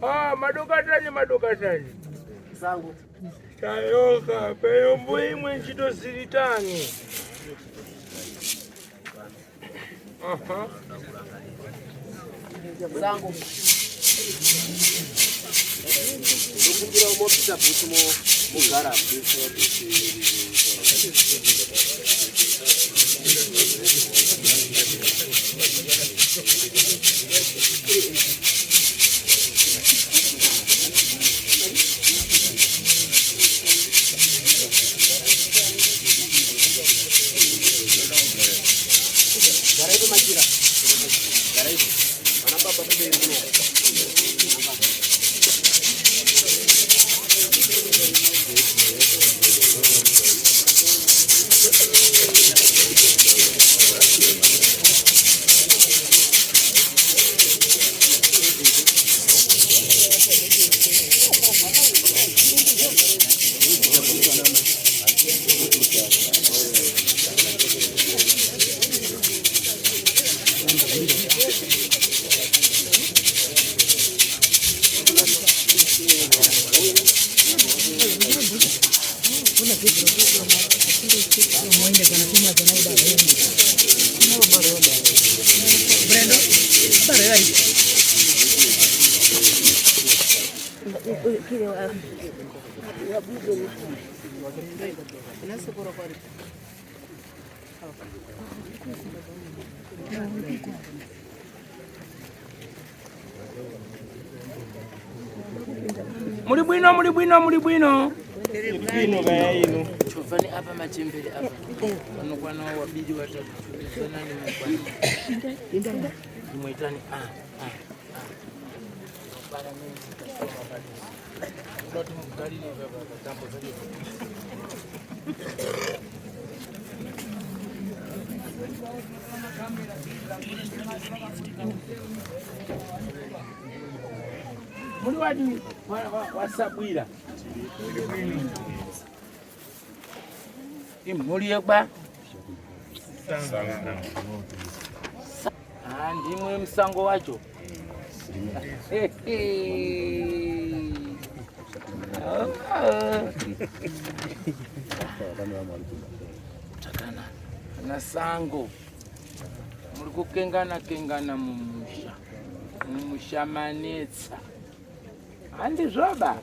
Ah, madokatani madokatani sangu tayoka peyombo imwe nchitoziritani Aha. Sangu ndokumbira mobvisa bhutsu mogara. Garaipo machira. Garaipo. Vana baba kumberi kuno. Muli bwino, muli bwino, muli bwino. Chovani apa machembere apa vanokwana wabili watatu sanani mukwana imwetani a a a bara menzi kasoma padisi kuti mugarire baba tambo dzacho. Muli wadi wasabwira imhuri yekwa Ah, ndimwe musango wacho. Takanaka na sango muri kukengana kengana mumusha, mumusha manetsa, handizvoba?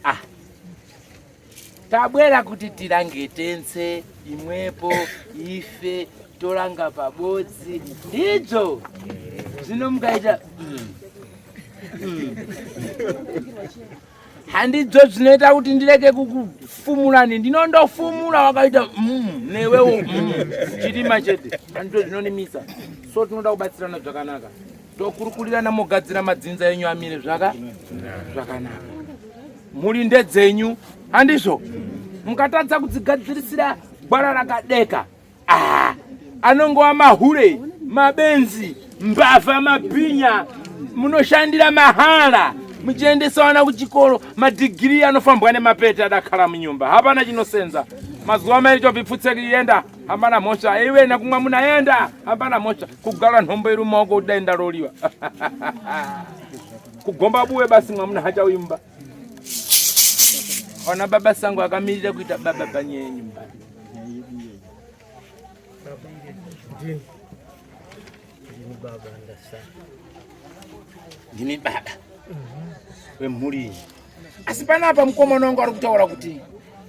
Ah, tabwera kuti tirange tense imwepo ife toranga pabodzi, ndidzo zvino mukaita Handidzo zvinoita kuti ndireke kukufumurani, ndinondofumura wakaita newewo chirima chete, handidzo zvinonimisa. So tinoda kubatsirana zvakanaka, tokurukurirana, mogadzira madzinza enyu amire zvakanaka. Mhuri ndedzenyu, handizvo? Mukatadza kudzigadzirisira gwara rakadeka, ah, anongova mahure, mabenzi, mbavha, mabhinya, munoshandira mahala muchiendesa vana kuchikoro, madhigiri anofambwa nemapete adakhala munyumba, hapana chinosenza. Mazuva mairi chobvipfutseki yenda, hapana mhosva. Iwe nakumwa munaenda, hapana mhosva. Kugara nhombo iri mumaoko kuti dai ndaroliwa. Kugomba buwe basi mwamuna hachaimba. Ona baba sangu akamirira kuita baba panyaya yenyumba. Ndini baba wemhuri iyi. Asi panapa mukomana wangu ari kutaura kuti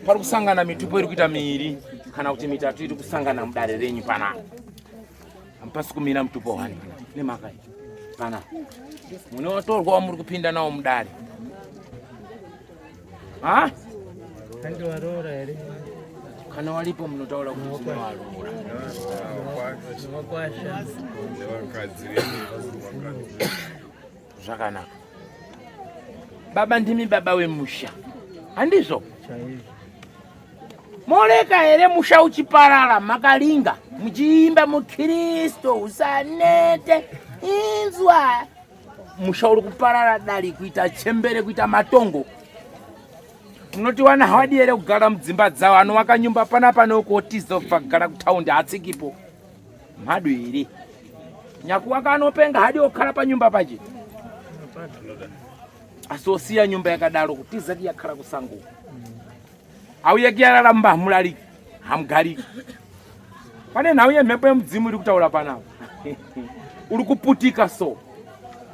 pari kusangana mitupo iri kuita miiri kana kuti mitatu iri kusangana mudare renyu panapa. Hampasi kumira mutupo wani nemhaka iyi panapa. Mune watorwa wamuri kupinda nawo mudare. Ha? Handiwaroora here? Kana walipo munotaura kuti tinowaroora. Wakwasha. Zvakanaka. Baba ndimi baba wemusha. Handizvo? Chaizvo. Moreka here musha uchiparara makalinga muchiimba muKristu usanete inzwa musha uri kuparara dali kuita chembere kuita matongo munoti wana hawadi here kugara mudzimba dzavo anovaka nyumba panapa neukotiza kubva kugara kutaundi haatsikipo mhadu here nyakuwaka anopenga hadi okhala panyumba pache asi osiya nyumba yakadaro kutiza kiyakhala kusango auye kiyarara mumba hamulariki hamugariki pane nhau yemhepo yemudzimu iri kutaura panapa uri kuputika so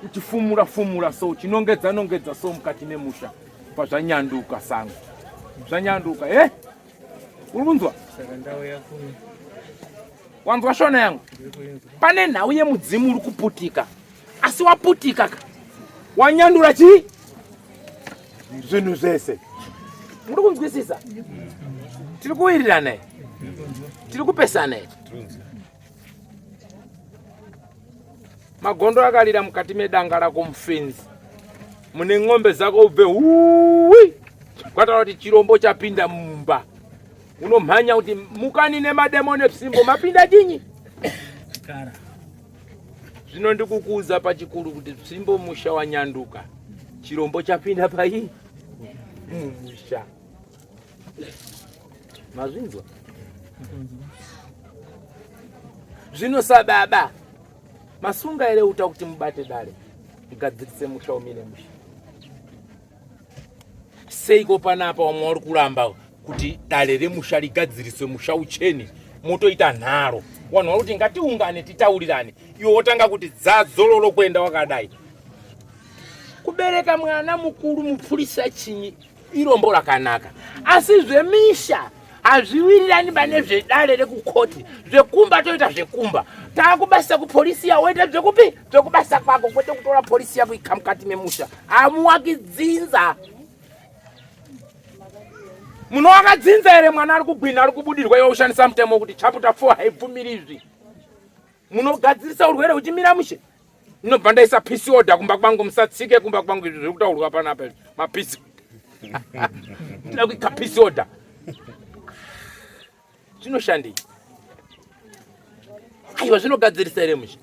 uchifumura fumura so uchinongedza nongedza so mukati memusha pazvanyanduka sango zvanyanduka e eh? uri kunzwa wanzwa shona yangu pane nhau yemudzimu uri kuputika asi waputika ka wanyandura chii zvinhu zvese muri kunzwisisa tiri kuwirirana here tiri kupesana here magondo akalira mukati medanga rako mufenzi mune ng'ombe dzako ubve huwi kwataura kuti chirombo chapinda mumba unomhanya kuti mukani nemademo nepsimbo mapinda chinyi zvino ndikukuudza pachikuru kuti tsvimbo musha wanyanduka chirombo chapinda pai mumusha mazvinzwa zvino sababa masunga here uta kuti mubate dare mugadzirise musha umire musha Seiko panapa wamwe wari kuramba kuti dare remusha rigadziriswe musha uchene motoita nharo wanhu vari kuti ngatiungane titaurirane iwe wotanga kuti dzadzololo kuenda wakadai kubereka mwana mukuru mupurisa chinyi irombo rakanaka asi zvemisha hazviwirirani pane zvedare rekukoti zvekumba toita zvekumba taakubasa kupolisi ya woita zvekupi zvekubasa kwako kwete kutora polisi yako ika mukati memusha hamuwaki dzinza munowaka dzinza here mwana ari kugwina ari kubudirwa iwe ushandisa mutemo wekuti chapter 4 haibvumiri izvi munogadzirisa urwere huchimira mushe ndinobva ndaisa peace order kumba kwangu musatsike kumba kwangu izvi zviri kutaurwa panapa izvi mapeace ndinoda kuika peace order zvinoshandei aiwa zvinogadzirisa here mushe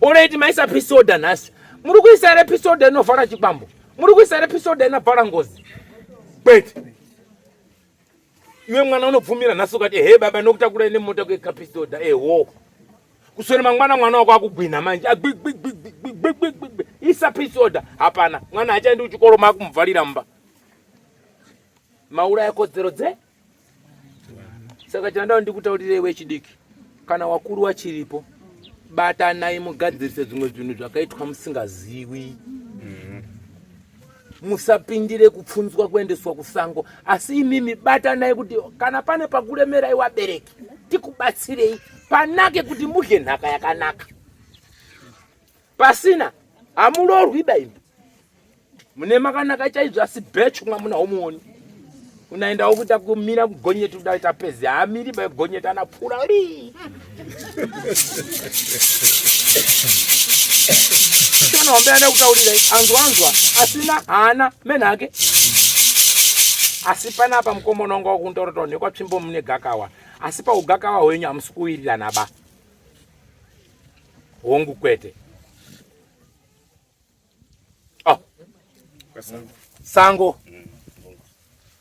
Alright, maisa peace order nhasi muri kuisa here peace order inovhara chikwambo muri kuisa here peace order inovhara ngozi kwete iwe mwana unobvumira nhasi ukati he baba nokutakurai nemota kuekapisoda eho kuswera mangwana mwana wako akugwinha manje agwigwigwigwigwigwigwi isa pisoda hapana mwana hachaendi kuchikoro makumuvharira mumba mauraya kodzero dze saka chandao ndikutaurirei wechidiki kana wakuru wachiripo batanai mugadzirise zvimwe zvinhu zvakaitwa musingaziwi musapindire kupfunzwa kuendeswa kusango asi imimi batanai kuti kana pane pakuremerai wabereki tikubatsirei panake kuti mudye nhaka yakanaka pasina hamurorwi ba imi mune makanaka chaizvo asi bechu mwamuna homuoni unaendawo kuita kumira kugonyeti kuda kuita pezi haamiri ba gonyeti anapfura rii shona hombe yanda kutaurira anzwa anzwa asina haana menhake asi panapa mukomana wanga wakuntaura taura nekwatsvimbo mune gakawa asi paugakawa hwenyu hamusi kuwirirana ba hongu kwete Oh. Sango.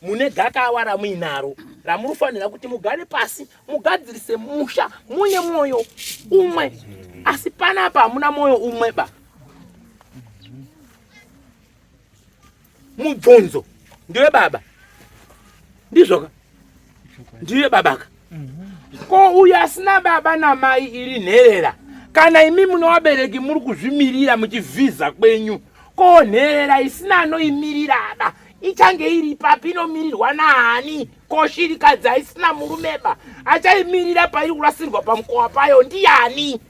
Mune gakawa ramuinaro ramunofanira kuti mugare pasi mugadzirise musha mune mwoyo umwe asi panapa hamuna mwoyo umwe ba mubvunzo ndiwe baba ndizvoka ndiye babaka ko uyo asina baba namai iri nherera kana imi mune wabereki muri kuzvimirira muchivhiza kwenyu ko nherera isina anoimirira ba ichange iri papi inomirirwa naani ko shirikadzi aisina murumeba achaimirira pairi kurasirwa pamukowa payo ndiyani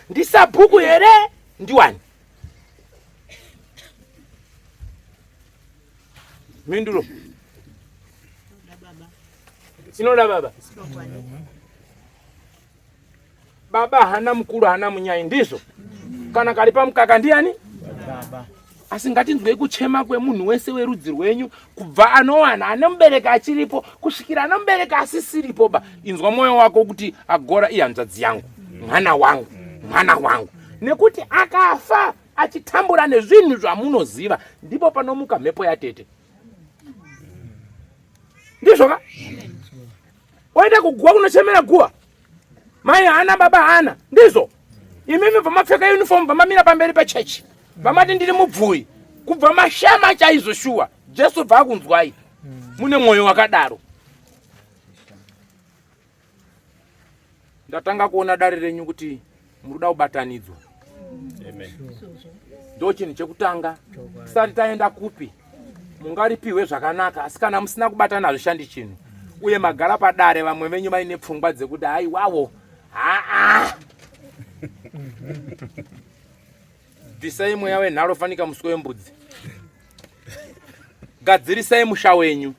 ndisabhuku here ndiwani mhinduro inoda baba baba hana mukuru hana munyai ndizvo kana kari pamukaka ndiani baba. Asi ngatinzwei kuchema kwemunhu wese werudzi rwenyu, kubva anowana ane mubereki achiripo kusvikira ane mubereki asisiripo ba. Inzwa mwoyo wako kuti agora ihanzvadzi yangu, mwana wangu, mwana wangu. Nekuti akafa achitambura nezvinhu zvamunoziva, ndipo panomuka mhepo yatete. Ndizvo ka? Oenda kuguwa kunochemera guwa. Mai haana, baba haana. Ndizvo. Imimi bva mapfeka uniform, bva mamira pamberi pechechi, vamati ndiri mubvui, kubva mashama chaizvo shuwa. Jesu bva akunzwai mune mwoyo wakadaro. Ndatanga kuona dare renyu kuti muri kuda kubatanidzwa. Ndo chinhu chekutanga. Tisati taenda kupi, mungaripihwe zvakanaka, asi kana musina kubatana hazvishandi chinhu. Uye magara padare vamwe venyu vaine pfungwa dzekuti haiwawo, haa, bvisai mweya wenharo fanika muswe wembudzi. Gadzirisai musha wenyu.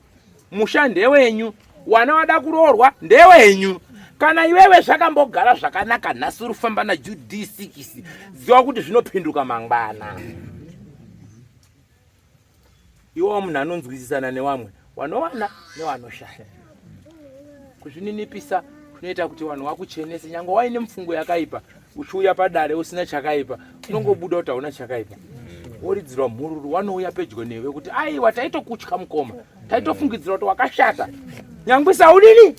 Musha ndewenyu, wana wada kuroorwa ndewenyu. Kana iwewe zvakambogara zvakanaka nhasi uri kufamba na UD6, ziva kuti zvinopinduka mangwana. Iwewo munhu anonzwisisana newamwe, wanowana newanoshaya. Kuzvininipisa kunoita kuti vanhu vakuchenese. Nyange waine mufungo yakaipa, uchiuya padare usina chakaipa, unongobuda kuti hauna chakaipa. Woridzirwa mhururu, wanouya pedyo newe kuti aiwa, taitokutya mukoma, taitofungidzira kuti wakashata, nyangwisa udini.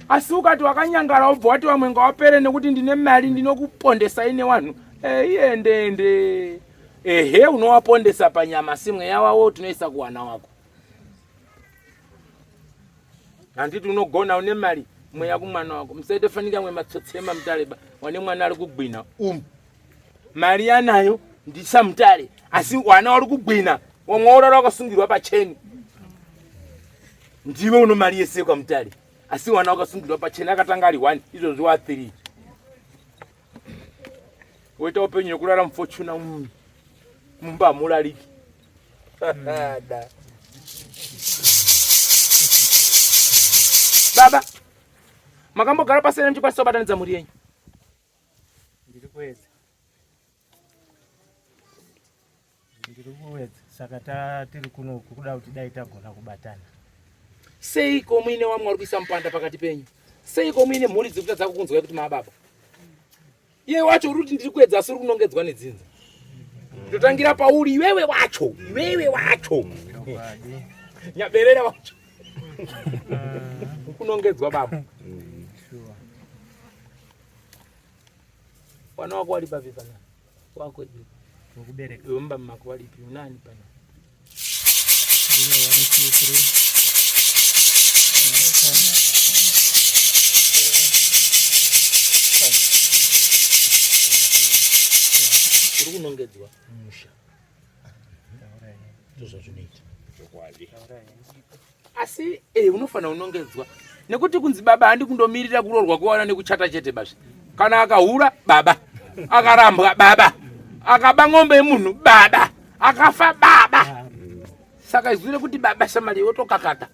Asi ukati wakanyangara, wobva wati vamwe ngawapere nekuti ndine mari, ndinokupondesai newanhu. Iyendende ehe, unowapondesa panyama, si mweya wawo tinoisa kuwana wako. Handiti unogona une mari, mweya kumwana wako. Musaite fanika mwe matsotsi emamutareba, wane mwana ari kugwina mari yanayo ndisamutare, asi wana wari kugwina, wamwe worara wakasungirwa pacheni. Ndiwe uno mari yese kwamutare, asi wana wakasungirwa pacheni. Akatanga ari 1, izvozvi wa 3. Woita upenyu yekurara mufortuna, mumba hamulariki. Da. Baba, makambogara pasina muchikwanisa kubatanidza mhuri yenyu? Ndiri kuedza, ndiri kuedza. Saka tiri kunoku kuda kuti dai tagona kubatana. Seiko muine wamwe wari kuisa mupanda pakati penyu? Seiko muine mhuri dziri kutadza kukunzwai kuti maababa? Iye wacho uri kuti ndiri kuedza, asi uri kunongedzwa nedzinza. Totangira pauri iwewe wacho, iwewe wacho, nyaberera wacho kunongedzwa. Baba, wana wako wali papi pana wako iwe? Wekubereka? Iwe mumba mako walipi, unani pana? Ndine 1 2 3 Uri kunongedzwa musha, ndozvazvinoita. Asi unofanira kunongedzwa nekuti kunzi baba handi kundomirira kuroorwa kuwana nekuchata chete bazvi. Kana akahura baba, akarambwa baba, akaba ng'ombe yemunhu baba, akafa baba. Saka izwi rekuti baba shamali wotokakata.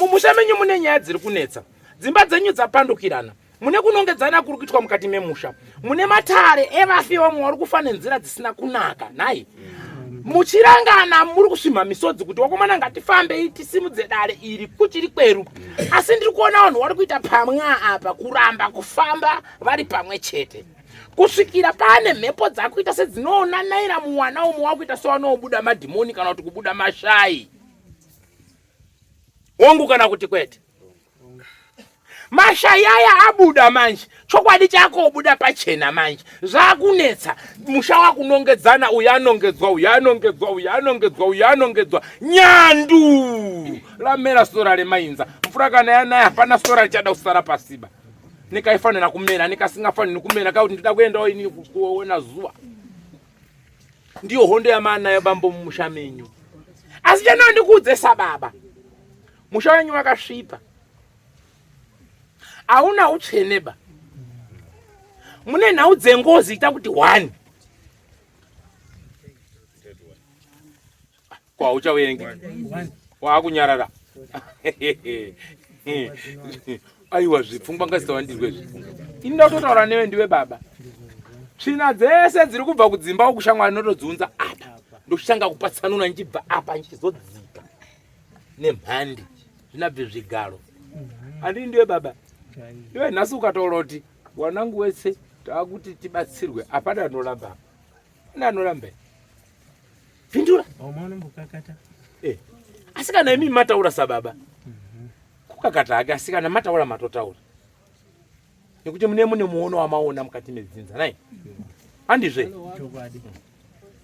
Mumusha menyu mune nyaya dziri kunetsa, dzimba dzenyu dzapandukirana, mune kunongedzana kuri kuitwa mukati memusha, mune matare evafi, vamwe vari kufa nenzira dzisina kunaka. Nhai, muchirangana muri kusvimha misodzi kuti wakomana ngatifambei tisimudze dare iri kuchiri kweru, asi ndiri kuona vanhu vari kuita pamwe apa kuramba kufamba vari pamwe chete kusvikira pane mhepo dzakuita sedzinoonanaira muwana umwe wakuita sewanobuda madhimoni kana kuti kubuda mashai wangu, kana kuti kwete. Mashai aya abuda manje, chokwadi chakobuda pachena manje, zvakunetsa musha wakunongedzana. Uyu anongedzwa, uyu anongedzwa, uyu anongedzwa, uyu anongedzwa. Nyandu lamera sora remainza. Mvura kana yanaya, hapana sora richada kusara pasiba. Nekaifanira kumera nekasingafaniri kumera kakuti ndida kuendawo ini kuona zuva. Ndiyo hondo yamaanayo bambo mumusha menyu. Asi chanoo ndikuudze sababa, musha wenyu wakasvipa, hauna utsveneba, mune nhau dzengozi. Ita kuti one kwa uchaverengi waakunyarara. Aiwa, zvipfungwa ngazitawandirwe zvipfungwa. Ini ndakutotaura newe ndiwe baba. Tsvina dzese dziri kubva kudzimba uku shamwari notodziunza apa. Ndochitanga kupatsanura ndichibva apa ndichizodzika nemhandi zvinabve zvigaro. Handii ndiwe baba. Iwe nhasi ukataura kuti wanangu wese taakuti tibatsirwe hapana anoramba. Pane anoramba. Pindura. Eh. Asi kana imi mataura sababa. Kukakata hake asi kana mataura matotaura. Nekuti mune mune muono wamaona mukati medzinza nai. Handizve.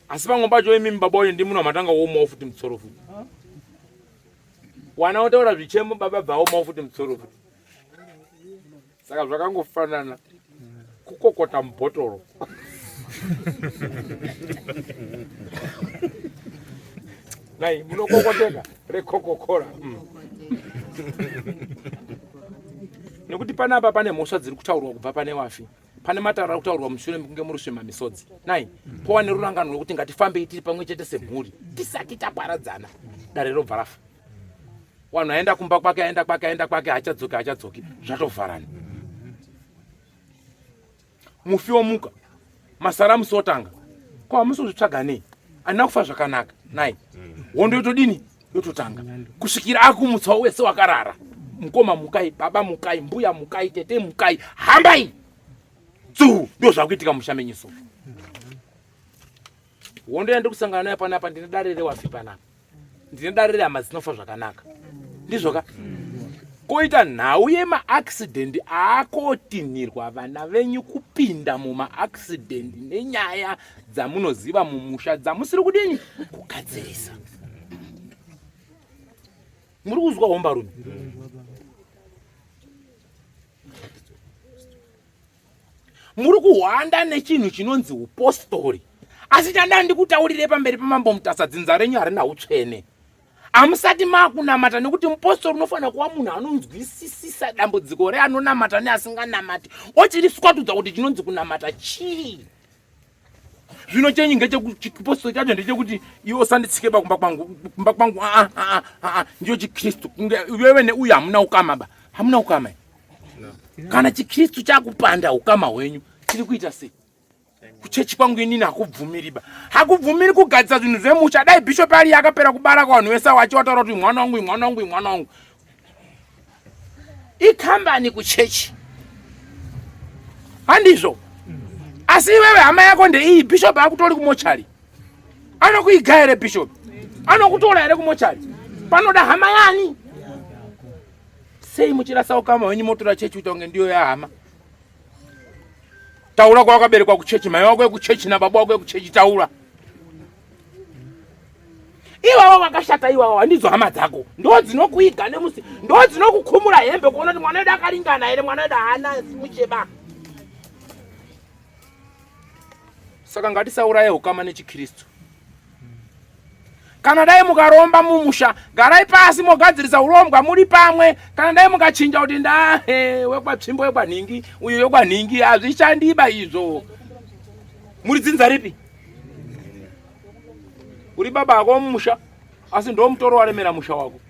Asi pamwe pacho imi baba wacho ndimuno matanga womawo futi mutsoro futi. Wana otaura zvichemo baba bvaomawo futi mutsoro futi. Saka zvakangofanana kukokota mubhotoro. Nai munokokoteka rekokokora. Nekuti panapa pane mhosva dziri kutaurwa kubva pane wafi. Pane mataro ari kutaurwa mushure mekunge muri svema misodzi. Nai pova nerurangano rwekuti ngatifambei tiri pamwe chete semhuri tisati taparadzana. Dare robva rafa. Wanhu aenda kumba kwake aenda kwake aenda kwake haachadzoki haachadzoki zvatovharana. Mufi womuka masaramusi otanga ko hamusi kuzvitsvaga nei andina kufa zvakanaka nai hondo yotodini yototanga kusvikira akumutsawo wese wakarara mukoma mukai baba mukai mbuya mukai tete mukai hambai dzuu ndo zvakuitika musha menyu so hondo yandiri kusangana nayo panapa ndine dare rewafi panapa ndine dare rehama dzinofa zvakanaka ndizvoka koita nhau yemaaccident aakotinhirwa vana venyu kupinda mumaaccident nenyaya dzamunoziva mumusha dzamusiri kudini kugadzirisa muri kuzwa hombarume muri kuhwanda nechinhu chinonzi upostori asi chanda ndikutaurire pamberi pamambo mutasa dzinza renyu harina utsvene hamusati makunamata nekuti mupostori unofanira kuva munhu anonzwisisisa dambudziko reanonamata neasinganamati ochiriswatudza kuti chinonzi kunamata chii zvino chenyu ngechipostori chacho ndechekuti iwe usanditsike ba kumba kwangu kumba kwangu aa aa aa ndiyo chikristu kunge iwewe neuyu hamuna ukama ba hamuna ukama kana chikristu chakupanda ukama hwenyu tiri kuita sei kuchechi kwangu inini hakubvumiri ba hakubvumiri kugadzisa zvinhu zvemusha dai bishop ari akapera kubara kwavanhu vese wacho wataura kuti mwana wangu mwana wangu mwana wangu ikambani kuchechi handizvo asi iwewe hama yako ndeiyi bishop akutori kumochari anokuiga here bishop anokutora here kumochari panoda hama yani sei muchirasa ukama hwenyu motora chechi kuita kunge ndiyo yahama taura kwawakaberekwa kuchechi mai wako ekuchechi nababa wako ekuchechi taura ivava vakashata ivava handidzo hama dzako ndo dzinokuiga nemusi ndo dzinokukhumura hembe kuona kuti mwana wedu akaringana here mwana wedu haana mucheba saka ngatisauraye ukama nechikristu kana dai mukaromba mumusha garai pasi mogadzirisa urombwa muri pamwe kana dai mukachinja kuti ndahe wekwatsvimbo wekwanhingi uyu wekwanhingi hazvishandiba izvo muri dzinza ripi uri baba ako mumusha asi ndo mutoro waremera musha wako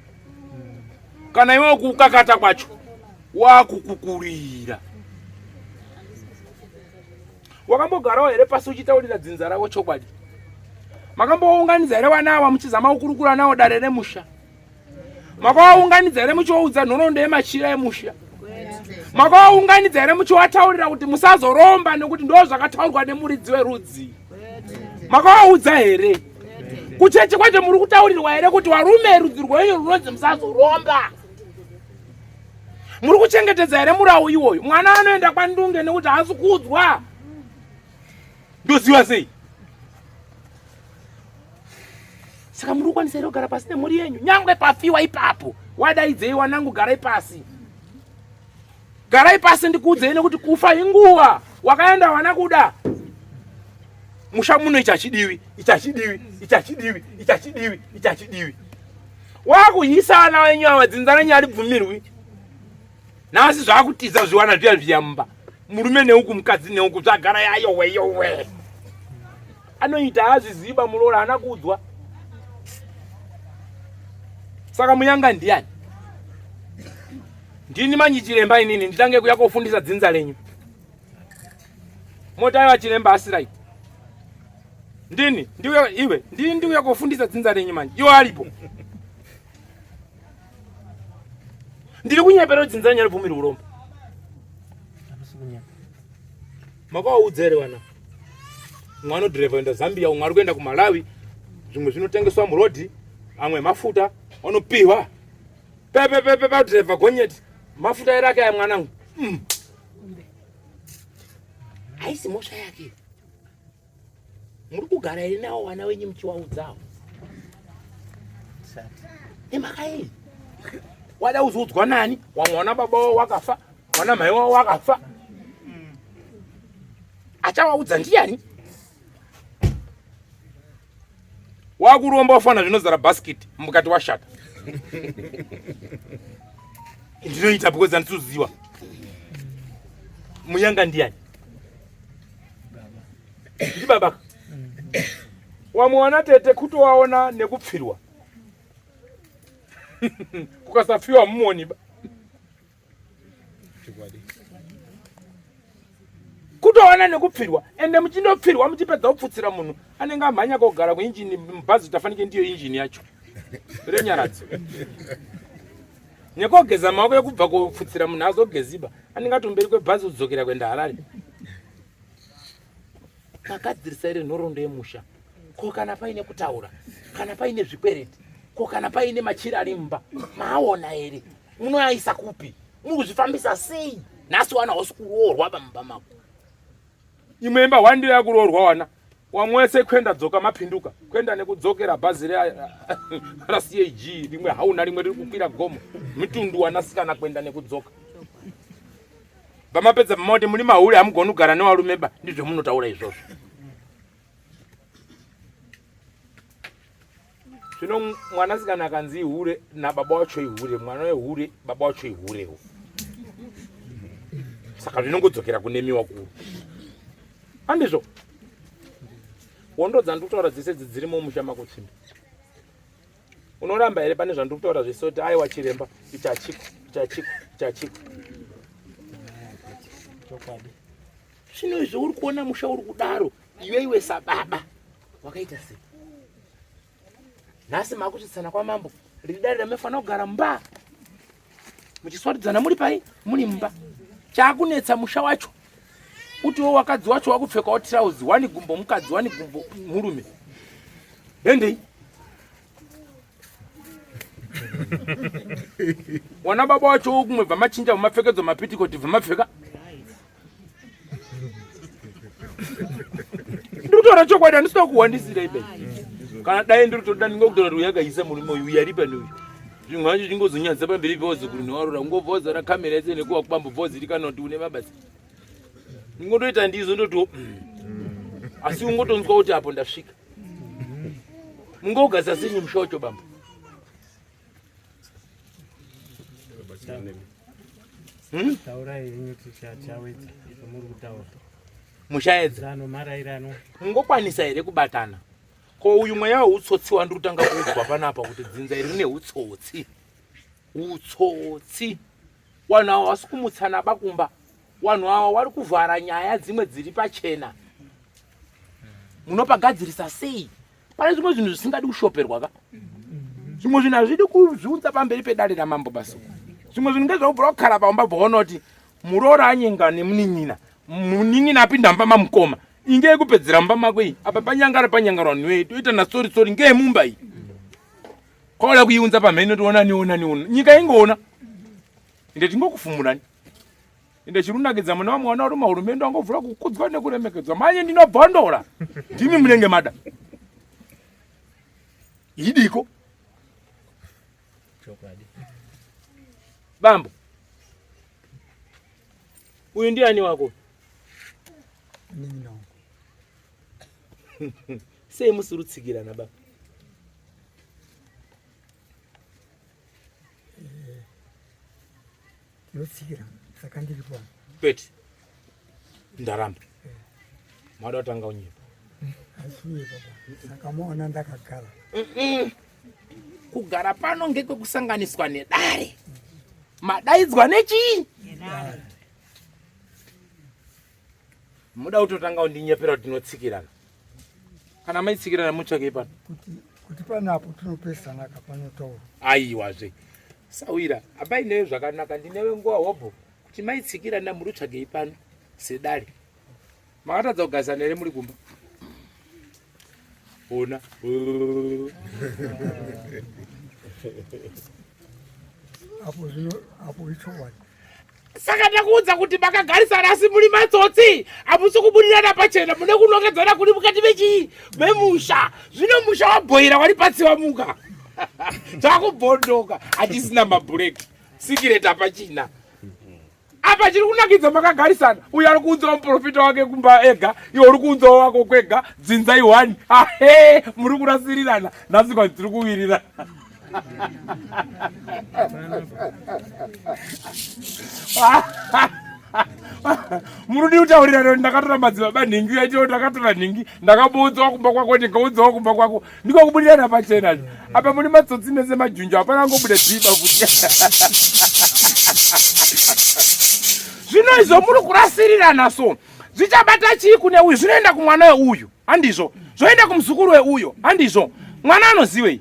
kana iwe kukakata kwacho wakukukurira wakambogarawo here pasi uchitaurira dzinza rako chokwadi makambounganidza here vana ava muchizama kukurukura nawo dare remusha makawaunganidza here muchiwaudza nhoroondo yemachira emusha makawaunganidza here muchiwataurira kuti musazoromba nekuti ndo zvakataurwa nemuridzi werudzi makawaudza here kuchechi kwacho muri kutaurirwa here kuti warume rudzi rwenyu runonzi musazoromba muri kuchengetedza here murawu iwoyo mwana anoenda kwandunge nekuti haasi kuudzwa ndoziva sei saka muri kukwanisa here kugara pasi nemhuri yenyu nyangwe pafiwa ipapo wadaidzei wanangu garai pasi garai pasi ndikuudzei nekuti kufa inguva wakaenda wana kuda musha muno ichachidiwi ichachidiwi ichachidiwi ichachidiwi ichachidiwi wakuhisa vana venyu ava dzinza renyu haribvumirwi nhasi zvakutiza zviwana zviya zviya mumba murume neuku mukadzi neuku zvagara yayowe yowe anoita azviziva muroora haana kuudzwa saka muyanga ndiyani ndini manyi chiremba inini nditange kuya kofundisa dzinza renyu. Mota aiwa chiremba asi right. Ndini ndiuya iwe ndini ndiuya kofundisa dzinza renyu manje. Iwe aripo. Ndiri kunyepera dzinza renyu ribvumiri urombo. Makawaudza here vana? Umwe anodhirevha kuenda Zambia, umwe ari kuenda kuMalawi, zvimwe zvinotengeswa murodhi, amwe mafuta anopihwa. Pepepepe padhirevha gonyeti, mafuta erake aya mwanangu. Mm. Haisi mhosva yake. Muri kugara here nawo vana wenyu muchiwaudzawo? Nemhaka yei? Wada uzoudzwa nani? Wamwe wana baba wavo wakafa, wana mai wavo wakafa. Achawaudza ndiyani? Wakuromba wafana zvinozara basket mukati washata. Ndinoita because handisuziwa. Muyanga ndiyani? Ndibaba. Wamwe wana tete kutowaona nekupfirwa. Kukasafiwa mumoni ba. Kutoona nekupfirwa ende muchindopfirwa muchipedza kupfutsira munhu anenge amhanya kogara kuinjini mubhazi tafanike ndiyo injini yacho renyaradzo nekogeza maoko ekubva kopfutsira munhu azogeziba anenge atomberi kwebhazi kudzokera kuenda Harare. Makadzirisa here nhoroondo yemusha? Ko kana paine kutaura, kana paine zvikwereti, ko kana paine machira ari mumba, maaona here? Munoaisa kupi? Muri kuzvifambisa sei? Nhasi wana hausi kuroorwa pamumba mako. Imwe imba hwani ndiyo yakuroorwa wana wamwe wese kwenda dzoka mapinduka kwenda nekudzokera bhazi raCAG rimwe hauna rimwe riri kukwira gomo mitundu wanasikana kwenda nekudzoka Pamapedza pamoti muri mahure hamugoni kugara newarume ba ndizvo munotaura izvozvo. Zvino mwanasikana akanzi ihure nababa wacho ihure, mwana wehure baba wacho ihurewo. Saka zvinongodzokera kunemi wakuru. Handizvo? Hondo dzandiri kutaura dzese idzi dzirimo mumusha mako Tsimba. Unoramba here pane zvandiri kutaura zvese kuti aiwa chiremba ichi hachiko ichi hachiko ichi hachiko. Chokwadi. Zvino izvo uri kuona musha uri kudaro iwe iwe sababa wakaita sei? Nhasi makusvitsana kwamambo riri dare ramefanira kugara mumba muchiswatidzana muri pai muri mumba chakunetsa musha wacho utiwo wakadzi wacho wakupfekawo tirauzi wani gumbo mukadzi wani gumbo murume hendei wana baba wacho kumwe bva machinja mumapfekedzo mapitikoti bva mapfeka ndikutora chokwadi handisida kuhwandisira ibe kana dai ndiri toda ndingokutora kuti uyakaisa murume uyu uyari pane uyu zvinhu zvacho zvingozonyadzisa pamberi pevazukuru newarora ungobva wazara kamera yese nekuwa kubambo bva wazirikana kuti une mabasa ndingotoita ndizvo ndotiwo mm. asi ungotonzwa kuti apo ndasvika mungogasa senyu musha wacho bambo Hmm? Taurai henyu tichawedza zvamuri kutaura. Mushaedza. Zano marairano. Mungokwanisa here kubatana? Ko uyu mweya weutsotsi wandiri kutanga kuudzwa panapa kuti dzinza iri rine utsotsi. Utsotsi. Vanhu ava vasi kumutsana bakumba. Vanhu ava vari kuvhara nyaya dzimwe dziri pachena. Munopagadzirisa sei? Pane zvimwe zvinhu zvisingadi kushoperwa ka. Zvimwe zvinhu hazvidi kuzviunza pamberi pedare ramambo basi. Zvimwe zvinhu ngezvekubvira kukara pamba bvaona kuti muroora anyenga nemunin'ina. Munin'ina apinda mumba mamukoma. Inge yekupedzera mumba mako iyi. Apa panyangara panyangara vanhu vedu. Toita na sorry sorry ngeyemumba iyi. Kwauda kuiunza pamhene toona niona niona. Nyika ingoona. Ende tingokufumurani. Ende chirunakidza mune vamwe vana varume hurumende wangovhura kukudzwa nekuremekedzwa. Manye ndinobhondora. Ndimi munenge mada. Idiko. Chokwadi. Bambo. Uyu ndiani wako? Munin'ina wangu. Sei musiri kutsigirana baba? Eh, Tinotsikira saka ndiri pano. Kwete. Ndaramba. Mada kutanga unyepa. Asi baba. Saka maona ndakagara. Kugara pano ngekwekusanganiswa nedare. Madaidzwa nechii? Muda kutotanga kundinyepera kuti tinotsikirana. Kana maitsikirana mutsvakei pano? Kuti kuti panapo tinopesana ka panotaura. Aiwazve. Sawira, apai newe zvakanaka ndinewe nguva hobho kuti maitsikirana muri kutsvagei pano sedare. Makatadza kugarisana here muri kumba? Ona. Apo zvino apo ichokwadi. Saka ndakuudza kuti makagarisana asi muri matsotsi, hamusi kubudirana pachena, mune kunongedzana kuri mukati mechii memusha. Zvino musha wabhoira wari patsi wamuka. Zvakubhondoka, hachisina mabhureki, sikireti hapachina. Apa chiri kunakidza makagarisana, uyo ari kuunzawo muprofita wake kumba ega, iwe uri kuunzawo wako kwega, dzinza ihwani. Ahe, muri kurasirirana, nhasi kwanzi tiri kuwirirana. Murudi kutaurirana kuti ndakatora madzibaba nhingi yacho ndakatora nhingi ndakamuudzawo kumba kwako ndikaudzawo kumba kwako ndiko kubudirana pachena apa muri matsotsi mese majunju hapana angobuda dziba futi zvino izvo muri kurasirirana so zvichabata chii kune uyu zvinoenda kumwana weuyu handizvo zvoenda kumuzukuru weuyo handizvo mwana anoziwei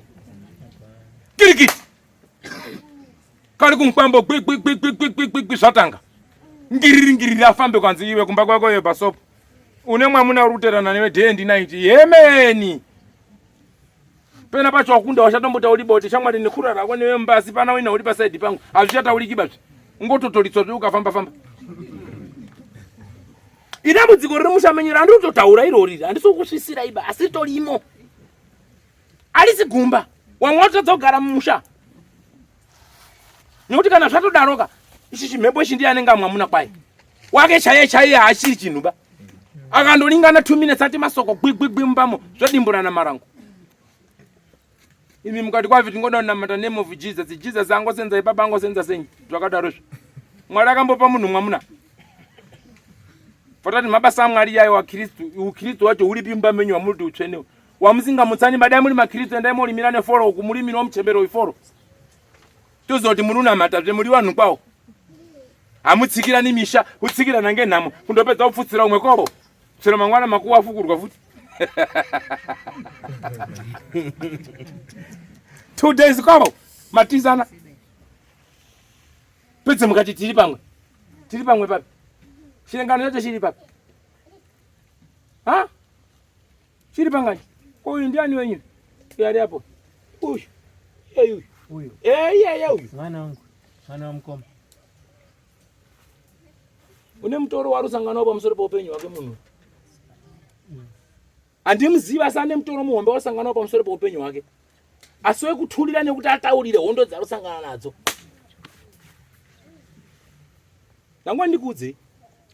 kirikiti kari kumukwambo gwigwigwigwigwigwigwi zvatanga ngiriri ngiriri afambe kwanzi iwe kumba kwako iwe pasopo une mwamuna uri kuterana newe day and night yemeni pena pacho wakunda wachatombotauri bote shamwari nekurara rako newe mumba asi pana wina uri pasaidi pangu hazvichatauriki bazve ungototoritswa zve ukafamba famba idambudziko riri musha menyu randiri kutotaura irori handisi kukusvisira iba asi ritorimo arisi gumba wamwe watotadza kugara mumusha nekuti kana zvatodaroka ichi chimhepo ichi ndiye anenge amwamuna kwaye wake chaiye chaiye haachiri chinhu ba akandolingana 2 minutes ati masoko gwigwigwi mumbamo zvodimburana marango imi mukati kwavi tingoda kunamata name of Jesus Jesus angosenza ipapa angosenza senyi zvakadarozvo Mwari akambopa munhu mwamuna fatati mabasa amwari yayo wakristu ukristu wacho uripi mumba menyu wamuri kuti utsvenewo wamusingamutsani badai muri makristu endai morimira neforo uku murimiro womuchembero weforo toziva kuti muri unamata zve muri vanhu kwawo hamutsikirani misha kutsikirana ngenhamo kundopedza kupfutsira umwe kwavo chero mangwana makuwa afukurwa futi 2 days kwavo matizana pedze mukati tiri pamwe tiri pamwe papi chirengano chacho chiri papi ha chiri pangani ko uyu ndiani wenyu uyu ari apo uyu iye uyu Uyu. Eh, iye iye uyu Mwana wangu. Mwana wa mukoma. Une mutoro wari usanganawo pamusoro peupenyu hwake munhu. Handimuzivi asi ane mutoro muhombe wasanganawo pamusoro peupenyu hwake. Asi wekuthulira nekuti ataurire hondo dzaari kusangana nadzo. Ndangwa ndikuudzei.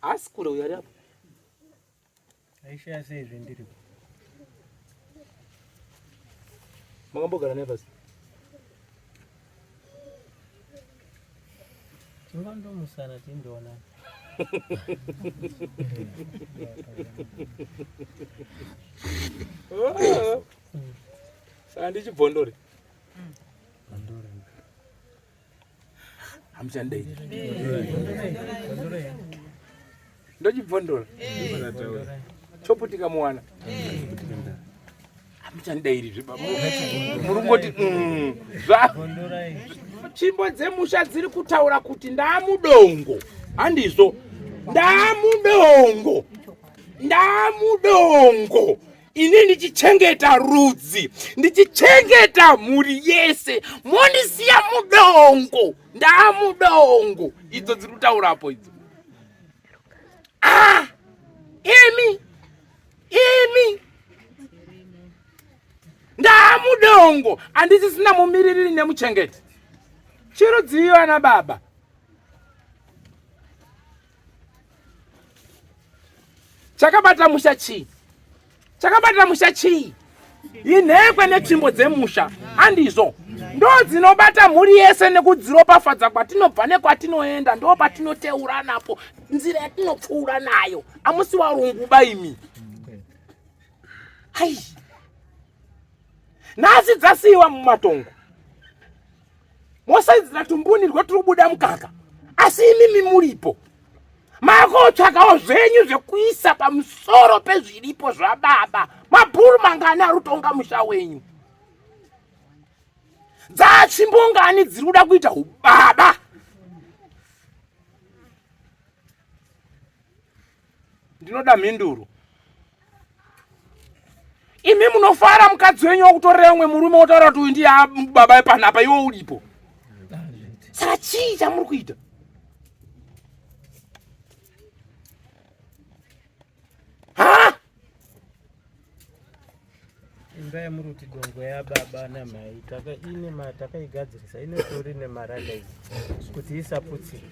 Haasi kure uyu ari apo. Aishaya sei zvendiripo? Makambogara naye pasi? Tingandomusana tindoona. Saka ndichibvondore. Hamuchandei. Ndochibvondora. Choputika muwana. Hamuchandairi zve muri kungoti zva tsvimbo dzemusha dziri kutaura kuti ndaamudongo handizvo ndaamudongo ndaamudongo ini ndichichengeta rudzi ndichichengeta mhuri yese mondisiya mudongo ndaamudongo idzo dziri kutaurapo idzo ah imi imi ndaamudongo handisisina mumiririri nemuchengeti chirudziyo ana baba Chakabata musha chii? Chakabata musha chii? Inhekwe netsvimbo dzemusha andizvo ndo dzinobata mhuri yese nekudziropafadza kwatinobva nekwatinoenda ndo patinoteura napo nzira yatinopfuura nayo amusi warungu ba imi hai nhasi dzasiyiwa mumatongo mosaidzira tumbuni rweturi kubuda mukaka asi imimi muripo makotsva. kutsvakawo zvenyu zvekuisa pamusoro pezviripo zvababa. Mabhuru mangani ari kutonga musha wenyu? Dzatsvimbo ngani dziri kuda kuita ubaba? Ndinoda mhinduro. Imi munofara mukadzi wenyu wakutorera umwe murume wotaura kuti uyu ndiye baba panapa iwe uripo. Saka chii chamuri kuita? Ha? Imba yamuri kuti dongo yababa namai taka ine ma takaigadzirisa inotori nemarata idzi kuti isaputsike.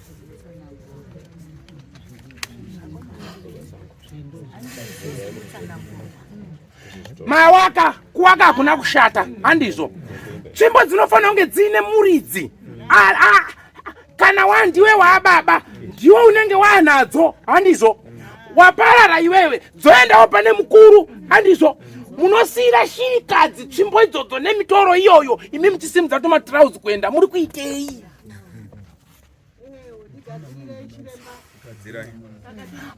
Mawaka kuwaka hakuna kushata, handizvo? Tsvimbo dzinofanira kunge dziine muridzi. Kana wandiwe waababa ndiwe unenge waanadzo, handizvo? Waparara iwewe, dzoendawo pane mukuru, handizvo? Munosiira shirikadzi tsvimbo idzodzo nemitoro iyoyo, imi muchisimudza tumatirauzi kuenda, muri kuitei?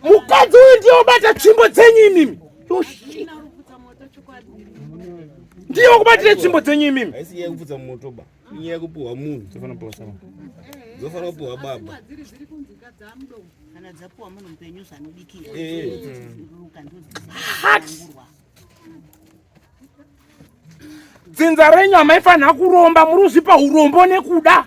Mukadzi uyu ndiye wobata tsvimbo dzenyu imimi. Yoshi. Ndiye wokubatira tsvimbo dzenyu imimi. Haisi nyaya yekupfudza moto ba. Inyaya yekupuhwa munhu. Dzofanira kupuhwa baba. Kana dzapuwa munhu mupenyu zvanobikira. Dzinza renyu hamaifanira kuromba, muri kuzvipa urombo nekuda.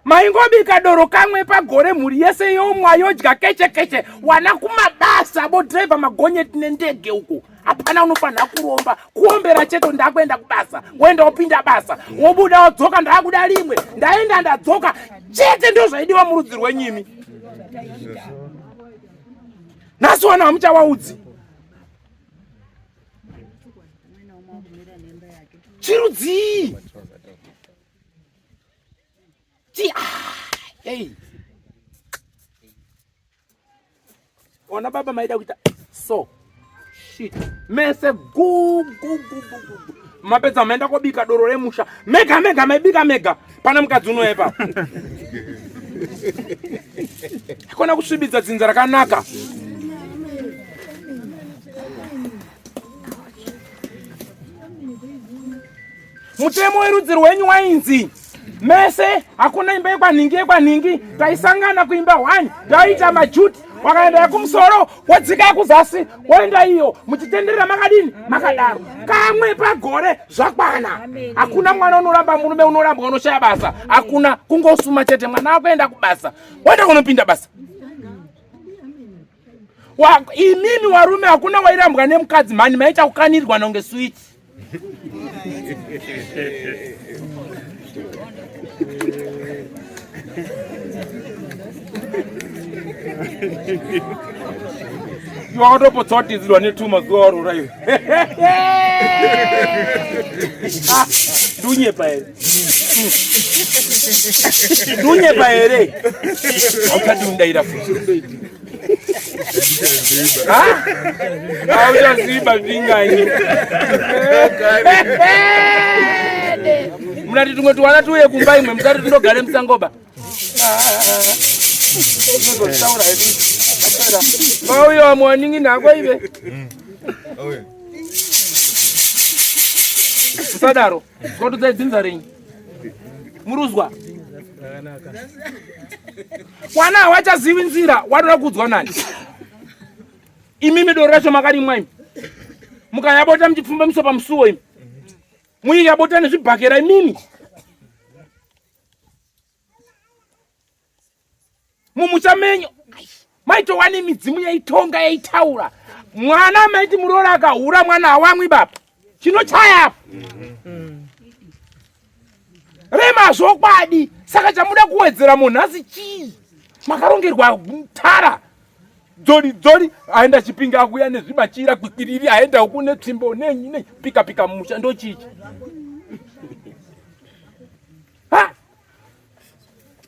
Maingobika doro kamwe pagore mhuri yese yomwa yodya keche keche, wana kumabasa bodhiraivha magonyeti nendege uko. Hapana unofanira kuromba, kuombera chete ndakuenda kubasa, woenda wopinda basa, wobuda wodzoka ndakuda rimwe, ndaenda ndadzoka chete, ndozvaidiwa murudzi rwenyimi. Nhasi wana hamuchawaudzi. Chirudzii? Chi hey. Ona baba maida kuita so shit mese gu gu gu gu gu. Mapedza maenda kobika doro remusha mega mega maibika mega pana mukadzi unoya ipapo. Hakuna kusvibidza dzinza rakanaka. Mutemo werudzi rwenyu wainzi mese hakuna imba yekwanhingi yekwanhingi, taisangana kuimba 1 taita majuti, wakaenda yekumusoro wodzika yekuzasi woenda iyo, muchitenderera makadini makadaro kamwe pagore zvakwana. Hakuna mwana unoramba murume unorambwa unoshaya basa, hakuna, kungosuma chete mwana akuenda kubasa woenda kunopinda basa. Imimi warume hakuna wairambwa nemukadzi mhani, maita kukanirwa nonge sweet. Iwe wakatopotsa watizirwa netuma zuva warora iwe. Ndunyepa here? Ndunyepa here? Hauchadi kundaira futi. Hauchaziba zvinganyi. Munati tumwe tuwana tuuye kumba imwe musati tindogare musangoba. Tinozotaura hedu. Vauya vamwe vanin'ina hako ive. Musadaro. Zvinotodzai dzinza renyu. Muruzwa. Wana hawachazivi nzira, wanoda kuudzwa nani? Imimi doro racho makarimwa imi. Mukayabota muchipfumba miso pamusuwo imi. Muiyabota nezvibhakera imimi. Mumusha menyu maitova nemidzimu yaitonga yaitaura. Mwana maiti muroora akahura mwana hawamwi baba. Chinochaya apa. Rema zvokwadi. Saka chamuda kuwedzera munhu asi chii? Makarongerwa tara. Dzori dzori aenda Chipinge akuya nezvibachira kwikwiriri aenda uku netsvimbo nenyi ne pika pika mumusha ndochichi. Ha!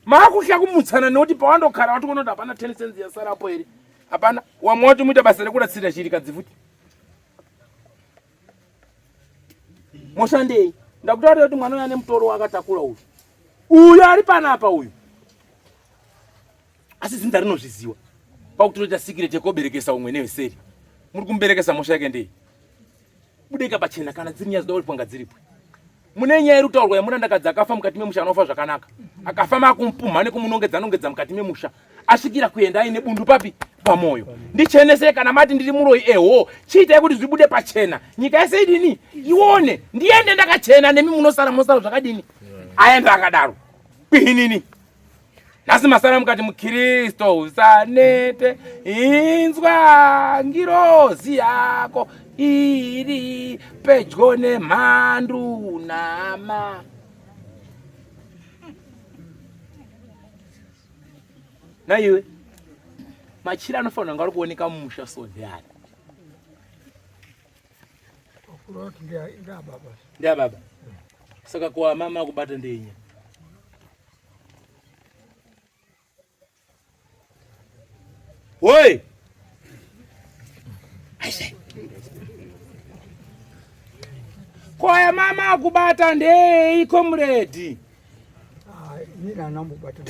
Maakuhla kumutsana nekuti pawandogara watoona kuti hapana 10 cents yasarapo here? Hapana. Wamwe wacho muita basa rekuratsira shirikadzi futi. Moshandei? Ndakutaurira kuti mwana uyu ane mutoro waakatakura uyu. Uyu ari panapa uyu. Asi dzinza rinozviziwa. Pakutoita secret yekoberekesa umwe neveseri. Muri kumuberekesa mhosva yake ndei? Budeka pachena kana dziri nyaya dzinoda kuripwa ngadziripwe. Mune nyaya iri kutaurwa yemurandakadzi akafa mukati memusha anofa zvakanaka. Akafa makumupumha nekumunongedza nongedza mukati memusha. Asvikira kuenda aine bundu papi? Pamoyo. Ndichenesei kana mati ndiri muroyi eho. Chiitai kuti zvibude pachena. Nyika yese idini? Ione. Ndiende ndakachena nemi munosara munosara zvakadini? Aenda akadaro. Kwihinini. Nhasi masara mukati muKristo usanete inzwa ngirozi yako iri pedyo nemhandu nama naiwe machira anofanira kunge ari kuoneka mumusha so ndeari ndeababa saka kuamama kubata ndeinya Woi! Koya mama akubata ndei comrade? Ah, ini ndambobata.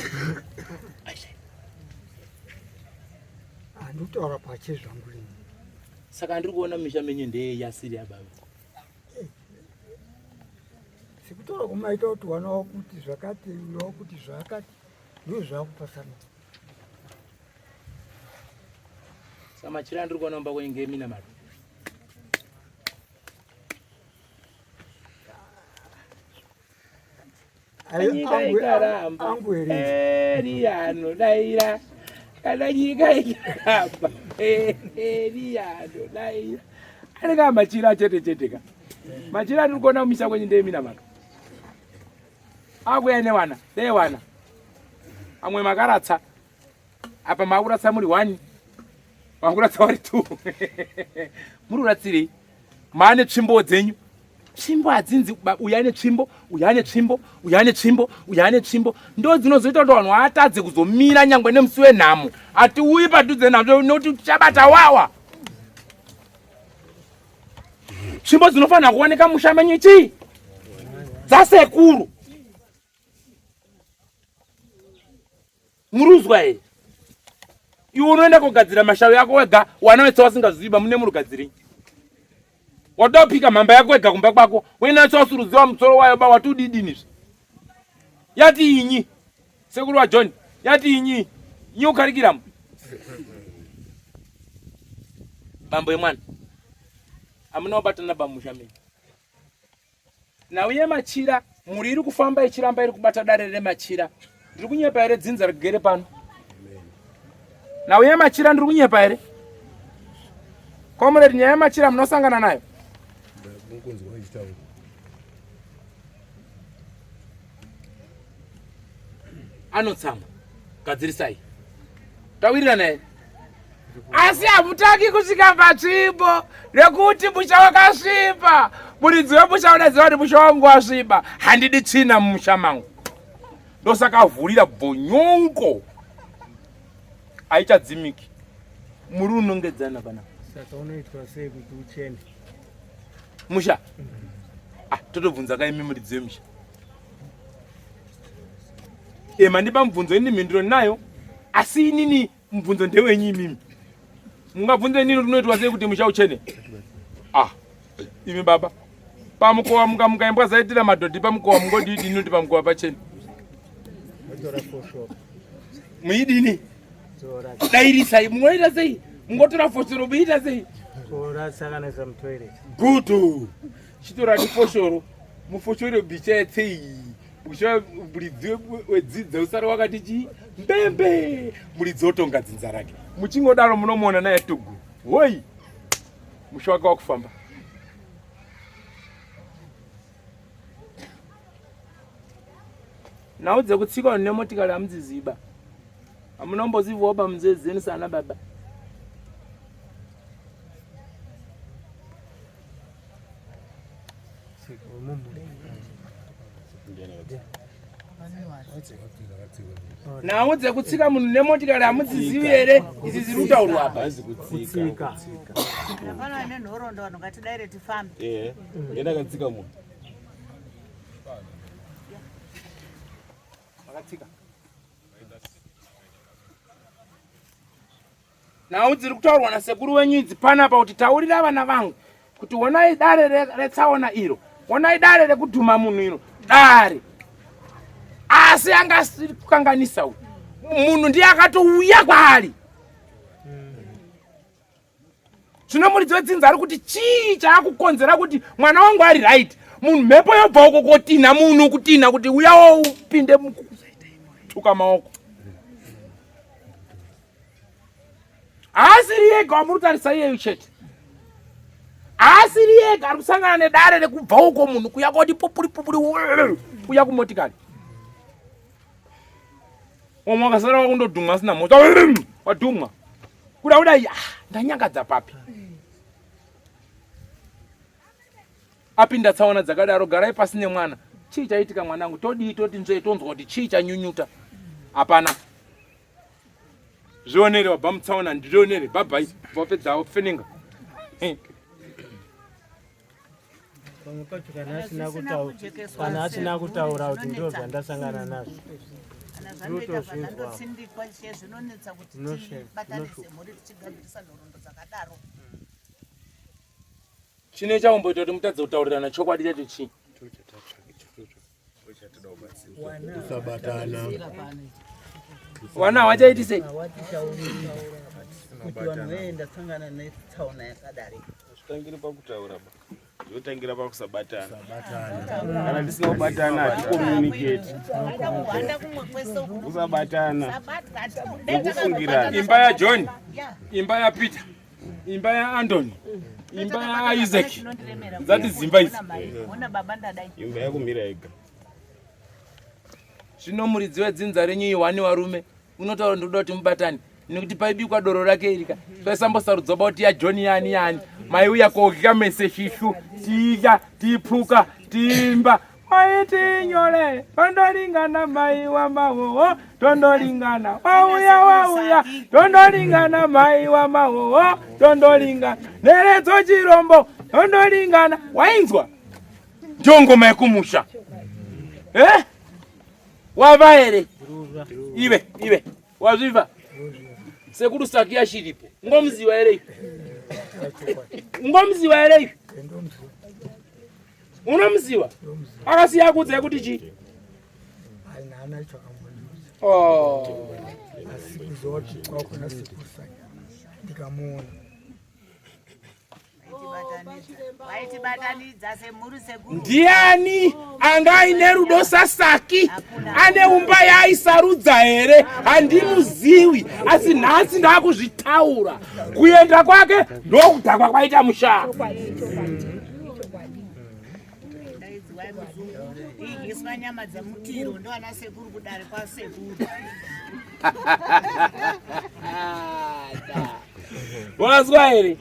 Anditaura pache zvangu ini. Saka ndiri kuona misha menyu ndei yasiri yababa. Sekutaura kwamaita kuti wana wakuti zvakati uyo wakuti zvakati ndizvo zvakupasana. Saka machira andiri kuona mumba kwenyu ngeeminamato. Nyika ikaramba Eriya anodaira kana nyika ikaramba Eriya anodaira anenge amachira chete chete ka machira atiri kuona kumisa kwenyu ndeeminamato akuya newana dewana amwe makaratsa apa makuratsa muri one makuratsa wari two muri kuratsirei maane tsvimbo dzenyu tsvimbo hadzinzi uyu ane tsvimbo uyu ane tsvimbo uyu ane tsvimbo uyu ane tsvimbo ndo dzinozoita kuti vanhu vaatadze kuzomira nyangwe nemusi wenhamo atiuyi padhuze nazvo nokuti tichabata wawa tsvimbo dzinofanira kuoneka musha menyu chii dzasekuru Muruzwa here? Iwe unoenda kogadzira mashavi ako wega, wana wese wasingazivi bamune murugadzirei. Watoda kupika mhamba yako wega kumba kwako, wena wese wasurudziwa musoro wayo ba wati udidini zve. Yati inyi. Sekuru wa John, yati inyi. Inyi ukarikiramu. Bambo yemwana. Amuna kubatana bamusha menyu. Nhau yemachira, mhuri iri kufamba ichiramba iri kubata dare remachira. Ndiri kunyepa here dzinza rigere pano? Nhau yemachira ndiri kunyepa here? Comrade, nyaya yemachira munosangana nayo? Anotsamwa. Gadzirisai. Tawirirana here? Asi hamutaki kusvika patsvimbo nekuti musha wakasviba. Muridzi wemusha unoziva kuti musha wangu wasviba, handidi tsvina mumusha mangu. Ndosaka avhurira bvonyongo haichadzimiki. Muri unongedzana panapa. Saka unoitwa sei kuti uchene musha? Ah, totobvunza kaimi muridzi wemusha. E, mandipa mubvunzo ini mhinduro ndinayo, asi inini mubvunzo ndewenyu imimi. Mungabvunze inini unoitwa sei kuti musha uchene? Ah, imi baba pamukova mukamuka imbwa zaitira madhodhi pamukova mungodidini kuti pamukova pachene muidini dairisai mungoita sei mungotora foshoro muita sei gutu chitorani foshoro mufoshoro bicha yetsei Usha muridzi wedzidza usara wakati chii mbembe muridzi otonga dzinza rake muchingodaro munomuona naye tugu hoi musha wake wakufamba nhau dzekutsika nemotikari hamudziziba hamunombozivawo pamunzee dzenu sana baba Nhau dzekutsika munhu nemotikari hamudzizivi here? Idzi dziri kutaurwa apa. Kutsika. Hapana nenhoroondo vanhu ngatidaire tifambe. Eh, ndakatsika munhu. Makatsika. Nhau dziri kutaurwa nasekuru wenyu idzi panapa kuti taurira vana vangu kuti honai dare retsaona iro, honai dare rekudhuma munhu iro, dare. Asi anga asiri kukanganisa uyu. Munhu ndiye akatouya kwaari. Zvino muridzi wedzinza ari kuti chii chaakukonzera kuti mwana wangu ari right, munhu mhepo yobva uko kotinha munhu, kutinha kuti uyawo upinde mukutuka maoko. Haasiri yega wamuri kutarisa iyeyu chete, haasiri yega ari kusangana nedare rekubva uko munhu kuya koti pupuri pupuri kuya kumotikari, wamwe wakasara wakundodhumwa asina mhosva, wadhumwa kuda kudai, ah, ndanyangadza papi? Apinda tsaona dzakadaro, garai pasi nemwana. Chii chaitika mwanangu? Todii? Toti nzvee tonzwa kuti chii chanyunyuta. Hapana. Zvionere wabva mutsaona, ndionere bhabhai, wapedza wofenenga. Pamwe pacho kana asina kutaura, kana asina kutaura kuti ndizvo zvandasangana nazvo. Kana zvandoita zvandotsindikwa che zvinonetsa kuti tibatanidze mhuri tichigadzirisa nhoroondo dzakadaro. Chine chaumboita kuti mutadze kutaurirana chokwadi chacho chii? Kusabatana. Wana hawachaiti sei? Kuti vanhu vee ndasangana netsaona yakadari. Hazvitangiri pakutaura ba. Zvotangira pakusabatana. Kana tisina kubatana hatikomunicate. Kusabatana. Nekufungirana. Imba yaJohn, imba yaPeter, imba yaAndoni, imba yaIsaac. Dzati dzimba idzi. Imba yakumira yega. Zvino muridzi wedzinza renyu ihwani warume unotaura ndinoda kuti mubatane nekuti paibikwa doro rake irika taisambosarudzwa ba kuti yaJohn yani yani maiuya kodya mese shishu tidya tiphuka tiimba maiti nyore tondolingana mai wa mahoho tondolingana wauya wauya tondolingana mai wa mahoho tondolingana neredzo chirombo tondolingana wainzwa ndiyo ngoma yekumusha eh? Wava here ive ive wazviva sekuru saki yashiripo ungomuziva here iwe ungomuziva here iwe unomuziva akasiya akuudzai kuti chii? Oh. Asi kuzoti kwakona sekuru saki ndikamuona Ndiani anga aine rudo saSaki? Ane umba yaaisarudza here? Handimuziwi, asi nhasi ndakuzvitaura. Kuenda kwake ndokudhakwa kwaita musha. Idyiswa nyama dzemutiro ndoana sekuru kudare kwasekuru. Wazwa here?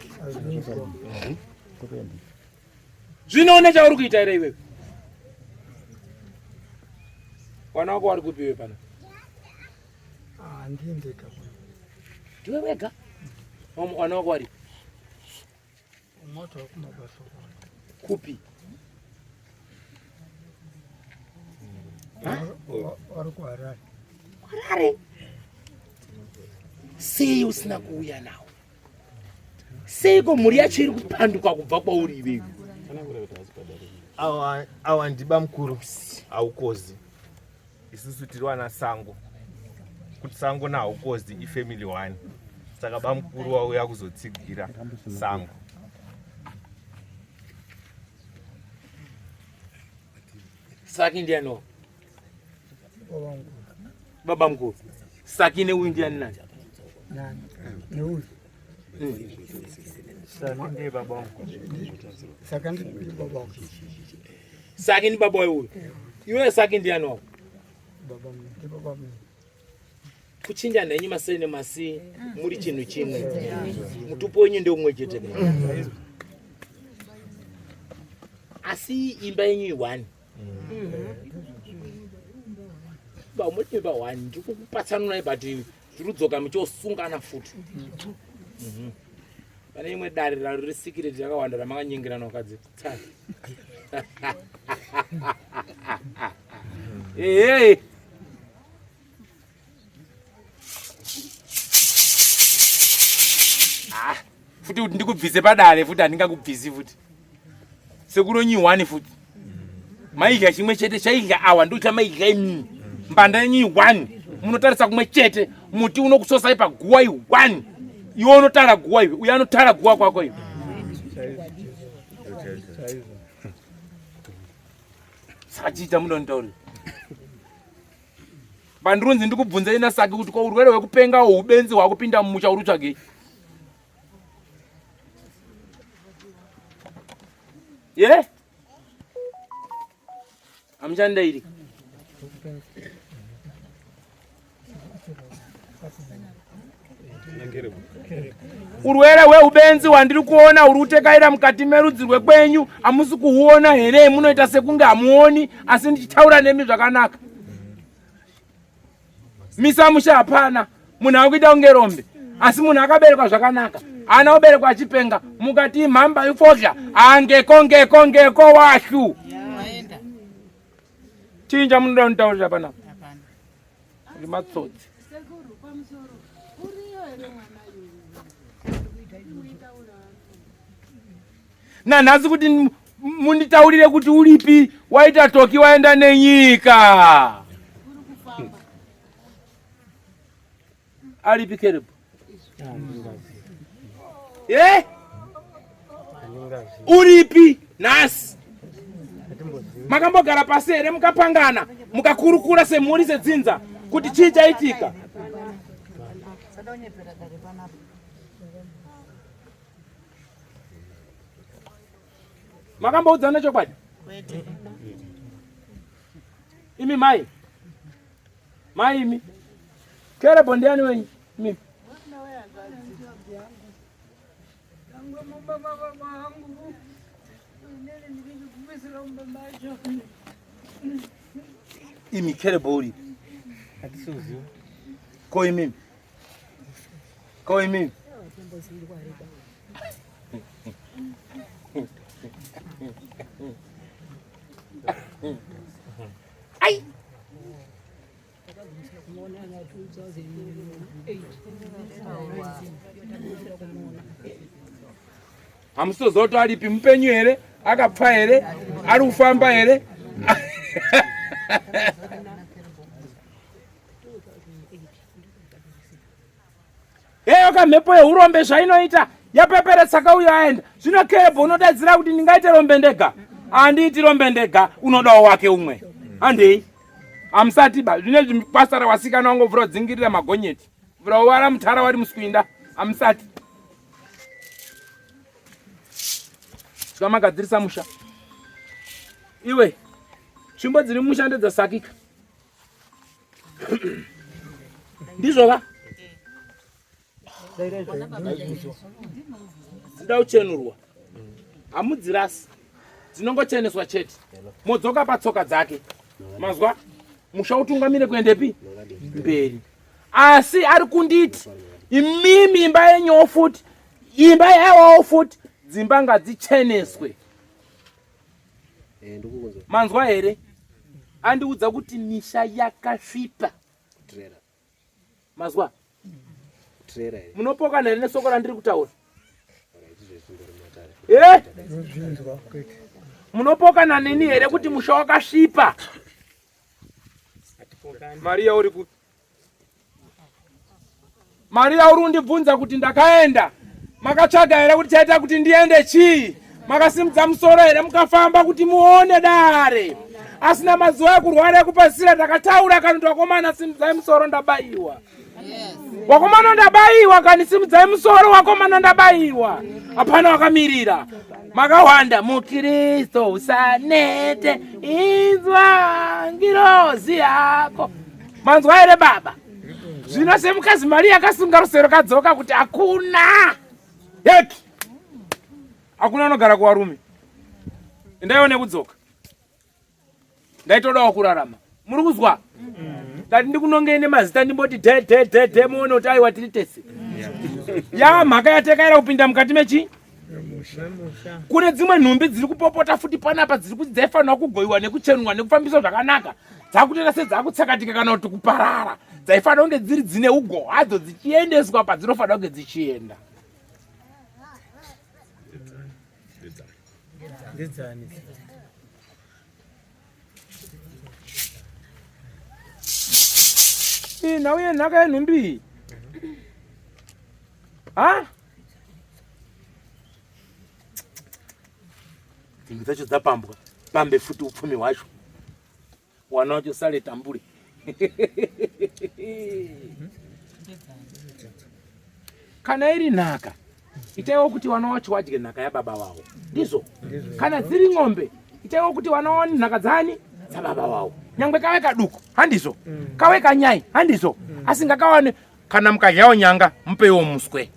Zvino une chauri kuita here iwewe? Wana wako wari kupi iwe pana? Ah, ndiye ndega. Ndiwe wega? Wana wako wari? Moto wakumabasa. Kupi? Wari kuHarare. Harare? Sei usina kuuya nawo? Seiko mhuri yacho iri kupanduka kubva kwauri iwewe? Awa ndiba mukuru haukozi. Isusu tiri wana sango. Kuti sango na haukozi ifamily one. Saka bamukuru wauya kuzotsigira sango. Saki ndiani wako? Baba mukuru. Saki neuyu ndiani nani? Nani? Neuyu. Saki ndiye baba wangu. Saka ndi baba wangu. Saki ndi baba uyu. Iwe Saki ndiani wako? Baba ndi baba mimi. Kuchinja nhenyu masei nemasi muri chinhu chimwe. Mutupo wenyu ndeumwe chete. Asi imba yenyu iwani. Ba muri imba one ndiri kukupatsanurai but zviri kudzoka muchosungana futi. Pane imwe dare raro riri secret rakawanda ramakanyengirana vakadzi. Tsai. Ehe. Futi kuti ndikubvise padare futi handingakubvisi futi. Sekuru nyi one futi. Maidya chimwe chete chaidya awa ndo chamaidya imimi. Mbanda yenyu one. Munotarisa kumwe chete muti unokusosai paguwa i one. Iwe unotara guwa iwe, uyo anotara guwa kwako iwe. Saka chii chamunonditaurira? Pandinonzi ndikubvunzei naSaki kuti ko urwere hwekupenga uhu ubenzi hwakupinda mumusha uri kutsvagei? Ye? Yeah? Hamuchandairi. Urwere hweubenzi hwandiri kuona huri kutekaira mukati merudzi rwekwenyu hamusi kuhuona here? Munoita sekunge hamuoni, asi ndichitaura nemi zvakanaka. Misa musha hapana munhu akuita kunge rombe, asi munhu akaberekwa zvakanaka, haana kuberekwa achipenga. Mukati mhamba ifodya angeko ngeko ngeko washu. Chinja munoda kunditaurira panapa? Uri matsotsi. Nanhasi kuti munditaurire kuti uripi, waita toki waenda nenyika. Aripi Kerebu? Eh? Uripi nhasi? Makambogara pasi here mukapangana mukakurukura semhuri sedzinza kuti chii chaitika? Makamboudzana chokwadi? Imi mai mai imi Kerebo ndiani wenyu imi? Imi Kerebo uri ko imimi ko imimi ai hamusitoziva kuti aripi mupenyu here akapfa here ari kufamba here Heyo kamhepo yehurombe zvainoita yapeperetsa kauyo aenda. Zvino Kebho unodaidzira kuti ndingaite rombe ndega. Handiiti rombe ndega, unodawo wake umwe. Handei. Hamusati ba. Zvine kwasara wasikana wangovhura kudzingirira magonyeti. Vhura wara mutara wari muswinda. Hamusati. Svika magadzirisa musha. Iwe, tsvimbo dziri musha ndedzasakika. Ndizvo ka? Dzinoda kuchenurwa. Hamudzirasi. Dzinongocheneswa chete. Modzoka patsoka dzake. Mazwa? Musha utungamire kuendepi? Mberi. Asi ari kunditi imimi imba yenyu futi imba yawawo futi dzimba ngadzicheneswe. Manzwa here? Andiudza kuti misha yakasvipa. Mazwa? Munopokana here nesoko randiri kutaura? Eh? Munopokana neni here kuti musha wakasvipa? Maria uri kupi? Maria uri kundibvunza kuti ndakaenda. Makatsvaga here kuti chaita kuti ndiende chii? Makasimudza musoro here mukafamba kuti muone dare? Asina mazuva ekurwara ekupedzisira ndakataura kani kuti wakomana simudzai musoro ndabaiwa. Wakomana ndabaiwa kani simudzai musoro wakomana ndabaiwa. Hapana wakamirira. Makawanda muKristo usanete inzwa ngirozi yako. Manzwa here baba? Zvino semukadzi Maria akasunga rusero kadzoka kuti hakuna heki, hakuna anogara kuvarume. Ndaione kudzoka, ndaitodawo kurarama. Muri kuzwa? Ndati ndikunongei nemazita ndimboti de de de de muone kuti aiwa tiri tese. Ya mhaka yatekaira kupinda mukati mechi kune dzimwe nhumbi dziri kupopota futi panapa dziri kuti dzaifanirwa kugoiwa nekuchenurwa nekufambiswa zvakanaka dzakutoita sedzakutsakatika kana kuti kuparara dzaifanira kunge dziri dzine ugo hadzo dzichiendeswa padzinofanira kunge dzichienda. Ndedzani? Iyi nhau yenhaka yenhumbi iyi. Ha? Dzimwe dzacho dzapambwa. Pambe futi upfumi hwacho. Wana wacho sale tambure. Kana iri nhaka itaiwo kuti wana wacho wadye nhaka yababa wawo. Ndizvo. Kana dziri ng'ombe itaiwo kuti wana waone nhaka dzani dzababa wawo. Nyangwe kave kaduku handizvo. Kave kanyai handizvo. Asi ngakawane kana mukadyawo nyanga mupeiwo muswe.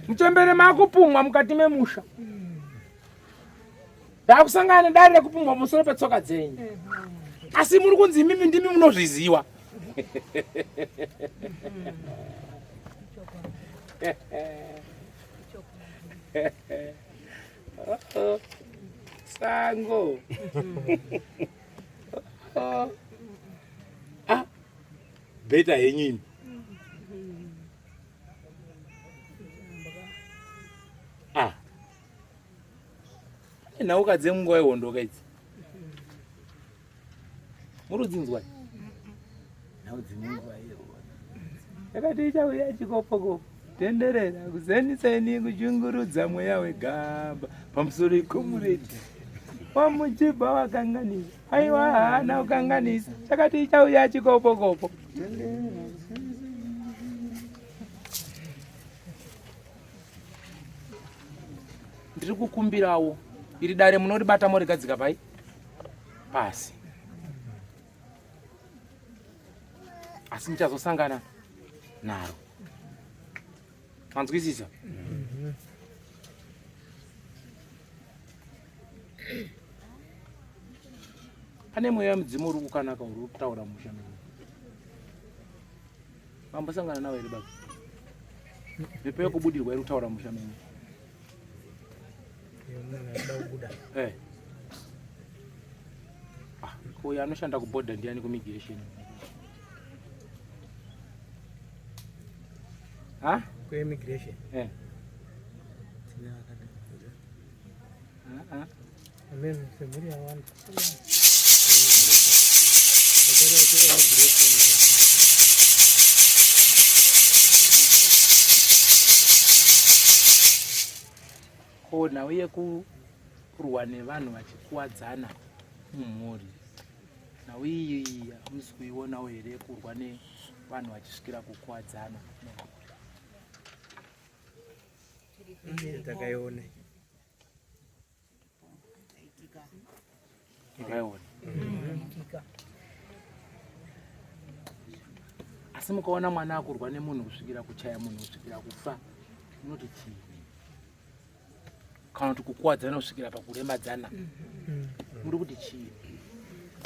Muchembere makupumwa mukati memusha. Ndakusangana nedare rekupumwa pamusoro petsoka dzenyu. Asi muri kunzi imimi ndimi munozviziwa. Sango. Ah, beta henyu imi. Ah. Pane nhauka dzemunguva yehondo ka idzi. Muri kudzinzwa? Nhau dzemunguva yehondo. Yakati ichauya chikopokopo. Tenderera kuzeniseni kuchungurudza mweya wegamba pamusoro ikomuredhi wamuchibva wakanganisa aiwa haana kukanganisa chakati ichauya chikopokopo. Ndiri kukumbirawo iri dare munoribata morigadzika pai pasi asi muchazosangana naro manzwisisa pane mweya mudzimu uri kukanaka uri kutaura musha menyu mambosangana nawo here baba mhepo yekubudirwa iri kutaura musha menyu eh. Ah, uyo anoshanda kubhodha ndiani kumigration ha kuimmigration eh. Amen semhuri yawanda ko nhau yekurwa nevanhu vachikuwadzana mumhuri nhau iyi hamusi kuionawo here kurwa nevanhu vachisvikira kukuwadzana Takaiona. Makaiona. Asi mukaona mwana akurwa nemunhu kusvikira kuchaya munhu kusvikira kufa unoti chii? Kana kuti kukuwadzana kusvikira pakuremadzana. Muri kuti chii?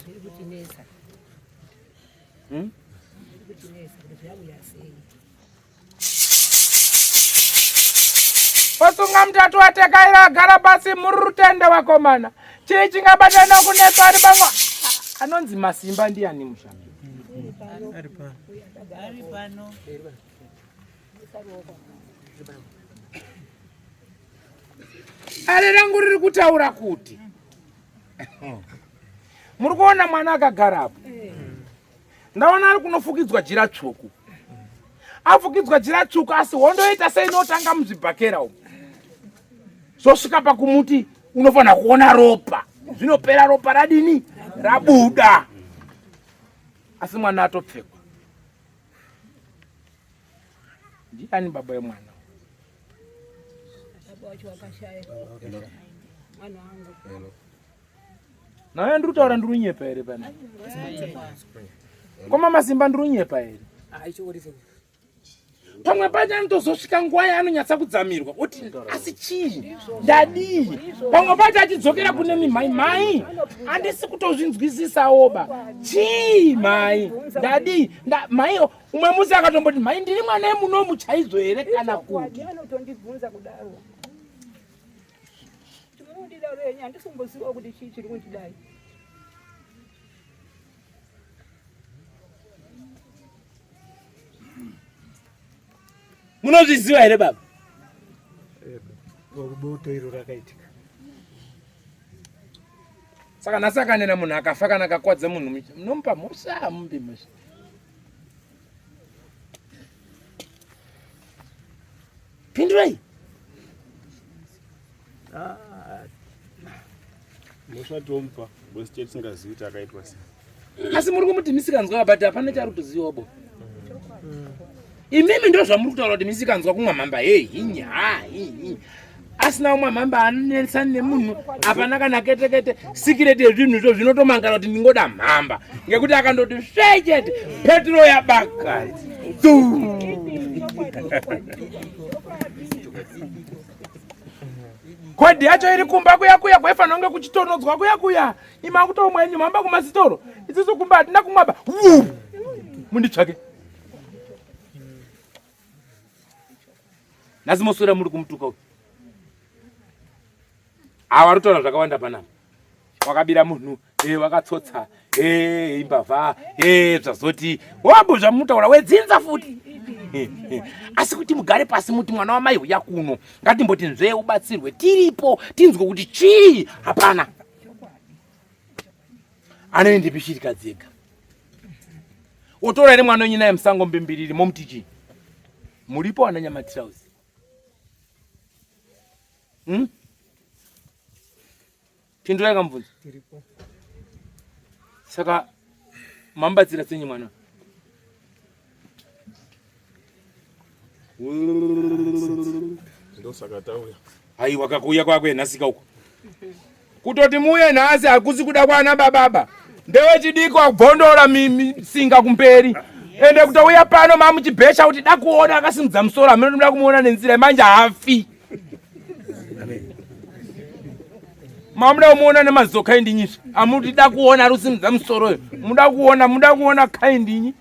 Zviri kutinetsa. Hmm? Zviri kutinetsa kuti zvauya sei. Osunga mutatu watekaira agara pasi muri rutendo vakomana. Chii chingabatana kunetsa ari pamwe anonzi masimba ndiyani musha? Ari pano. Ari pano. Dare rangu riri kutaura kuti muri kuona mwana akagara apo. Ndaona ari kunofukidzwa jira tsvuku. Afukidzwa jira tsvuku asi hondo yoita sei inotanga muzvibhakera umu. Zvosvika pakumuti unofanira kuona ropa. Zvinopera ropa radini? Rabuda. Asi mwana atopfekwa. Ndiani baba yemwana? Baba wacho wakashaya. Mwana wangu. Naye ndiri kutaura ndiri kunyepa here pana? Koma masimba ndiri kunyepa here? Pamwe pacho anotozosvika nguva yaanonyatsa kudzamirwa oti asi chii ndadii? Pamwe pacho achidzokera kune mimhai mhai handisi kutozvinzwisisawo ba chii mhai ndadii mhai umwe musi akatomboti mhai ndiri mwana yemunomu chaizvo here kana kuti anotondibvunza kudaro Munondidaro henyu handisi kumbozivawo kuti chii chiri kundidai. Munozviziva here baba? Boto iro rakaitika. Saka nhasi akanena munhu akafa kana akakwadza munhu munomupa mhosva hamupi mhosva. Pindurai. Ah, Mhosva tomupa because chete tisingazivi kuti akaitwa sei. Asi muri kumuti misikanzwa but hapana chaari kutozivawo bo. Imimi ndo zvamuri kutaura kuti misikanzwa kumwa mhamba hey hinyi ha hinyi. Asina kumwa mhamba anonetsani nemunhu hapana kana kete kete sikireti yezvinhu izvo zvinotomangara kuti ndingoda mhamba ngekuti akandoti svee chete petro yabaka. Kodhi yacho iri kumba kuya kuya kwaifanira kunge kuchitonodzwa kuya kuya. Ima kutomwa yenyu mhamba kumasitoro. Isusu kumba hatina kumwa ba. Munditsvake. Nhasi moswera muri kumutuka uyu. Awa rutaura zvakawanda panapa. Wakabira munhu, eh wakatsotsa, eh imbavha, eh zvazoti. Wambo zvamutaura wedzinza futi. Asi kuti mugare pasi muti mwana wamai huya kuno. Ngatimboti nzvee ubatsirwe tiripo tinzwe kuti chii hapana. Anoendepi shirikadzi yega? Otora here mwana wenyu naye musango mbimbiriri momuti chii? Muripo ana nyamatirauzi. Hmm? Pindurai kamubvunzo. Tiripo. Saka mamubatsira senyi mwana? Ndosaka tauya. Aiwa kakuuya kwakwe nhasika uko. Kutoti muuye nhasi hakusi kuda kwana bababa. Ndewechidiki wakubvondora misinga kumberi. Ende kutouya pano mamuchibhesha kuti dakuona akasimudza musoro hameno ndinoda kumuona nenzira manje haafi. Mamuda kumuona nemaziso kaindinyi amuti da kuona rusimudza musoro uyo. Muda kuona muda kuona kaindinyi.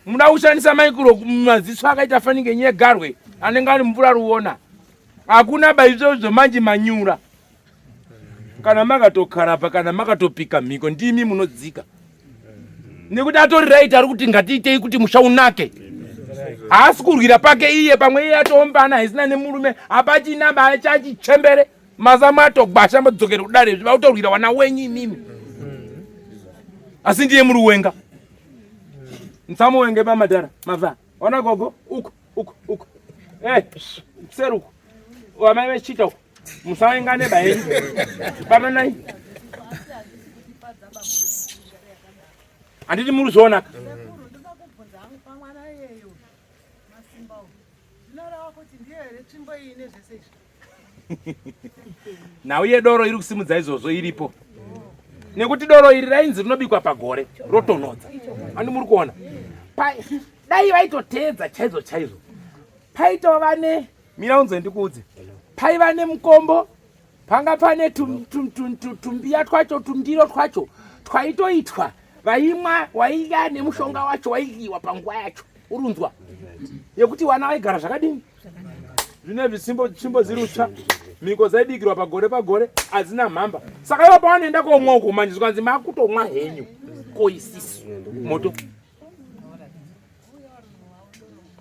Muda kushandisa maikro maziso akaita fanike nyegarwe anenge ari mvura ruona. Hakuna ba izvozvo manje manyura. Kana makatokarapa kana makatopika mhiko ndimi munodzika. Nekuti atori right ari kuti ngatiitei kuti musha unake. Haasi kurwira pake iye pamwe iye atoombana haisina nemurume hapachina bachachichembere mazamu atogwasha mbodzokere kudare izvi vakutorwira wana wenyu imimi. Asi ndiye muri wenga. Musamuwenge pamadhara mava. Ona gogo uko uko uko. Eh, kuseri uko. Wamai vechita uko. Musawengane bayenyu. Batanai. Handiti muri zviona ka? Nhau yedoro iri kusimudza izvozvo iripo. Nekuti doro iri rainzi rinobikwa pagore rotonhodza. Handi muri kuona? Dai vaitoteedza chaizvo chaizvo. Paitova ne mira unzwe ndikuudze. Paiva nemukombo, panga pane tumbiya twacho, tundiro twacho twaitoitwa vaimwa waidya nemushonga wacho waidyiwa panguva yacho. Urunzwa yekuti wana vaigara zvakadini? Zvine zvisimbo tsvimbo dziri utsva mhiko dzaibikirwa pagore pagore hadzina mhamba. Saka ivo pavanoenda komwa uko manje zvikanzi makutomwa henyu koisisu moto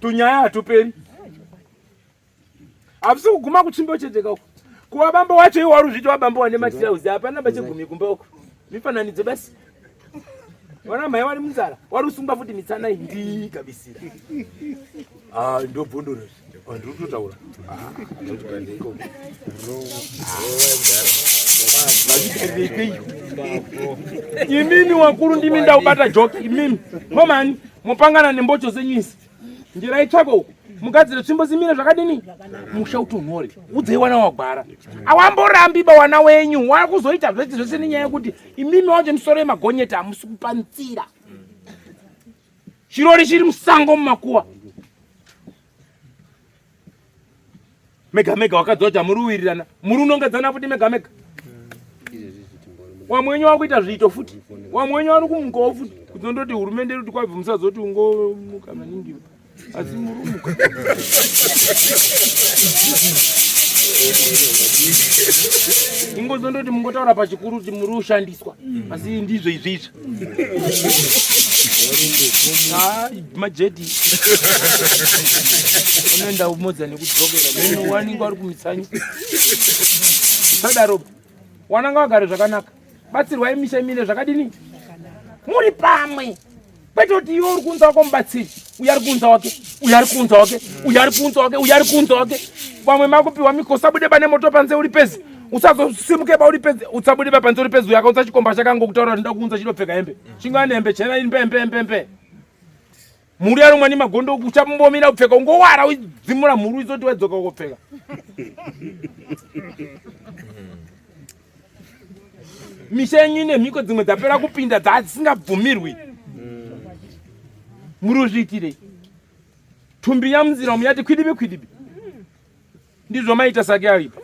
tunyaya hatuperi hapisi kuguma kutsvimbo chete kauko kuva bambo wacho iwo wari uzviti wabambo wane matirauzi hapana pachegumi kumba uko mifananidzo basi wana mhai wari munzara wari usungwa futi mitsana iyi ndikabisira ah, ndobvondoro ah, ndiri kutotaura ah, imimi wakuru ndimi ndaubata joki imimi momani mopangana nembocho dzenyu izi njira itsvako uku mugadzire tsvimbo zimire zvakadini musha utonhore udzei wana wagwara awamborambi ba wana wenyu wakuzoita zvese zvese nenyaya yekuti imimi wacho misoro yemagonyeti hamusi kupa nzira chirori chiri musango mumakuwa mega mega wakadzi wacho hamuri kuwirirana muri unongedzana futi mega mega wamwe wenyu wakuita zviito futi wamwe wenyu wari kumukawo futi kuzondoti hurumende iri kuti kwabva musazoti ungomuka maningi asi murumuka ingozondoti mungotaura pachikuru kuti muri ushandiswa asi ndizvo izvi izvi. Ah, majeti unoenda umodza nekudzokera meno wanenge wari kumitsanya sadaro wananga wagare zvakanaka batsirwai misha imire zvakadini muri pamwe kwete kuti iwe uri kuunza wako mubatsiri uyo ari kuunza wake uyo ari kuunza wake uyo ari kuunza wake uyo ari kuunza wake vamwe makupiwa miko usabude pane moto panze uri pezi usazosimuke ba uri pezi usabude ba panze uri pezi uyo akaunza chikomba chakangokutaura kuti ndoda kuunza chinopfeka hembe chingava nehembe chena ini mpe mpe mpe mhuru yarumwa nemagondo uchambomira kupfeka ungowara udzimura mhuru izoti wadzoka ukopfeka misha yenyu ine mhiko dzimwe dzapera kupinda dzasingabvumirwi muri uzviitirei tumbi yamunzira umu yati kwidibi kwidibi ndizvo maita sake aripo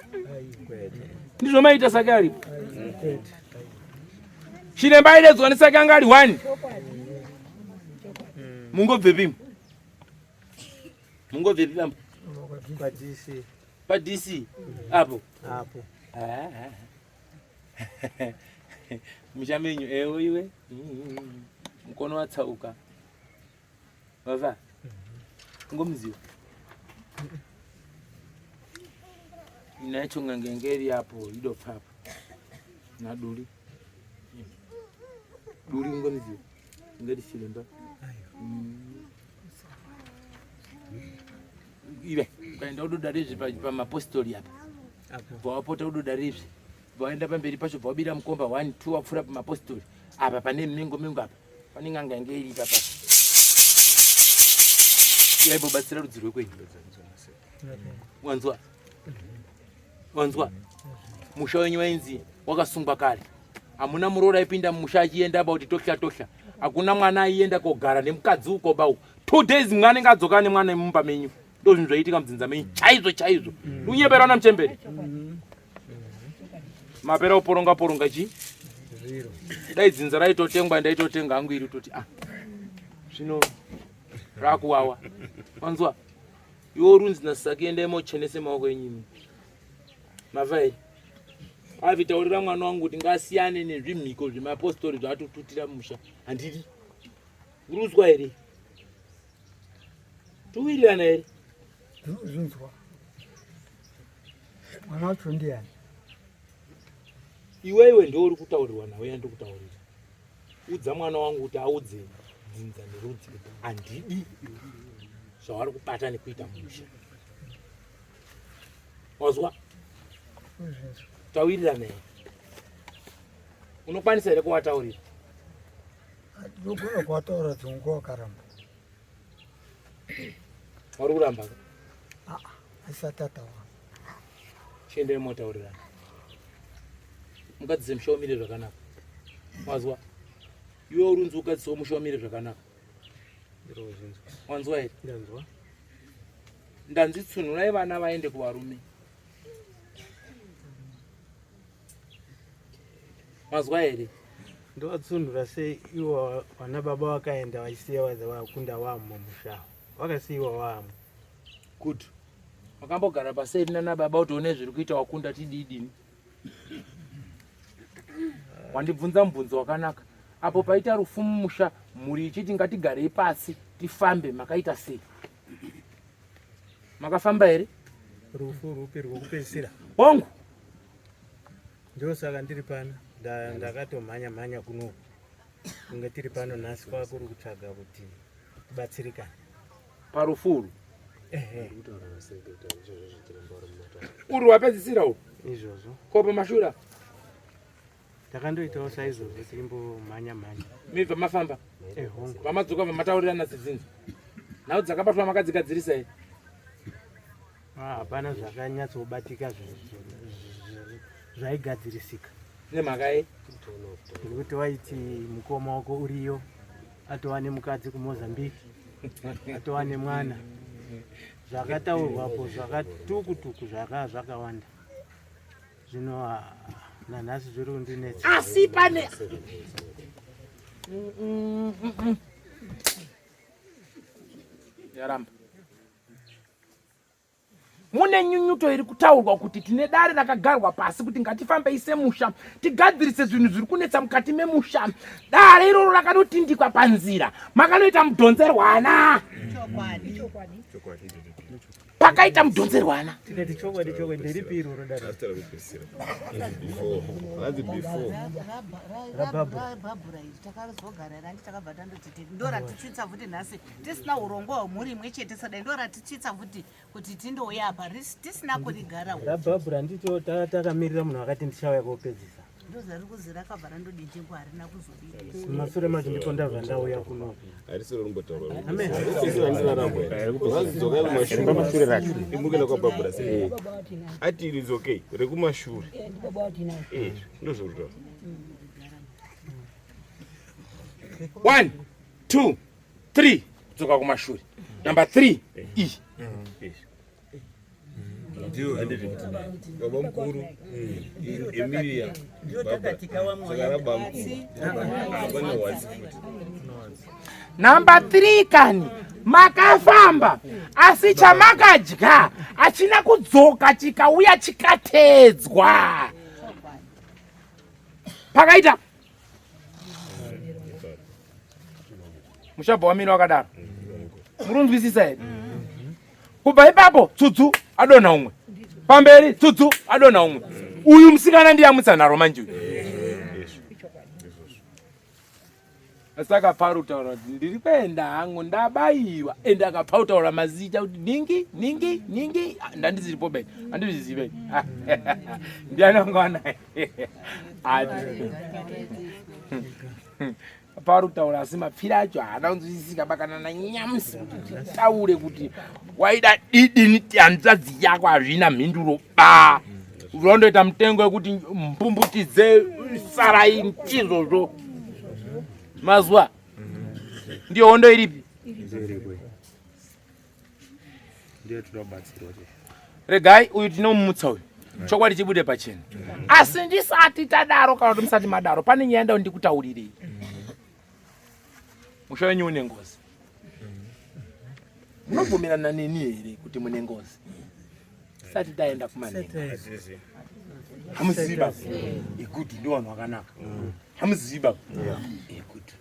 ndizvo maita sake aripo chiremba aidedzwa nesake anga ari one mungobvepimo mungobvepi bambo padc apo apo ah, ah. musha menyu ewo iwe mm, mukono watsauka vava ngomuziwa inacho ngangengeri apo idopfa apo naduri duri ngomuziwa ngati chilemba mm. ive ukaenda udoda rezvi pamapostori apa bva wapota udoda rezvi bva waenda pamberi pacho bva wabira mukomba one two wapfuura pamapostori apa pane mengo mengo apa pane n'anga yange iri ipapa yaimbobatsira rudzi rwekwenyu wanzwa wanzwa musha wenyu wainzi wakasungwa kare hamuna muroora aipinda mumusha achienda ba kuti tohla tohla hakuna mwana aienda kogara nemukadzi uko ba two days mwana anenge adzoka nemwana mumba menyu ndo zvinhu zvaiitika mudzinza menyu chaizvo chaizvo unyepera na muchembere mapera kuporonga poronga chi dai dzinza raitotengwa ndaitotenga hangu iri toti ah zvino rakuwawa wanzwa iwe urunzi nasaki endai mochenese maoko enyu imi mava here avi taurira mwana wangu kuti ngasiyane nezvimhiko zvemapostori zvaatotutira musha handidi uruzwa here Tuwirirana here? Ndinozvinzwa. Mwana wacho ndiani? Iwewe ndiwe uri kutaurirwa nawe yandiri kutaurira. Udza mwana wangu kuti audze dzinza nerudzi kuti handidi zvavari kubata nekuita musha. Wazwa? Tawirirana here? Unokwanisa here kuwataurira? Ndinogona kuwataura dzimwe nguva wakaramba. Wari kuramba ka? Ah, asati ataura. Chiendai motaurirana. Mukadzi semusha umire zvakanaka. Wazwa? Iwe urunzi ukadzi semusha umire zvakanaka. Wanzwa here? Ndanzwa. Ndanzi tsunhurai vana vaende kuvarume. Mazwa here? Ndovatsunhura sei ivo vana baba vakaenda vachisiya vakunda wamo mumusha vakasiyiwa wamo. Good. Wakambogara paseri nana baba kuti one zviri kuita wakunda tididini. Wandibvunza mubvunzo wakanaka. Apo paita rufu mumusha mhuri ichiti ngatigarei pasi tifambe makaita sei? Makafamba here? Rufu rupi rwekupedzisira? Hongu. Ndosaka ndiri pano ndakatomhanya mhanya kuno kunge tiri pano nhasi kwakuri kutsvaga kuti tibatsirikane parufu urwu. Uri wapedzisira urwu? Izvozvo. Ko pamashura? Takandoitawo saizvozvo tichimbomhanya mhanya. Mibva mafamba? Vamadzoka vamataurirana sedzinza. Nhau dzakabatwa makadzigadzirisa here? Ah, hapana zvakanyatsobatika zvaigadzirisika. Nemhaka yei? Nekuti waiti mukoma wako uriyo atova nemukadzi kuMozambique atova nemwana zvakataurwapo zvakatukutuku zvaka zvakawanda zvino ah, nanhasi zviri kundinetsa asi pane yaramba Mune nyunyuto iri kutaurwa kuti tine dare rakagarwa pasi kuti ngatifambei semusha tigadzirise zvinhu zviri kunetsa mukati memusha. Dare iroro rakanotindikwa panzira, makanoita mudhonzerwana. Pakaita mudhonzerwana. Tikati chokwadi chokwadi nderipi iroro dare? Rabhabhura iri takazogara randi takabva tandoti ndoratitsitsa futi nhasi tisina urongwa hwemhuri imwe chete sadai ndoratitsitsa futi kuti tindouya apa tisina kurigara rabhabhura ndito takamirira munhu akati ndichauya kopedzisa ndozari kuzi rakabva randodetengwa harina kuzodii masure macho ndipo ndabva ndauya kuno harisiro rimbotaurwaadzokai kumashure racho imukenda kwabhabhura sei ati it is okay rekumashure eh, ndozvokutaura one two three dzoka kumashure number three e baba mukuru emilia saka rababa mukuru hapana watsi futi number 3 kani makafamba asi chamakadya hachina kudzoka chikauya chikatedzwa pakaita mushabva wamira wakadaro murunzwisisa here kubva ipapo tsutsu adonha umwe pamberi tsutsu adonha umwe uyu musikana ndiye amutsa nharo manje uyu asi akapfa kutaura kuti ndiri kuenda hangu ndabayiwa ende akapfa kutaura mazita kuti ningi ningi ningi ah, ndandisiripo beni handizvizive ndiani wanga wanaye paari kutaura asi mapfira acho haana kunzwisisika bakana nanyamusi kuti titaure kuti waida didini hanzvadzi yako hazvina mhinduro ba unondoita mutengo wekuti mbumbutidze sarai ndizvozvo mazuva ndiyo hondo iripi Regai uyu tinomumutsa uyu chokwadi chibude pachena asi ndisati tadaro kana kuti musati madaro pane nyaya ndau ndikutaurirei musha wenyu une ngozi munobvumirana neni here kuti mune ngozi sati taenda kumanenga hamuzivi baba igudu ndi vanhu vakanaka hamuzivi baba igudu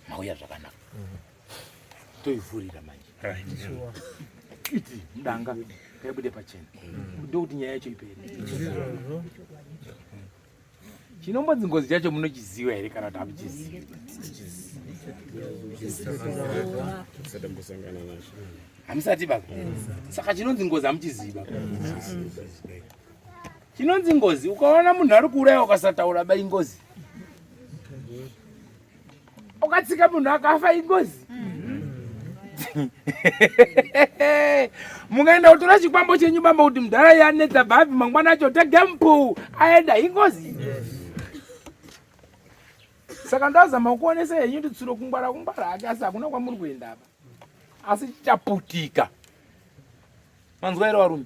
mauya zvakanaka toivhurira manje iti mudanga ngaibude pachena ndokuti nyaya yacho ipere chinombonzi ngozi chacho munochiziva here kana kuti hamuchizivi hamusati baba saka chinonzi ngozi hamuchizivi baba chinonzi ngozi ukaona munhu ari kuuraya ukasataura ba ingozi ukatsika munhu akafa ingozi mukaenda kutora chikwambo chenyu bamba kuti mudhara yanetsa bhabhi mangwana acho tegempu aenda ingozi saka ndazama kuonesa henyu kuti tsuro kungwara kungwara hake asi hakuna kwamuri kuenda apa asi chichaputika Manzwa here varume?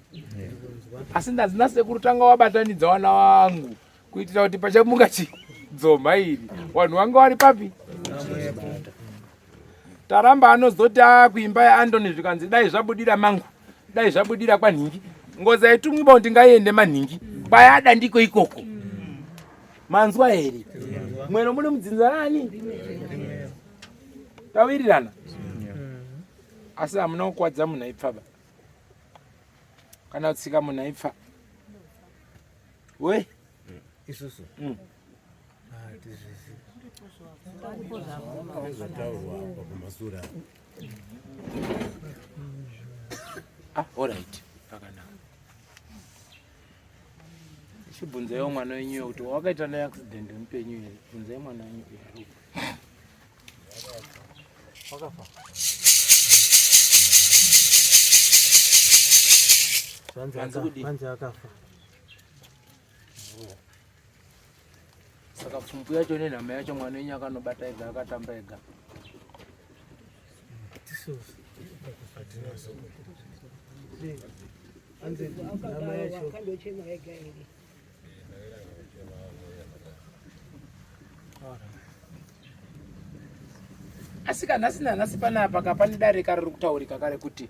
Asi ndanzi nasekuru tanga wabatanidza wana wangu kuitira kuti pachamuka chidzoma iri vanhu vanga vari papi? Taramba anozoti akuimba yaAndoni zvikanzi dai zvabudira mangu dai zvabudira kwanhingi ngozi haitumwi ba kuti ngaiende manhingi kwayada ndiko ikoko manzwa here mwero mune mudzinza rani tawirirana asi hamuna kukwadza munhu aipfaba kana kutsika munhu aipfa we isusu mm. Ah, alright pakanaka chibvunzaiwo mwana wenyu kuti wakaita naye accident mupenyu here bvunzai mwana wenyu uyo Wakafa. Zvanzi akafa. Saka pfumbu yacho nenhama yacho mwana wenyu akanobata ega akatamba ega. Anzi nhama yacho. Asi kana nhasi nanhasi panapa ka pane dare kare riri kutaurika kare kuti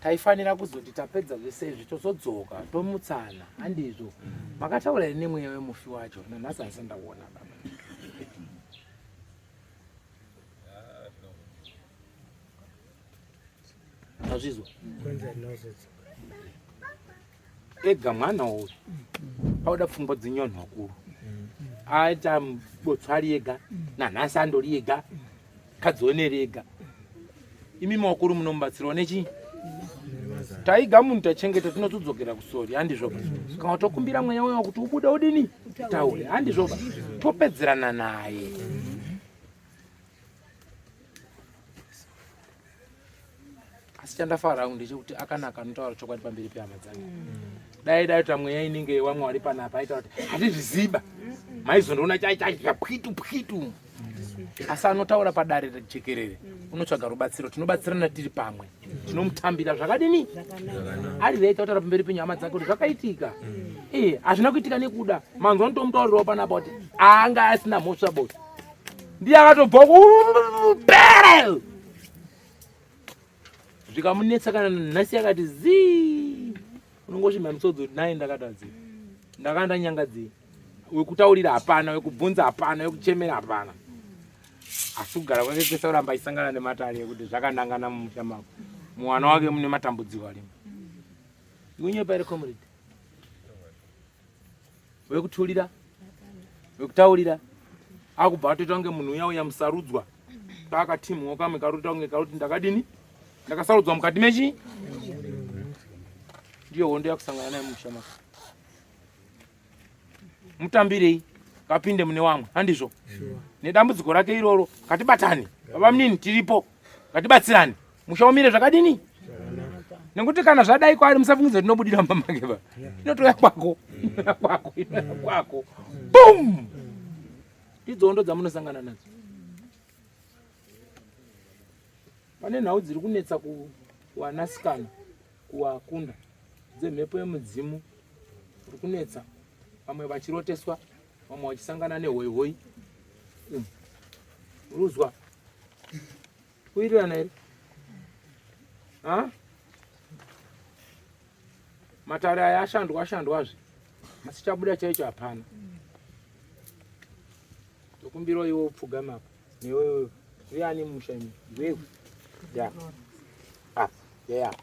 Taifanira kuzoti tapedza zvese izvi tozodzoka tomutsana, handizvo? Makataura here nemweya wemufi wacho? Nanhasi handisati ndakuona baba. Mazvizwa? Ega mwana uyu pauda pfungwa dzinyonhwa kuru. Aita botswari ega, nanhasi andori ega, kadzioneri ega. Imi makuru munomubatsirawo nechii? Taiga munhu tachengeta tinotodzokera kusori, handizvoba? Kana tokumbira mweya uya kuti ubude udini? Taure, handizvoba? Topedzerana naye. Asi chandafara hangu ndechekuti akanaka anotaura chokwadi pamberi pehama dzake. Dai dai ta mweya inenge yewamwe wari panapa aitaura kuti hatizviziba, maizondiona chaichaitika pwitu pwitu. Asi anotaura padare jekerere, unotsvaga rubatsiro, tinobatsirana tiri pamwe, tinomutambira zvakadini. Ari reita kutaura pamberi penyama dzake kuti zvakaitika. Eh, hazvina kuitika nekuda manzwa notomutaurirawo panapa kuti anga asina mhosva bosi ndiye akatobva kupere zvikamunetsa kana nhasi yakati zii unongosvimha misodzi kuti naye ndakatadzei ndakanga ndanyangadzei wekutaurira hapana wekubvunza hapana wekuchemera hapana asi kugara kwake kwese kuramba achisangana nematare ekuti zvakanangana mumusha mako muwana wake mune matambudziko arimo ikunyepa here comrade wekutulira wekutaurira akubva atoita kunge munhu uya uya musarudzwa paakatimhuwo kamwe karuta kunge karuti ndakadini ndakasarudzwa mukati mechi ndiyo hondo yakusangana naye mumusha mako mutambirei kapinde mune wamwe handizvo nedambudziko rake iroro ngatibatane baba munini tiripo ngatibatsirane musha umire zvakadini nekuti kana zvadai kwaari musafungidza kuti inobudira mumba make ba inotouya kwako inouya kwako inouya kwako bum ndidzo hondo dzamunosangana nadzo pane nhau dziri kunetsa kuwanasikana kuwakunda dzemhepo yemudzimu uri kunetsa vamwe vachiroteswa vamwe vachisangana nehoihoi um. uruzwa Kuwirirana here? Ha? Matare aya ashandwa ashandwazve. Asi chabuda chaicho hapana. Tokumbirawo iwe upfugame apa. Newe iwewe. Uyani musha imi. Iwewe. Ya. Ah, yeah.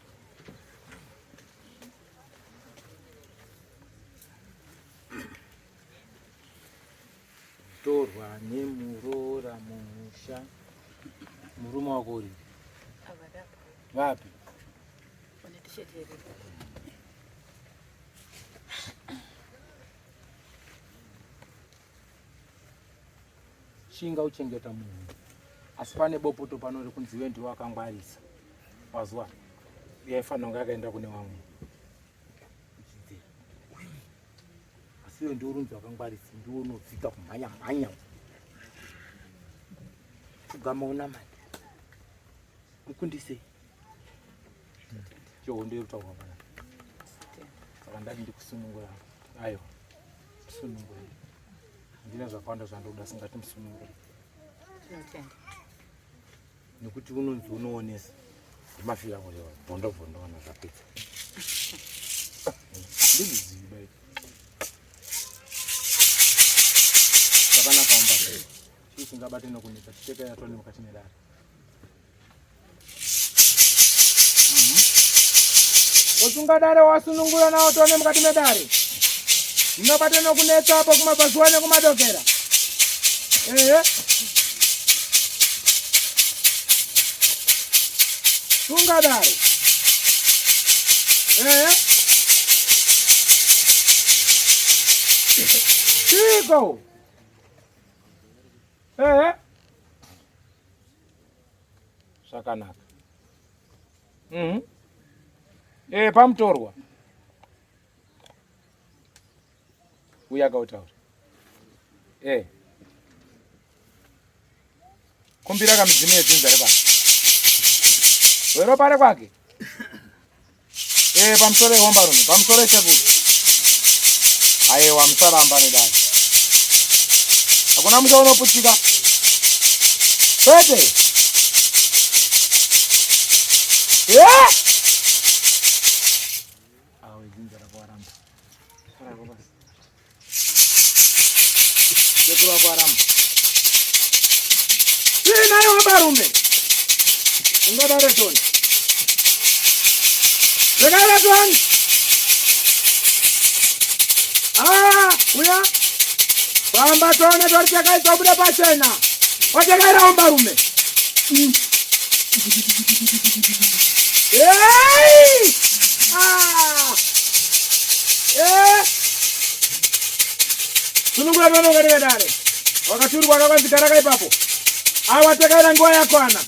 Torwa nemuroora mumusha. Murume wako uri vapi? Shinga uchengeta munhu asi pane bopoto pano rekunzi iwe ndiwe wakangwarisa wazwa yaifanira kunge yakaenda kune vamwe asi iwe ndiwe urunzi wakangwarisa ndiwe unovhika kumhanya mhanya pfugama unamate mukundisei chohondo iri kutaurwa pana saka ndati ndikusunungura aiwa musunungure handina zvakawanda zvandoda singati musunungure nekuti unonzi unoonesa ndimafira kureva bvondo bvondo kana zvapedza ndizvizivi bai zvakanaka umba chii chingabate nokunetsa chiteka yatone mukati medare Osunga dare wasunungura nawo tone mukati medare. Ndingabate nokunetsa apo kumabvazuva nekumadokera. Ehe. Sunga dare. Ehe. Chiko. Ehe. Zvakanaka. Mhm. Eh, pamutorwa. Uya kautaura. Eh. Kumbira kamidzimu yedzinza rekwake. Weropa rekwake. Eh, pamusoro ehombarume, pamusoro esekuru. Ayewa, musaramba nedare. Hakuna musha unoputsika. Kwete. Yeah! wako aramba. Tinayo varume. Ungadare toni. Zvakaita toni. Ah, uya. Famba tone tori takaita buda pachena. Watakaira hombarume. Hey! Ah! Eh! Sunungura vana vakati dare. Wakaturwa kakanzi karaka ipapo. Awa takaira nguva yakwana.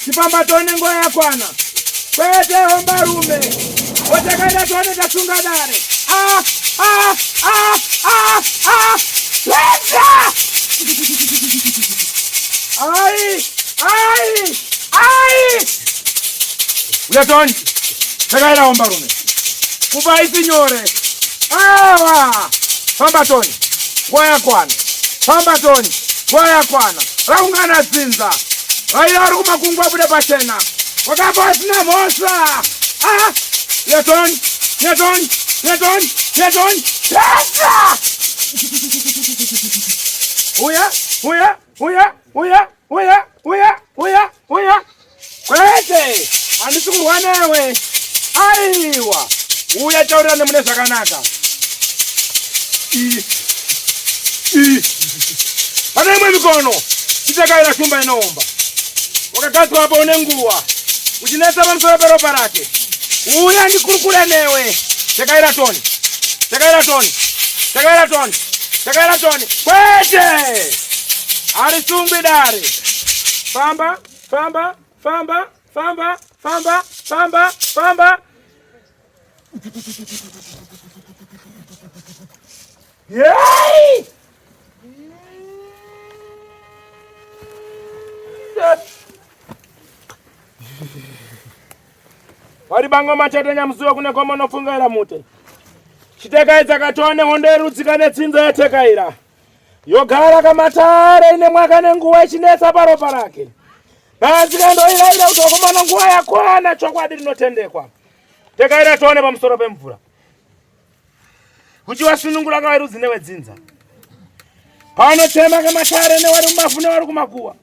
Chifamba tone nguva yakwana. Kwete hombarume. Watakaira tone tasunga dare. Ah! Ah! Ah! Ah! Ah! Pedza! Ai! Ai! Ai! Uya toni. Takaira hombarume. Kuba isi nyore. Awa! Famba toni. Nguva yakwana. Famba toni. Nguva yakwana. Raungana dzinza. Vaiva vari kumakungwa bude pachena. Wakabva vasina mhosva. Ah! Uya toni. Uya toni. Uya toni. Uya toni. Pedza! Uya, uya, uya, uya, uya, uya, uya, uya. Kwete, handisi kurwa newe. Aiwa, uya taurirane mune zvakanaka. Pane imwe mikono ichakaira shumba inoomba. Wakagadzwa apo une nguva uchinetsa pamusoro peropa rake. Uya ndikurukure newe. Chakaira toni. Chakaira toni. Chakaira toni. Chakaira toni. Kwete! Harisungwi dare. Famba, famba, famba, famba, famba, famba, famba. Yay! Wari bango machete nyamusuwa kune komo nofungaira mute. Chitekaidza katone hondo yerudzika netsinza yatekaira. Yogara kamatare ine mwaka nenguva ichinetsa paropa rake. Panzika ndoiraira kuti wakomana nguva yakwana chokwadi rinotendekwa. Tekaira tione pamusoro pemvura. Uchivasunungura kaverudzi newedzinza. Panochema kamatare newari mumavhu newari kumakuwa.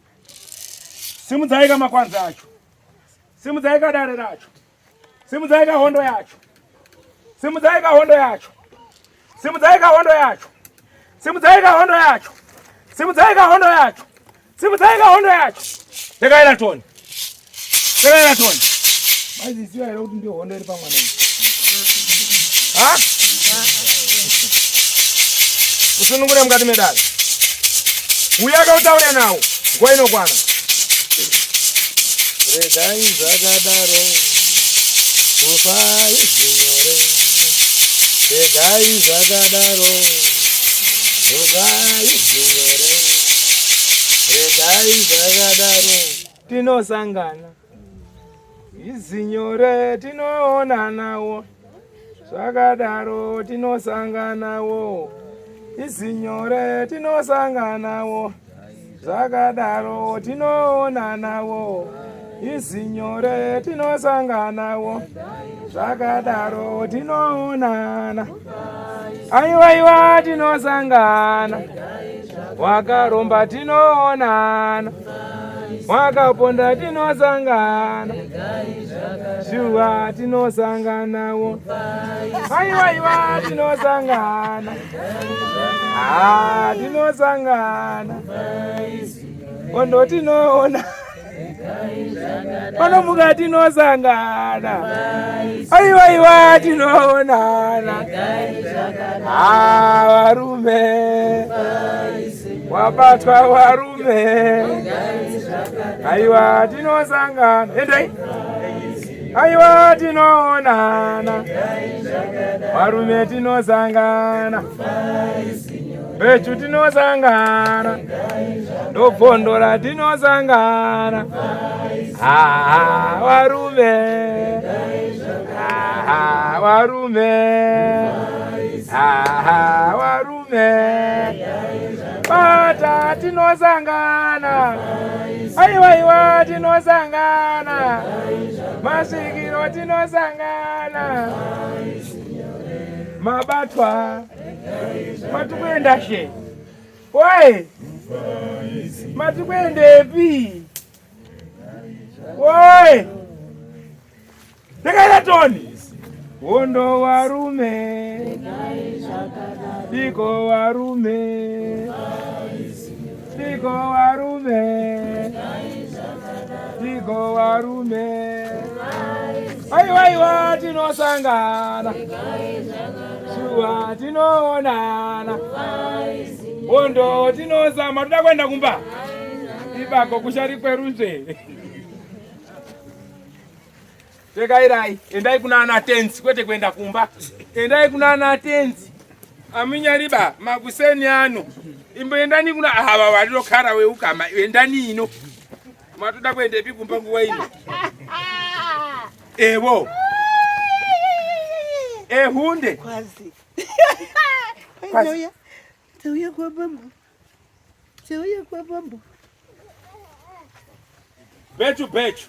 Simudzai kamakwanza acho. Simudzai kadare racho. Simudzai kahondo yacho. Simudzai kahondo yacho. Simudzai kahondo yacho. Simudzai kahondo yacho. Simudzai kahondo yacho. Simudzai kahondo yacho. Tekaira toni. Tekaira toni. Maiziziva here kuti ndiyo hondo iri pamwana iyi? Ha? Usunungure mukati medare. Uya kautaure nawo. Nguva inokwana. Regai zvakadaro, kufa izinyore. Regai zvakadaro, kufa izinyore. Regai zvakadaro. Tinosangana izinyore, tinoonanawo zvakadaro, tinosanganawo izinyore, tinosanganawo zvakadaro, tinoonanawo izinyore, tinosanganawo zvakadaro, tinoonana aiwaiwa, tinosangana wakaromba, tinoonana wakaponda, tinosangana shuwa, tinosanganawo aiwaiwa, tinosangana ah, tinosangana ondo tinoona panomuka tinosangana aiwaiwa, tinoonana ah, varume wabatwa varume aiwa, tinosangana endai aiwa, tinoonana varume, tinosangana bechu, tinosangana ndobvondora, tinosangana ah, varume ah, varume ah, varume bata, tinosangana aiwaiwa, tinosangana masvikiro, tinosangana mabatwa matikuenda she woi. Mati kuendepi? Woi! Ndakaita toni. Hondo warume. Diko warume. Diko warume. Diko warume. Aiwa aiwa tinosangana. Shuwa tinoonana. Hondo tinozama toda kuenda kumba. Ibako kushari kweruzve. Tekairai, endai kuna ana tenzi kwete kuenda kumba. Endai kuna ana tenzi. Aminyariba makuseni ano. Imboendani kuna ava varinokara weukama, endani ino. Matoda kuendepi kumba nguva ino? Evo. Ehunde. Kwazi. Kwazi. Tauya kwa bambo. Tauya kwa bambo. Bechu bechu.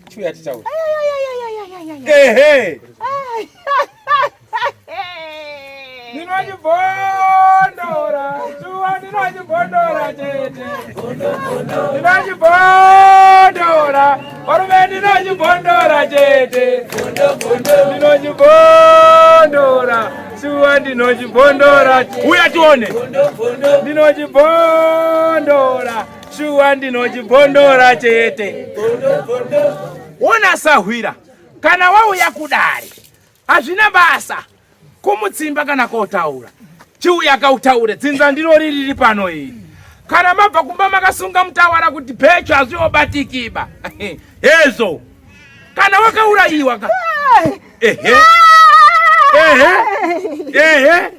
Chiuya titaure. Ehe. Ndinochibondora, zuva ndinochibondora chete. Ndinochibondora, varume ndinochibondora chete. Ndinochibondora, zuva ndinochibondora. Uya tione. Ndinochibondora, shuwa ndinochibondora chete. Wona sahwira, kana wauya kudare hazvina basa kumutsimba kana kotaura chiuya kautaure dzinza ndiro ririri pano iri kana mabva kumba makasunga mutawara kuti bhecho hazviobatikiba hezvo kana wakaurayiwa ka ehe ehe ehe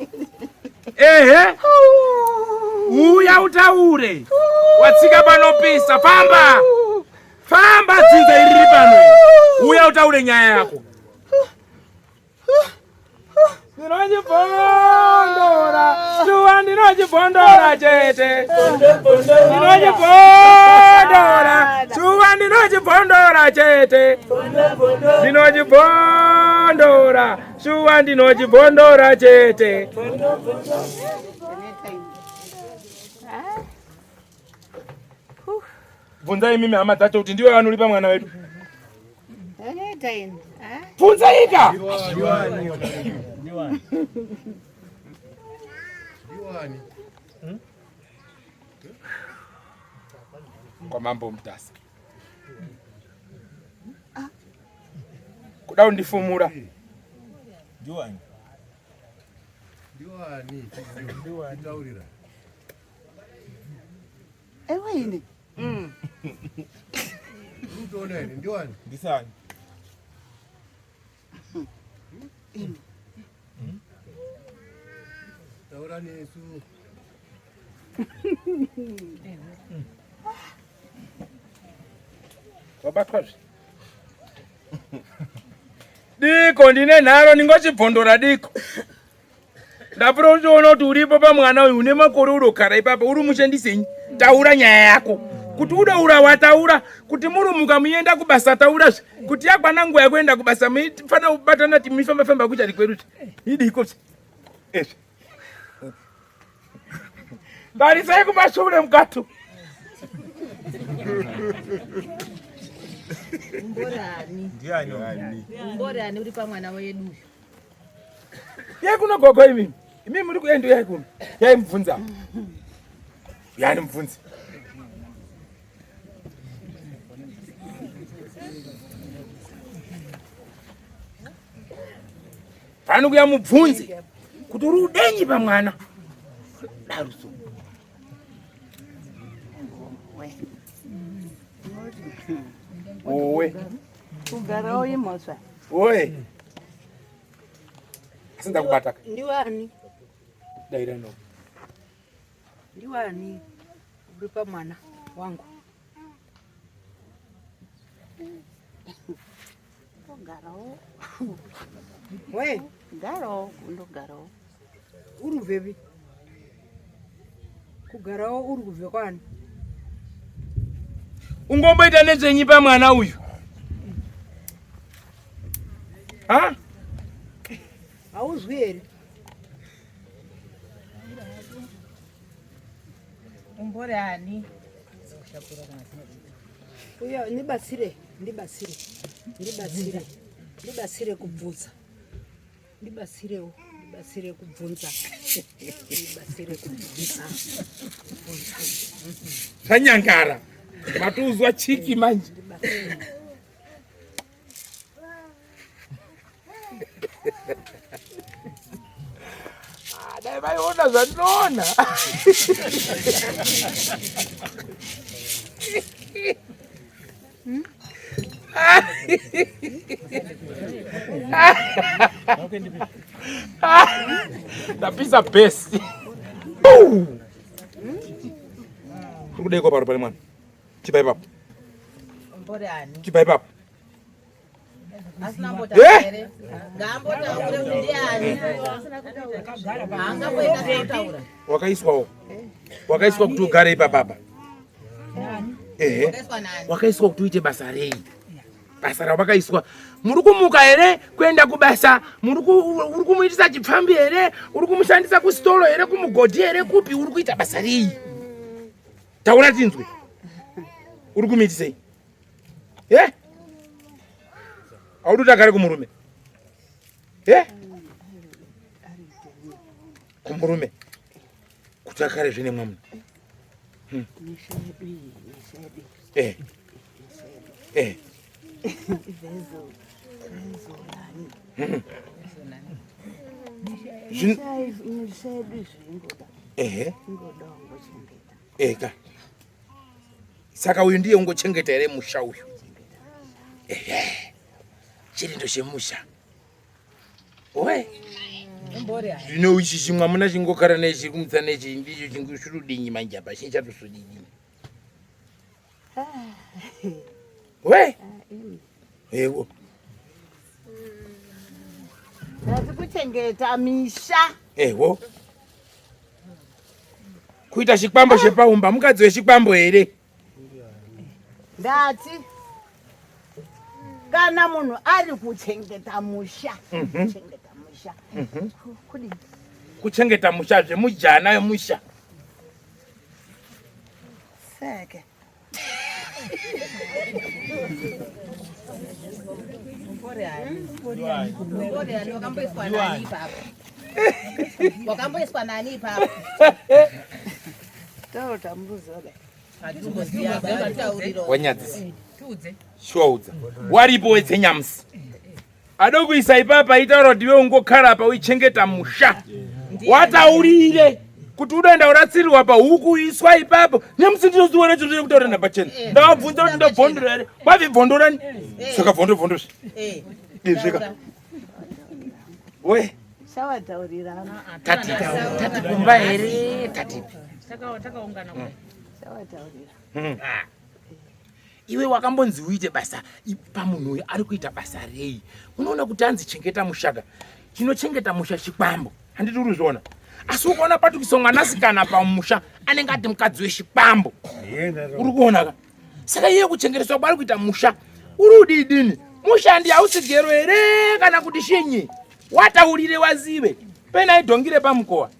ehe uya utaure watsika panopisa famba famba dzinza iri riri pano uya utaure nyaya yako ndinochibondora shuwa ndinochibondora chete ndinochibondora shuwa ndinochibondora chete ndinochibondora shuwa ndinochibondora chete Bvunzai imimi hama dzacho kuti ndiwe vanoripa mwana wedu. Bvunzaika. Kwamambo Mutasa. Kuda kundifumura. Ndiwani? Ndiwani? Ndiwani? Taurira. Ewe ini. Utoona here ndiwani? Ndisani. Ini. Taura nesu. Wabatwa zve. Diko ndine nharo ndingochibvondora diko. Ndapura uchiona kuti uripo pamwana uyu une makore urokara ipapa uri mushandisenyi taura nyaya yako kuti udoura wataura kuti murumuka muienda kubasa taura zve kuti yakwana nguva yekuenda kubasa muifanira kubatana ti mifamba famba kuchari kwedu zve idiko zve ezve tarisai kumashure mukatu Mborani. Ndiani? Mborani uri pamwana wedu uyu. Yai kuno gogo imi. Imi muri kuenda yai kuno. Yai mubvunza. Yani mubvunzi. Pano kuya mubvunzi kuti uri udenyi pamwana. Daruso. Owe. Kugarawo imhosva. Owe. Asi ndakubata ka. Ndiwani? Daira no. Ndiwani uri pamwana wangu? Ndogarawo. We, garawo, ndogarawo. Uri kubvepi? Kugarawo uri kubve kwani? Ungomboita nezvenyi pamwana uyu? Ha? Hauzwi here? Umbori ani? Uya ndibatsire, ndibatsire. Ndibatsire. Ndibatsire kubvunza. Ndibatsirewo, ndibatsire kubvunza. Ndibatsire kubvunza. Kubvunza. Zvanyangara. Matuzwa chiki manje. Ah, dai vaiona zvandinoona. Ndapisa best. Uri kudaikwa paro pane mwana. Chipa ipapo. Chipa ipapo. Eh? Wakaiswawo. Wakaiswa kuti ugare ipapapa. Ehe. Wakaiswa kuti uite basa rei? Basa rawakaiswa. Muri kumuka here kuenda kubasa? Muri uri kumuitisa chipfambi here? Uri kumushandisa kusitoro here kumugodhi here kupi? Uri kuita basa rei? Taura tinzwe. Uri kumuitisei? Eh? Haudi kuti agare kumurume? Eh? Kumurume. Kuti agare zvine mwamuna. Hmm. Eh. Eh. Hmm. Ehe. Eka. Saka uyu ndiye ungochengeta here musha uyu? Ehe. Chirindo chemusha. Oe. Zvino ichi chimwamuna chingokara nechi kumutsa nechi ndicho chingushurudinyi manje apa chinchatusudinyi. We. Ewo. Ndati kuchengeta misha. Ewo. Kuita chikwambo chepaumba mukadzi wechikwambo here? Ndati kana munhu ari kuchengeta musha, kuchengeta musha. Kudii? Kuchengeta musha zvemujana wemusha. Seke. Wakamboiswa nani ipapo? Wanyadzisa. Shuwa udza. Waripo wedzenyamusi. Adokuisa ipapa itaura kuti iwe ungokara apa uichengeta musha. Wataurire kuti unoenda uratsirirwa pahuku iswa ipapo. Nyamusi ndinoziona chiro chekutaura napachena. Ndavabvunza kuti ndobvondora here? Kwabvi bvondorani? Saka bvondo bvondo zve. Izvika. We. Shawataurirana. Tati tati kumba here? Tati. Takaungana. Shawataurira. Iwe wakambonzi uite basa pamunhu uyu ari kuita basa rei? Unoona kuti anzi chengeta mushaka. Chinochengeta musha chikwambo. Handiti uri zviona? Asi ukaona patukiswa mwanasikana pamusha anenge ati mukadzi wechikwambo. Uri kuona ka? Saka iye kuchengeteswa kwaari kuita musha uri udidini? Musha ndi hausi gero here kana kuti shinyi? Wataurire wazive. Pena idhongire pamukowa.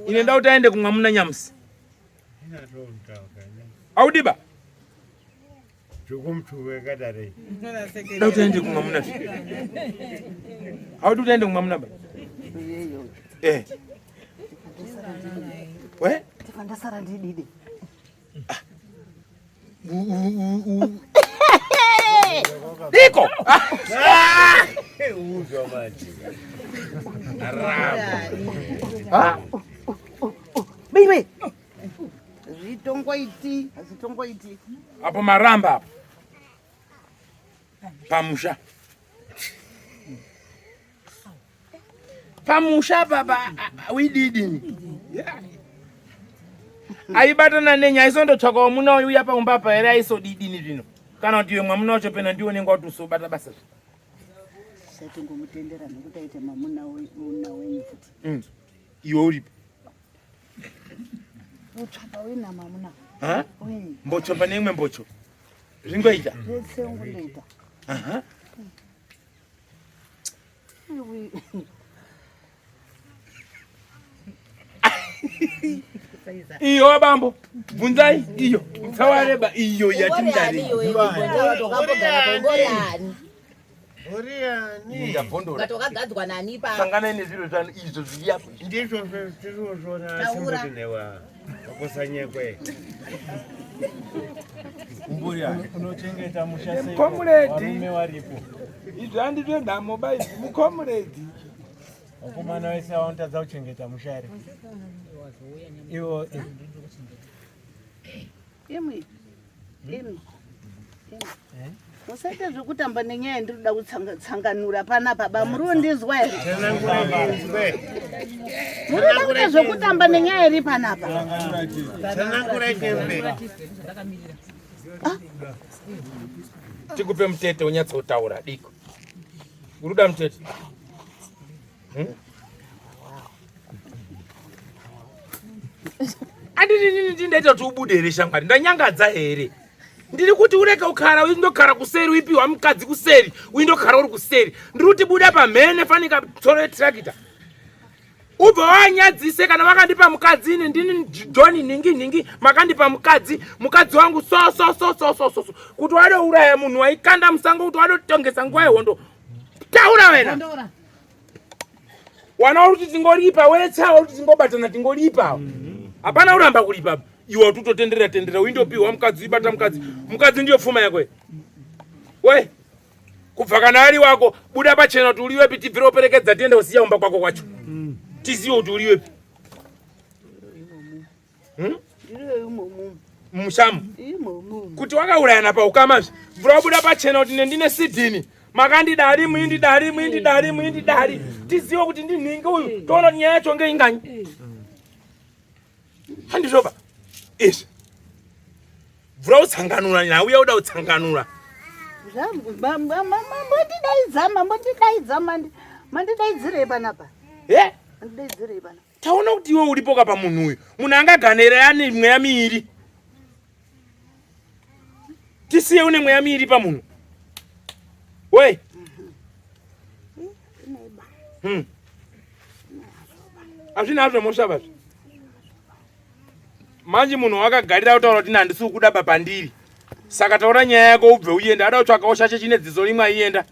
Ine ndau taende kumwamuna nyamusi. Audiba. Dai utaende kumwamuna. Haudi utaende kumwamuna ba? Eh. We? Ndasara ndidide. Diko. Uzwa manje. Ha? Baby. Zvitongoiti, zvitongoiti. Apo maramba apo. Pamusha. Pamusha baba wididini. Yeah. Aibatana nenya aisondotsvaka wamuna uyu uya paumba apa here aisodidini zvino. Kana kuti iwe mwamuna wacho pena ndiwo unenge wati usobata basa zve. Tisatongomutendera nekuti aite mamuna wenyu futi. Iwe uripo. Utsvaka wena mamuna. Ha? Mbocho pane imwe mbocho. Zvingoita. Zvese ungoita. Aha. Iyo bambo, bvunzai iyo. Mutsawareba iyo yatimdari. Wakagadzwa nani pa? Sanganai nezviro zvanu izvo zviri apo. Ndizvo zvirozvona Taura. Kusanyekwe. Unochengeta musha sei? Mukomuredi. Varume waripo. Izvi handizvo nhamo ba izvi mukomuredi. Vakomana vese vanotadza kuchengeta musha here? Ivo Imwi. Imwi. Musaite zvekutamba nenyaya yandiri kuda kutsanganura panapa ba muri kundizwa here? Muri kuda kuita zvekutamba nenyaya iri panapa? Tikupe mutete unyatsotaura diko. Uri kuda mutete? Anditi ndaita kuti ubude here shamwari? Ndanyangadza here? Ndiri kuti ureke kukara uindokara kuseri uipiwa mukadzi kuseri uindokara uri kuseri. Ndiri kuti buda pamhene fanika tsoro yetirakita. Ubva wanyadzise kana vakandipa mukadzi ini ndini John nhingi nhingi makandipa mukadzi mukadzi wangu so so so so so so kuti wadouraya munhu waikanda musango kuti wadotongesa nguva yehondo. Taura wena. Wana uri kuti tingoripa wetsa uri kuti tingobatana tingoripa. Hapana uramba kuripa. Iwe utotenderera tendera uindopiwa mukadzi uibata mukadzi. Mukadzi ndiyo pfuma yako. We kubva kana ari wako buda pachena kuti uriwepi tibvire uperekedza tiende usiya umba kwako kwacho. Tiziwe kuti uriwepi. Mushamu. Kuti wakaurayana paukamazve. Bvura wabuda pachena kuti nendine sidhini. Makandidari muindidari muindidari muindidari. Tiziwe kuti ndinhingi uyu toona kuti nyaya yacho ngeinganyi. Handizvoba. Izvi. Bvura utsanganura nhau yauda utsanganura. Mambondidaidza mambondidaidza mandidaidzirei panapa? Eh? Mandidaidzirei panapa? Taona kuti iwe uripo ka pamunhu uyu. Munhu angaganera ane mweya miiri. Tisiye une mweya miiri pamunhu. We. Hazvina hazvo mhosva vazvo. Manje munhu wakagarira kutaura kuti handisi kukuda baba ndiri. Saka taura nyaya yako ubve uende. Ada kutsvakawo shashe chine dziso rimwe aienda.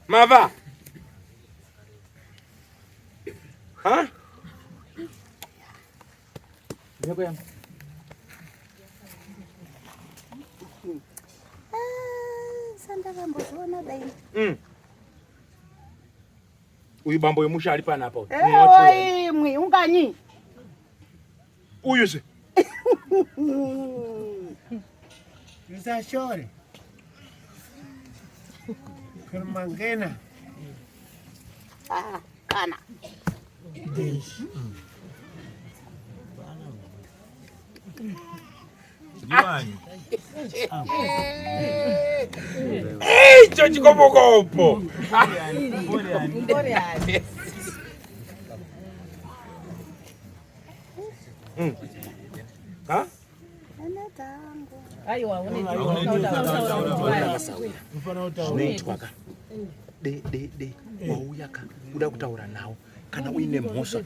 Mava. Ha? Sandakambozviona dai. Uyu bambo wemusha ari panapa uyu. Eh, imwi unganyi. Uyu zve. Musashore. Kurumangena. Ah, kana. Icho chikopokopo. Ha? Zvinoitwa ka. De de de wauya ka uda kutaura nawo kana uine mhosva.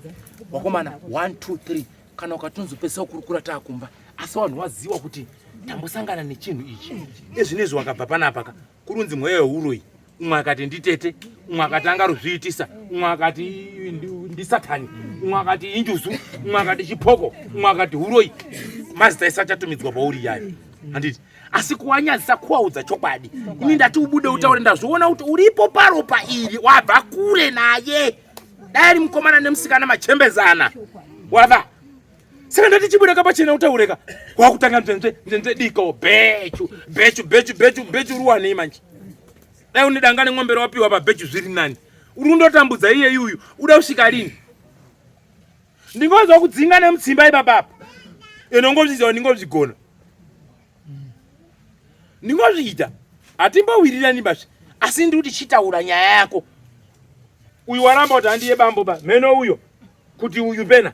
Wakomana 1 2 3 kana ukatonzi pesa ukurukura taakumba asi vanhu waziwa kuti tambosangana nechinhu ichi ezvinezvi wakabva panapa ka kurunzi mweya weuroyi umwe akati nditete umwe akati angaruzviitisa umwe akati ndisatani umwe akati injuzu umwe akati chipoko umwe akati uroyi mazita ese achatumidzwa pauri yayo handiti asi kuwanyadzisa kuwaudza chokwadi ini ndati ubude utaure ndazviona kuti uripo paropa iri wabva kure naye dai ari mukomana nemusikana machembezana wava saka ndati chibuda pachena utaureka wakutanga nzvenzve nzvenzve diko bechu bechu bechu bechu bechu uri wanei manje dai une danga nemwombe rawapiwa pabechu zviri nani uri kundotambudza iyeyi uyu uda kusvika rini ndingonzwa kudzinga nemutsimba ipapapa ende ungozviziva ndingozvigona ndingozviita. Hatimbowirirani basha. Asi ndiri kuti chitaura nyaya yako. Uyu waramba kuti handiye bambo ba. Mheno uyo kuti uyu pena.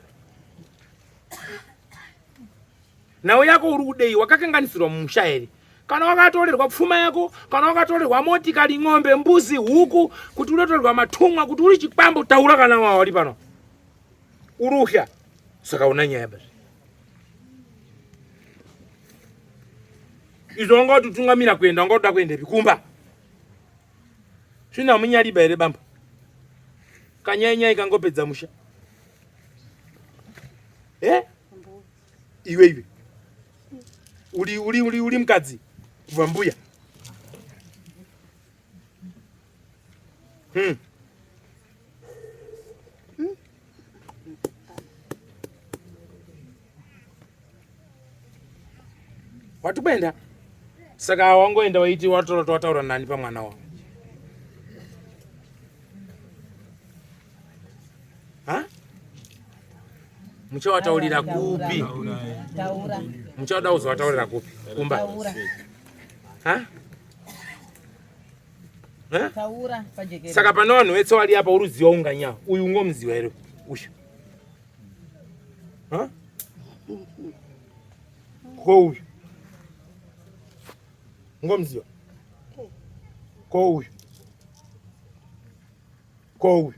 Nhau yako uri kudei wakakanganisirwa mumusha here? Kana wakatorerwa pfuma yako, kana wakatorerwa motikari, ng'ombe, mbuzi, huku, kuti unotorerwa matumwa, kuti uri chikwambo, taura kana wawari pano. Uruhya. Saka una nyaya basi. Izvo wanga watotungamira kuenda, wanga utoda kuendepi kumba. Zvino hamunyariba here bambo? Kanyai nyai kangopedza musha. Eh? Iwe iwe. Uri uri uri uri mukadzi kubva mbuya. Wati kuenda? Saka wangoenda waiti watora wataura nani pamwana wako? Ha? Muchawataurira kupi? Taura. Muchada kuzowataurira kupi? Kumba. Taura. Ha? Eh? Taura pajekere. Saka pane vanhu vese wali apa uruziwa unganya. Uyu ungomuziwa here? Uyu. Ha? Ko uyu. Ungomuziwa? Ko uyu. Ko uyu.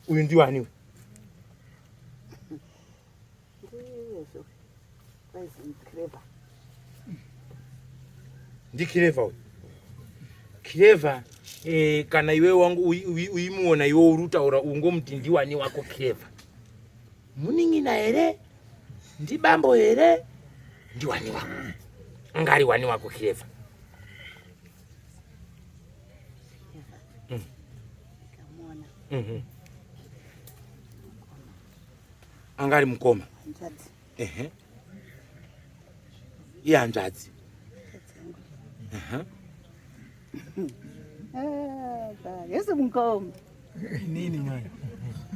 Uyu ndiwo ani uyu? Ndikireva uyu. Kireva eh, kana iwe wangu uimuona iwe uri utaura ungomuti ndiwani wako Kireva. Munin'ina here? Ndibambo here? Ndiwani wako. Angari wani wako Kireva. Anga ari mukoma. Ehe. Iye hanzvadzi. Aha. Yese mukoma. Inini nyaya.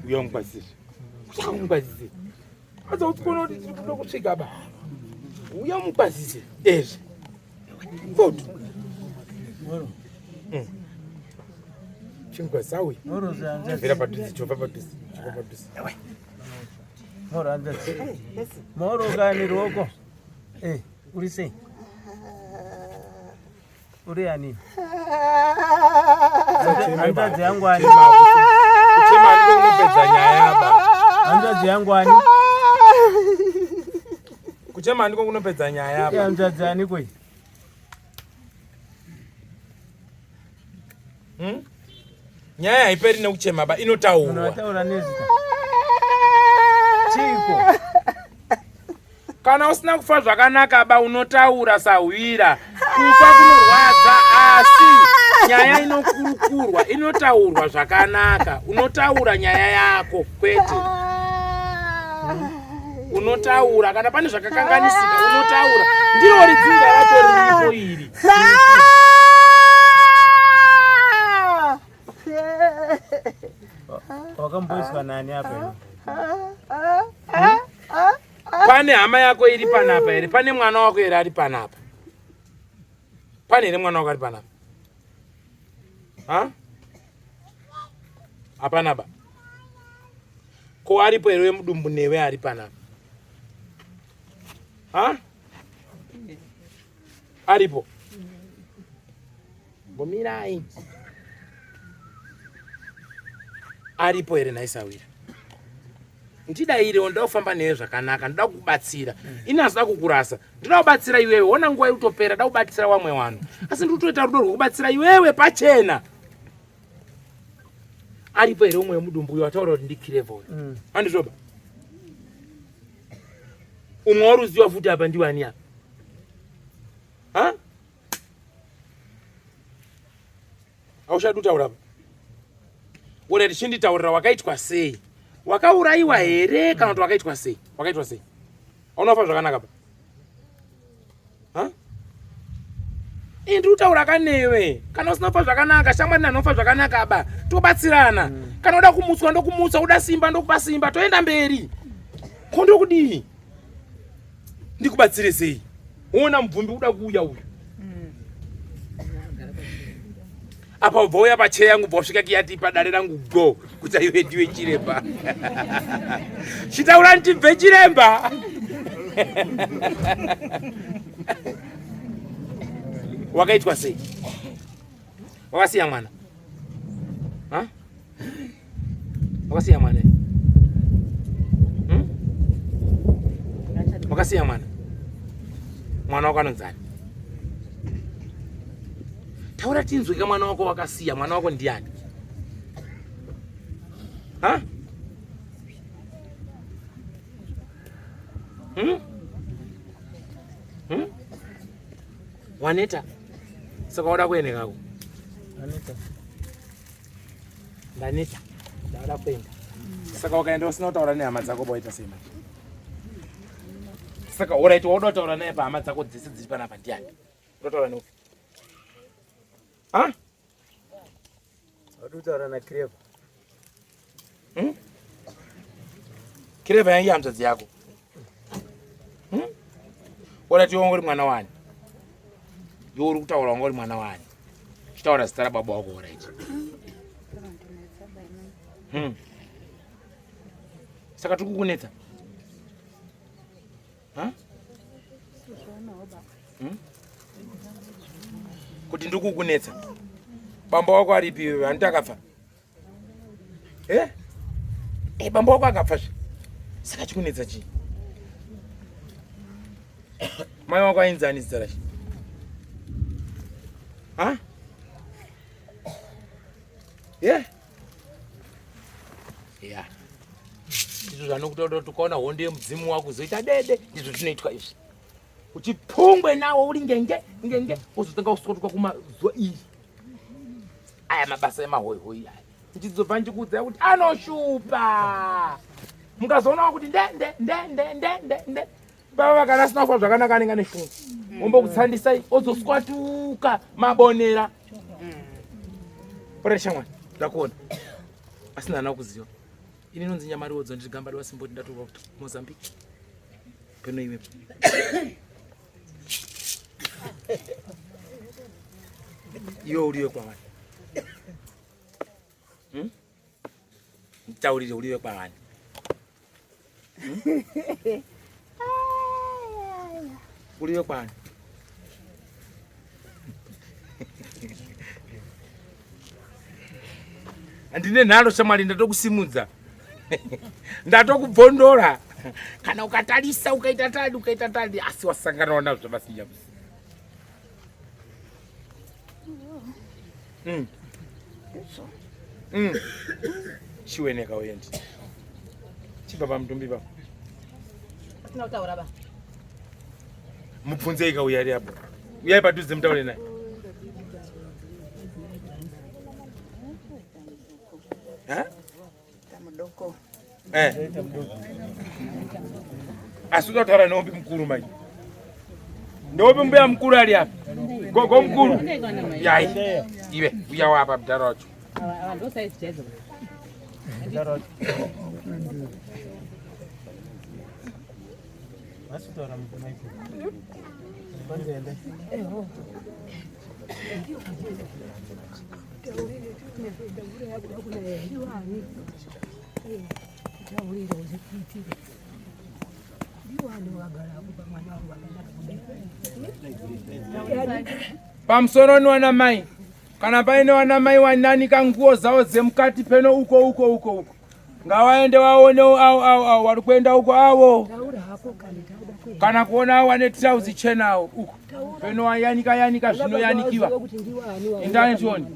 Uya umukwazise. Uya umukwazise. Aza kuti kuona kuti tiri kuda kusvika ba. Uya umukwazise. Ezve. Good. Chingwa uyu. Mvera padhuze, chova padhuze, chova padhuze. Moro hanzvadzi. Moro kani ruoko. Eh, uri sei? Uri ani? Hanzvadzi yangu ani? Kuchema ndiko kunopedza nyaya ba. Hanzvadzi yangu ani? Kuchema ndiko kunopedza nyaya ba. Hanzvadzi ani koi? Nyaya haiperi nekuchema ba, inotaurwa. Unotaura nezita. Chiko. Kana usina kufa zvakanaka ba, unotaura sahwira. Kufa kunorwadza, asi nyaya inokurukurwa, inotaurwa zvakanaka. Unotaura nyaya yako kwete. Unotaura kana pane zvakakanganisika, unotaura. Ndiro ridzinza racho riripo iri. Wakamboiswa nani apa? Pane hama yako iri panapa here? Pane mwana wako here ari panapa? Pane here mwana wako ari panapa? Ha? Hapana ba. Ko aripo here wemudumbu newe ari panapa? Ha? Aripo. Mbomirai. Aripo here nhai sawira? Ndidairewo, ndoda kufamba newe zvakanaka, ndoda kukubatsira. Ini handida kukurasa, ndoda kubatsira iwewe. Wona nguva irikutopera, ndoda kubatsira wamwe vanhu, asi ndiri kutoita rudo rwekubatsira iwewe pachena. Aripo here umwe wemudumbu uyo wataura kuti ndikireva uyo? Handizvoba? Umwe waruziwa futi apa ndiwani apa? Ha? Hauchadi kutaura apa? Ora tichinditaurira wakaitwa sei? Wakaurayiwa here kana kuti wakaitwa sei? Wakaitwa sei? Hauna kufa zvakanaka pa? Ha? Ini ndiri kutaura kanewe. Kana usina kufa zvakanaka, shamwari nanofa zvakanaka ba. Tobatsirana. Kana uda kumutswa ndokumutsa, uda simba ndokupa simba, toenda mberi. Ko ndokudii? Ndikubatsire sei? Uona mubvumbi uda kuuya uyu. Apa ubva uya pacheya yangu bva wasvika kiyati padare rangu go kuti aiwe ndiwe chiremba. Chitaura ndibve chiremba. Wakaitwa sei? Wakasiya mwana? Ha? Wakasiya mwana? Hmm? Wakasiya mwana? Mwana wako anonzani? Taura tinzwika mwana wako wakasiya, mwana wako ndiani? Ha? Hmm? Hmm? Waneta? Saka wada kuendekako? Aneta. Ndaneta. Ndada kuenda. Saka wakaenda usina kutaura nehama dzako waita sei manje? Saka alright wauda kutaura naye pahama dzako dzese dziri panapa ndiani? Unotaura neupi? Ha? Wadi kutaura na Kireva. Hmm? Kireva yangi hanzvadzi yako. Hmm? Alright iwe uri mwana wani? Iwe uri kutaura wanga uri mwana wani? Chitaura zita rababa wako alright. Hmm. Saka tiri kukunetsa. Ha? Hmm? Kuti ndiri kukunetsa. Bamba wako aripi iwewe? Hanti akafa? Eh? Eh, bamba wako akafa zve. Saka chikunetsa chii? Mai wako ainzi ani zita racho? Ha? Yeah? Yeah. Ndizvo zvanokutoda kuti ukaona hondo yemudzimu wako uzoita dede, ndizvo zvinoitwa izvi. Uchipungwe nawo uri ngenge ngenge wozotanga kusvotoka kumazuva iyi. Aya mabasa emahoihoi aya. Ndichizobva ndichikuudzai kuti anoshupa. Mukazoonawo kuti nde nde nde nde nde nde nde baba vakana asina kufa zvakanaka anenge ane shungu ombokutsandisai ozoswatuka mabonera ora shamwari ndakuona asina hana kuziva ini nonzi nyamariodzo ndiri gamba rewasimboti ndatorwa mozambique peno iwe iwe uriwe kwavari hmm? Nditaurire uriwe kwavari hmm? Uriwe kwani? Handine nharo shamwari, ndatokusimudza ndatokubvondora. Kana ukatarisa ukaita tadi ukaita tadi, asi wasanganawo nazvo zvamasinjamusi. Mm. Mm. Chiweneka uyendi. Chibva pamutumbi ipapo. Asina kutaura ba. Mubvunzei ka uya ari apo. Uyai padhuze mutaure naye. Ha? Mudoko. Eh. Asi unotaura neopi mukuru mai? Ndopi mbuya mukuru ari apa? Gogo mukuru. Yai. Iwe uya wapa mudhara wacho. Pamusoro niwana mai kana paine wana mai wananika nguo dzavo dzemukati peno uko uko uko uko ngawaende waonewo awo awo awo wari kuenda uko awo kana kuona awo wane trauzi chenawo uko peno wayanika yanika zvinoyanikiwa endani tione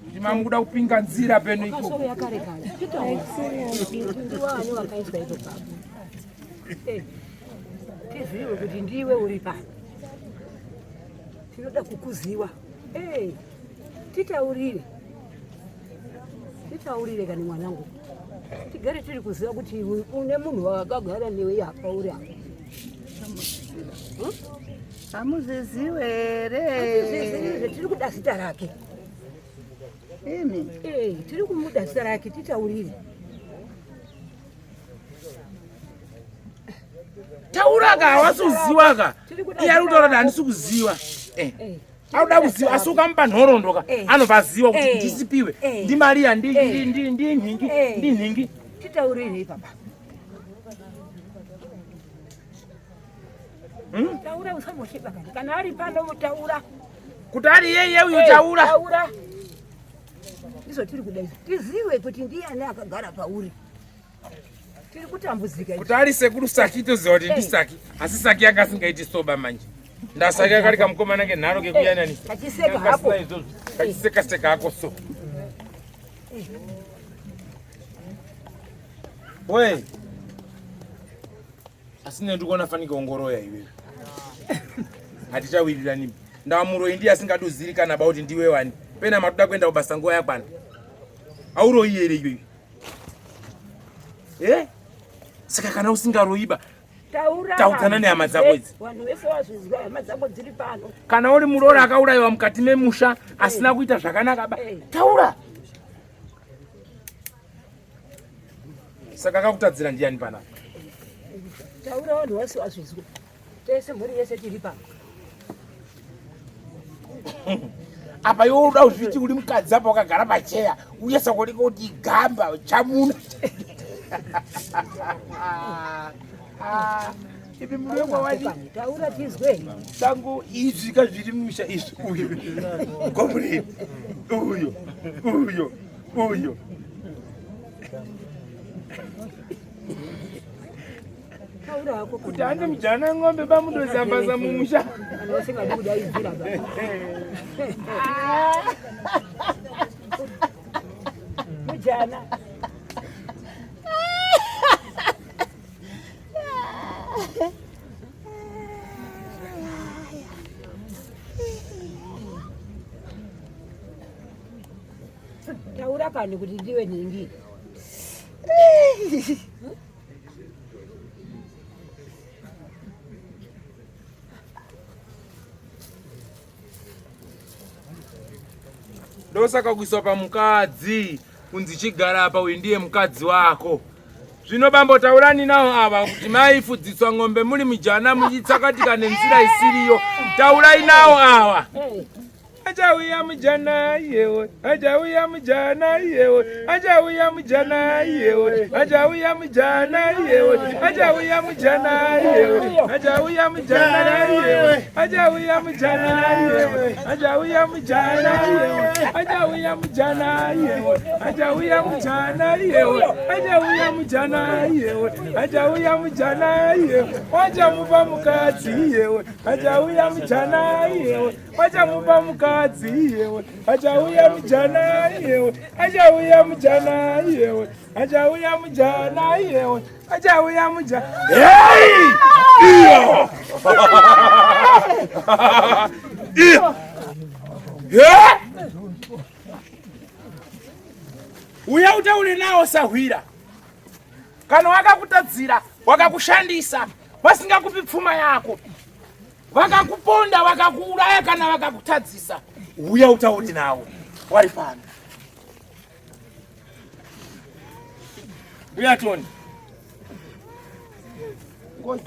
kuti mamukuda kupinga nzira peno ikoko tizive kuti ndiwe uri pano tinoda kukuziwa titaurire titaurire kani mwanangu tigare tiri kuziva kuti une munhu wakagara newe apa uri apa hamuzviziwe here tiri kuda zita rake imi eh, tiri kumuda zita rake titaurire taura ka hawasi kuziwa ka iye ari kutaura kuti handisi kuziwa eh. eh. Auda kuziva asi ukamupa nhoroondo ka Eh. anobva aziva kuti Eh. ndisipiwe Eh. ndiMariya ndi- Eh. ndi- ndi- ndinhingi Eh. ndinhingi. Titaurirei papa. Taura usambosheba kani. Kana ari pano mutaura. Kuti ari yeye uyu Eh, taura. Taura. Ndizvo tiri kuda izvi. Tizive kuti ndiyani akagara pauri. Tiri kutambudzika. Kuti ari sekuru Saki toziva kuti ndiSaki asi Saki yanga asingaiti soba manje. Ndasaki akari kamukomana kenharo kekuyananisa. Kachiseka Kanga hako. kasina izvozvo. Kachiseka seka hako so. We. Asi ne ndikuona fanike ongoroya iwewe. Hatichawirirani. Ndawa muroyi ndiye asingadi kuzivikana ba kuti ndiwe wani. Pena matoda kuenda kubasa nguva yakwana. Auroyi here iwewe? Eh? Saka kana usingaroyiba Taura. Taudzana nehama dzako idzi. Vanhu vese vazvizwa hama dzako dziri pano. Kana uri muroora akaurayiwa mukati memusha asina kuita zvakanaka ba taura. Saka akakutadzira ndiyani panapa? Taura vanhu vese vazvizwa. Tese mhuri yese tiri pano. Apa iwe unoda kuzviti uri mukadzi apa wakagara pacheya uye saka unenge kuti gamba chamuna. Ipi murume wawadi? Taura tizwe. Sango izvi ka zviri mumisha izvi uyu. Comrade. Uyo. Uyo. Uyo. Taura hako. Kuti hande mujana ng'ombe bamudozambaza mumusha. Vanhu vasingadi kudaidzira ba. Mujana. Taura kani kuti ndiwe nhingi. Ndosaka kuiswa pamukadzi kunzi chigara apa uyu ndiye mukadzi wako. Zvino bambo taurani nawo ava kuti maifudziswa ng'ombe muri mujana muchitsakatika nenzira isiriyo. Taurai nawo ava. Achauya mujana iyewe, achauya mujana iyewe, achauya mujana iyewe, achauya mujana iyewe, achauya mujana iyewe, achauya mujana iyewe, achauya mujana iyewe, achauya mujana iyewe, achauya mujana iyewe, achauya mujana iyewe, achauya mujana iyewe, achauya mujana iyewe, wachamupa mukadzi iyewe, achauya mujana iyewe, wachamupa mukadzi iyewe, achauya mujana iyewe, achauya mujana iyewe, achauya mujana iyewe, achauya mujana. Hey! Iyo! Iyo! Eh? Uya utaure nawo sahwira. Kana wakakutadzira, wakakushandisa, wasingakupi pfuma yako, vakakuponda, vakakuuraya kana vakakutadzisa, uya utaure nawo wari pano. Uya Tony. Ngozi.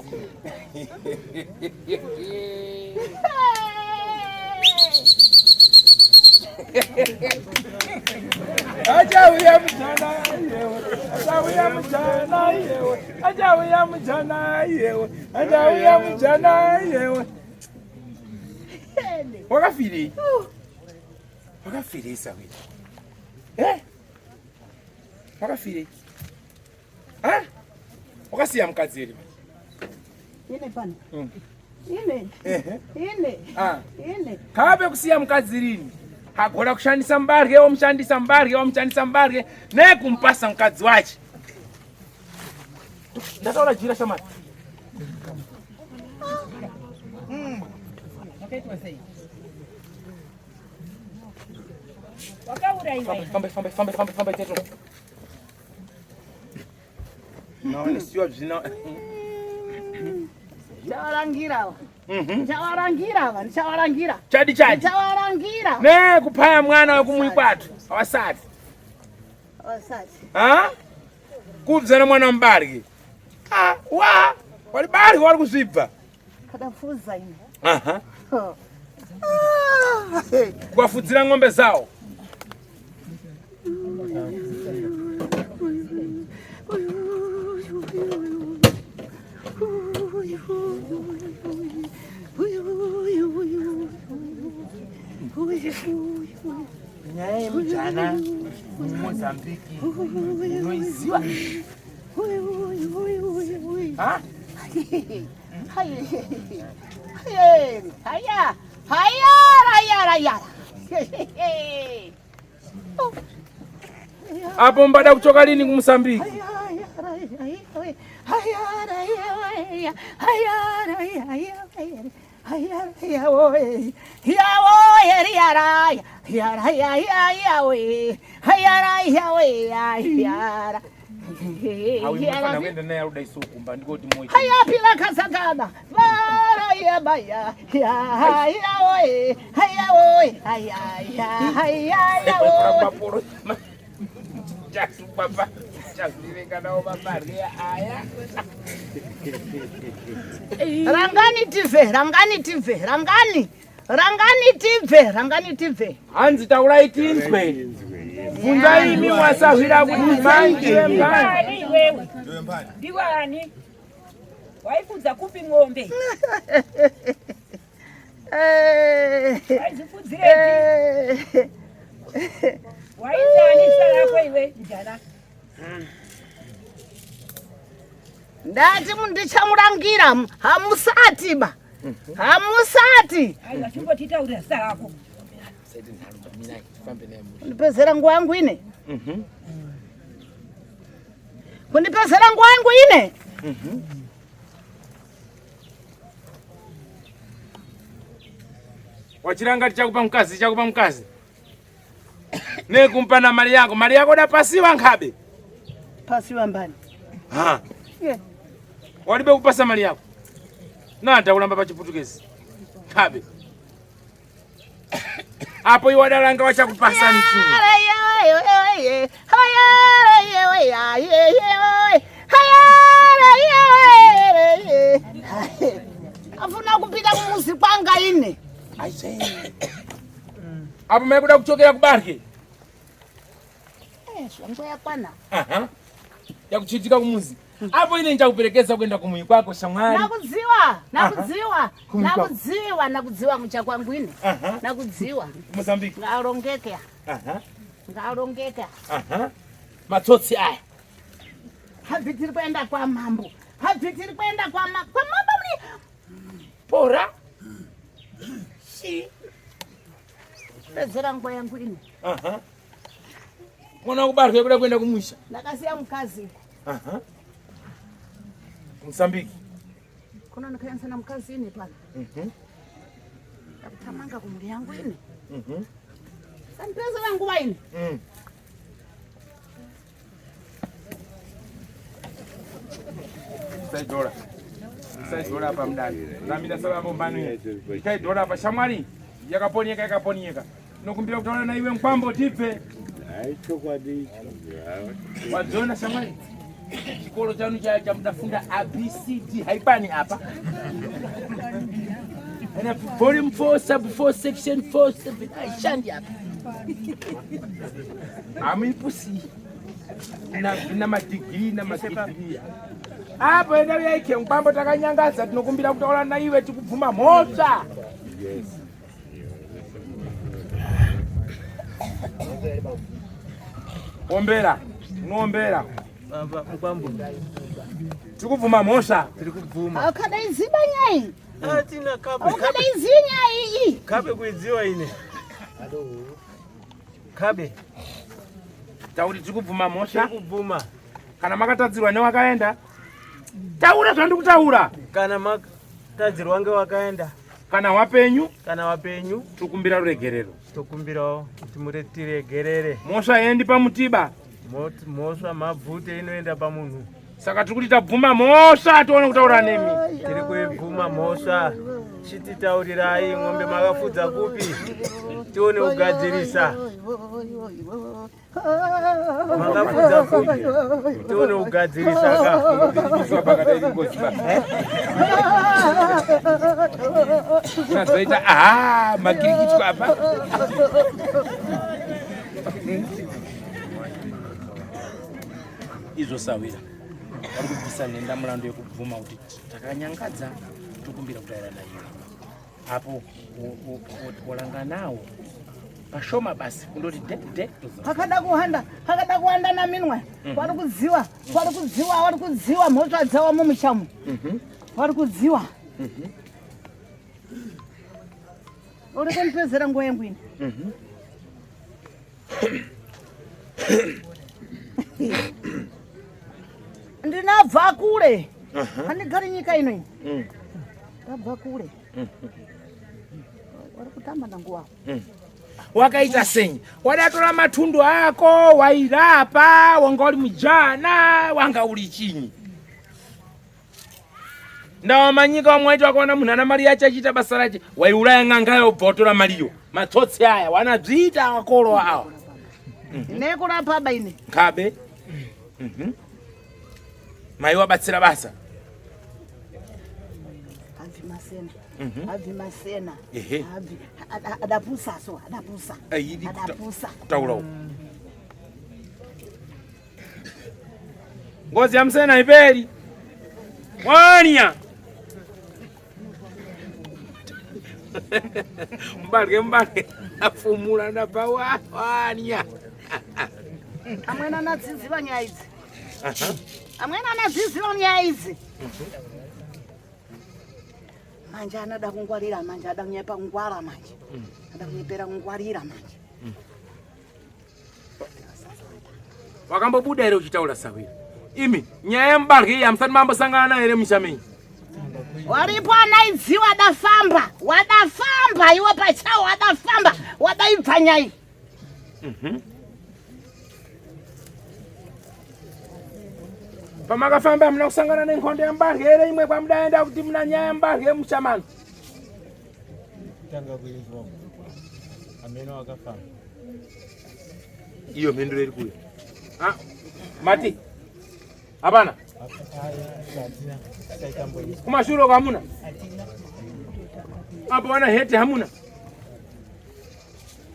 Achauya mujana iyewe, achauya mujana iyewe, achauya mujana iyewe, achauya mujana iyewe. Wakafirei? Wakafirei sawira? Eh? Wakafirei? Ha? Wakasiya mukadzi here? Ine pano. Ine. Ine. Ah. Ine. Kave kusiya mukadzi rini? Hagona kushandisa mubarye, womushandisa mubarye, womushandisa mubarye, nekumupasa mukadzi wache. Ndataura jira shamari. Wakauraiwa. Famba, famba, famba, famba, famba, tetro. Naonesiwa zvino. Ndichavarangira ava. Ndichavarangira ava, ndichavarangira. Chadi chadi. Ndichavarangira. Ne kupaya mwana wekumwikwatu. Awasati. Vasati. Ha? Kubza na mwana mubarye. Ah, wa. Wali barye wali kuzvibva. Kadafuza ine. Aha. Ah. Kuwafudzira ng'ombe zawo. Nyaya yemujana muMozambique unoiziva? Ha? Haya, haya, haya, haya. Apo mbada kuchoka lini kuMozambique? Haufanira kuenda naye aruda isu kumba ndikoti moyo. Hayapila kasakana varaya baya ya haya oye haya oye haya ya haya ya oye Paporo. Chatu baba. Chazvireka nawo baba aya. Rangani tibve, rangani tibve, rangani, rangani tibve, rangani tibve. Hanzi taurai tinzwe. Bvunzai imi wasahwira kuti manje mbani. Ndiwani iwewe? Ndiwani? Waifudza kupi ng'ombe? Waidzifudzirepi? Wainzani zita rako iwe mjana? Ndati ndichamurangira hamusati ba hamusati. Aiwa chimbotitaurira zita rako. Kundipedzera nguva yangu ine, kundipedzera nguva yangu ine. Wachiranga tichakupa mkazi, tichakupa mkazi. Nekumpa na mali yako, mali yako dapasiwa nkhabe. Pasiwa mbani? Ha. Yeah. Walibe kupasa mali yako. Nata kulamba pa chiputukezi. Nkhabe. Apo iwo adalanga wachakupasa nchini. Afuna kupita kumuzi kwanga ine. Apo maikuda kuchokera kubarke. Nguva yakwana. Aha. Yakuchitika kumuzi. Apo ine nchakuperekeza kuenda kumuyi kwako shamwari. Nakudziwa, nakudziwa, Kumuyi kwako. nakudziwa, nakudziwa mucha kwangu ine. Aha. Nakudziwa. Mozambique. Ngarongeka, Aha. ngarongeka. Aha. Matsotsi aya. Habvi tiri kuenda kwa mambo. Habvi tiri kuenda kwa ma- kwa mambo muni. Pora. Shi. Pedzera nguva yangu ine. Aha. Mwana wakubarwa kuda kuenda kumusha. Ndakasiya mukadzi. Aha. Mozambique. Kuno ndikaenzana mukadzi ine pano. Ndakutamanga kumhuri yangu ine. Sandipedzera nguva ine. Usaidhora. Usaidhora apa mudani. Ramira sabambo mbani. Usaidhora apa shamwari. Yakaponyeka yakaponyeka. Nokumbira kutaura na iwe mkwambo tibve. Chokwadi icho. Wadziona shamwari? Chikoro chanu chaya chamudafunda ABCD haipani apa. Ena volume 4 sub 4 section 4 7 haishandi apa. Hamuipusi. Na na madigiri na madigiri. Apo enda yaike mkwambo takanyangaza tinokumbira kutaura na iwe tikubvuma mhosva. Ombera, unoombera. Baba Mukwambo, Tikubvuma mhosva. tiri kubvuma. Akadaiziba nyai. Atina kabe kabe Akadaiziba nyai iyi. kabe kuidziwa ine. Kabe Tauri tikubvuma tiri mhosva. kubvuma. Kana makatadzirwa newakaenda. Taura zvandikutaura. Kana makatadzirwa ngewakaenda Kana wapenyu kana wapenyu tikumbira ruregerero. tokumbirawo kuti muretiregerere. Mhosva yendi pamutiba. Mhosva mabvute inoenda pamunhu. Saka tiri kuti tabvuma mhosva tione kutaura nemi. Tiri kuibvuma mhosva. Chititaurirai ng'ombe makafudza kupi tione kugadzirisa. Makafudza kupi? Tione kugadzirisa ka. Zvazoita aha makirikitwa apa. Izvo sawira vari kubvisa nhenda mulandu yekubvuma kuti takanyangadza tokumbira kutaira naiwe apo wolanganawo pashoma basi kundoti de de pakada kuhanda pakada kuhanda naminwe mhm. wari kudziwa wari kudziwa wari kudziwa mhosva dzawo mumushamu mhm. wari kudziwa mhm. uri kundipedzera nguva yangu ini ndinabva kure handigari nyika ino mm. ndabva kure mm. wari kutamba nanguva mm. wakaita senyi wadatora matundu ako wairapa wanga uri mujana wanga uri chinyi ndawamanyika wamwe waiti wakaona munhu ana mari yacho achiita basa rache waiuraya n'anga yobva watora mariyo matsotsi aya wanadzviita akolo awa mhm. nekurapa baine nkabe mhm. mai wabatsira basa abvi masena mhm. abvi masena abvi adapusa so adapusa adapusa kutaura uku ngozi ya msena iperi wania mbalge mbalge afumula ndabva wania amwene anadziziva nyaya idzi amwene anadziziva nyaya idzi manje anoda kungwarira manje ada kunyepa kungwara manje mm. ada kunyepera kungwarira manje mm. Wakambobuda here uchitaura sahwira? Imi nyaya yemubarwe iyi hamusati mambosangana nayo here musha menyu? Waripo anaidzi wadafamba wadafamba iwe pachawo wadafamba wadaibva nyai mhm. Pamakafamba hamuna kusangana nenhondo yemubarwe here imwe kwamudaenda kuti muna nyaya yemubarwe yemusha manu? Tanga kuizwa ameno akafamba iyo mhinduro iri kuyo ah, mati hapana kumashure uko hamuna apo wana hete hamuna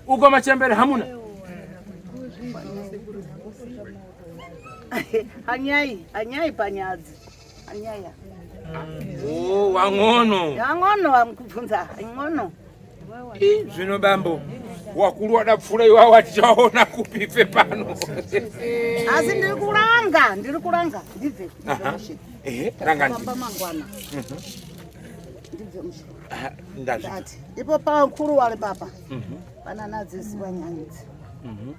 uko machembere hamuna anyai anyai panyadzi anyaya oh, wang'ono wang'ono wamkubvunza ng'ono Zvino bambo wakuru wadapfuura iwawo atichaona kupife pano. Asi ndiri kuranga, ndiri kuranga ndibve. Ehe, ranga ndibve. Mangwana. Mhm. Ndibve mushe. Ndazviti. Ipo pakuru wari papa. Mhm. Pana nadzisi wanyanyidzi. Mhm.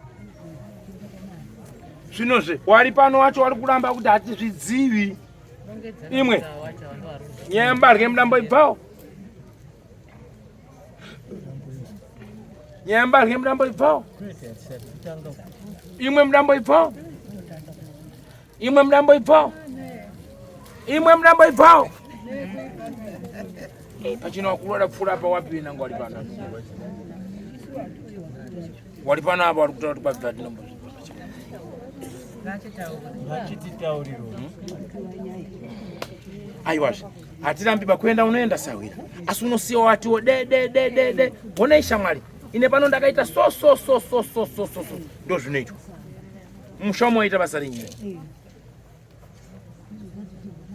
Zvinozve wari pano wacho wari kuramba kuti hatizvidzivi. Imwe. Nyaya mbarwe mudambo ibvawo. Nyaya mbarwe mudambo ibvawo. Imwe mudambo ibvawo. Imwe mudambo ibvawo. Imwe mudambo ibvawo. Eh, pachino wakuru wadapfuura apa wapi nangu wali pano. Wali pano apa wali kutaura kuti kwabva tinombo. Vachititauriro. Aiwazve hatirambi bakuenda unoenda sahwira asi unosiya watiwo de de de de de honai shamwari ine pano ndakaita so so so so so so so so ndo zvinoitwa musha umo waita basa renyika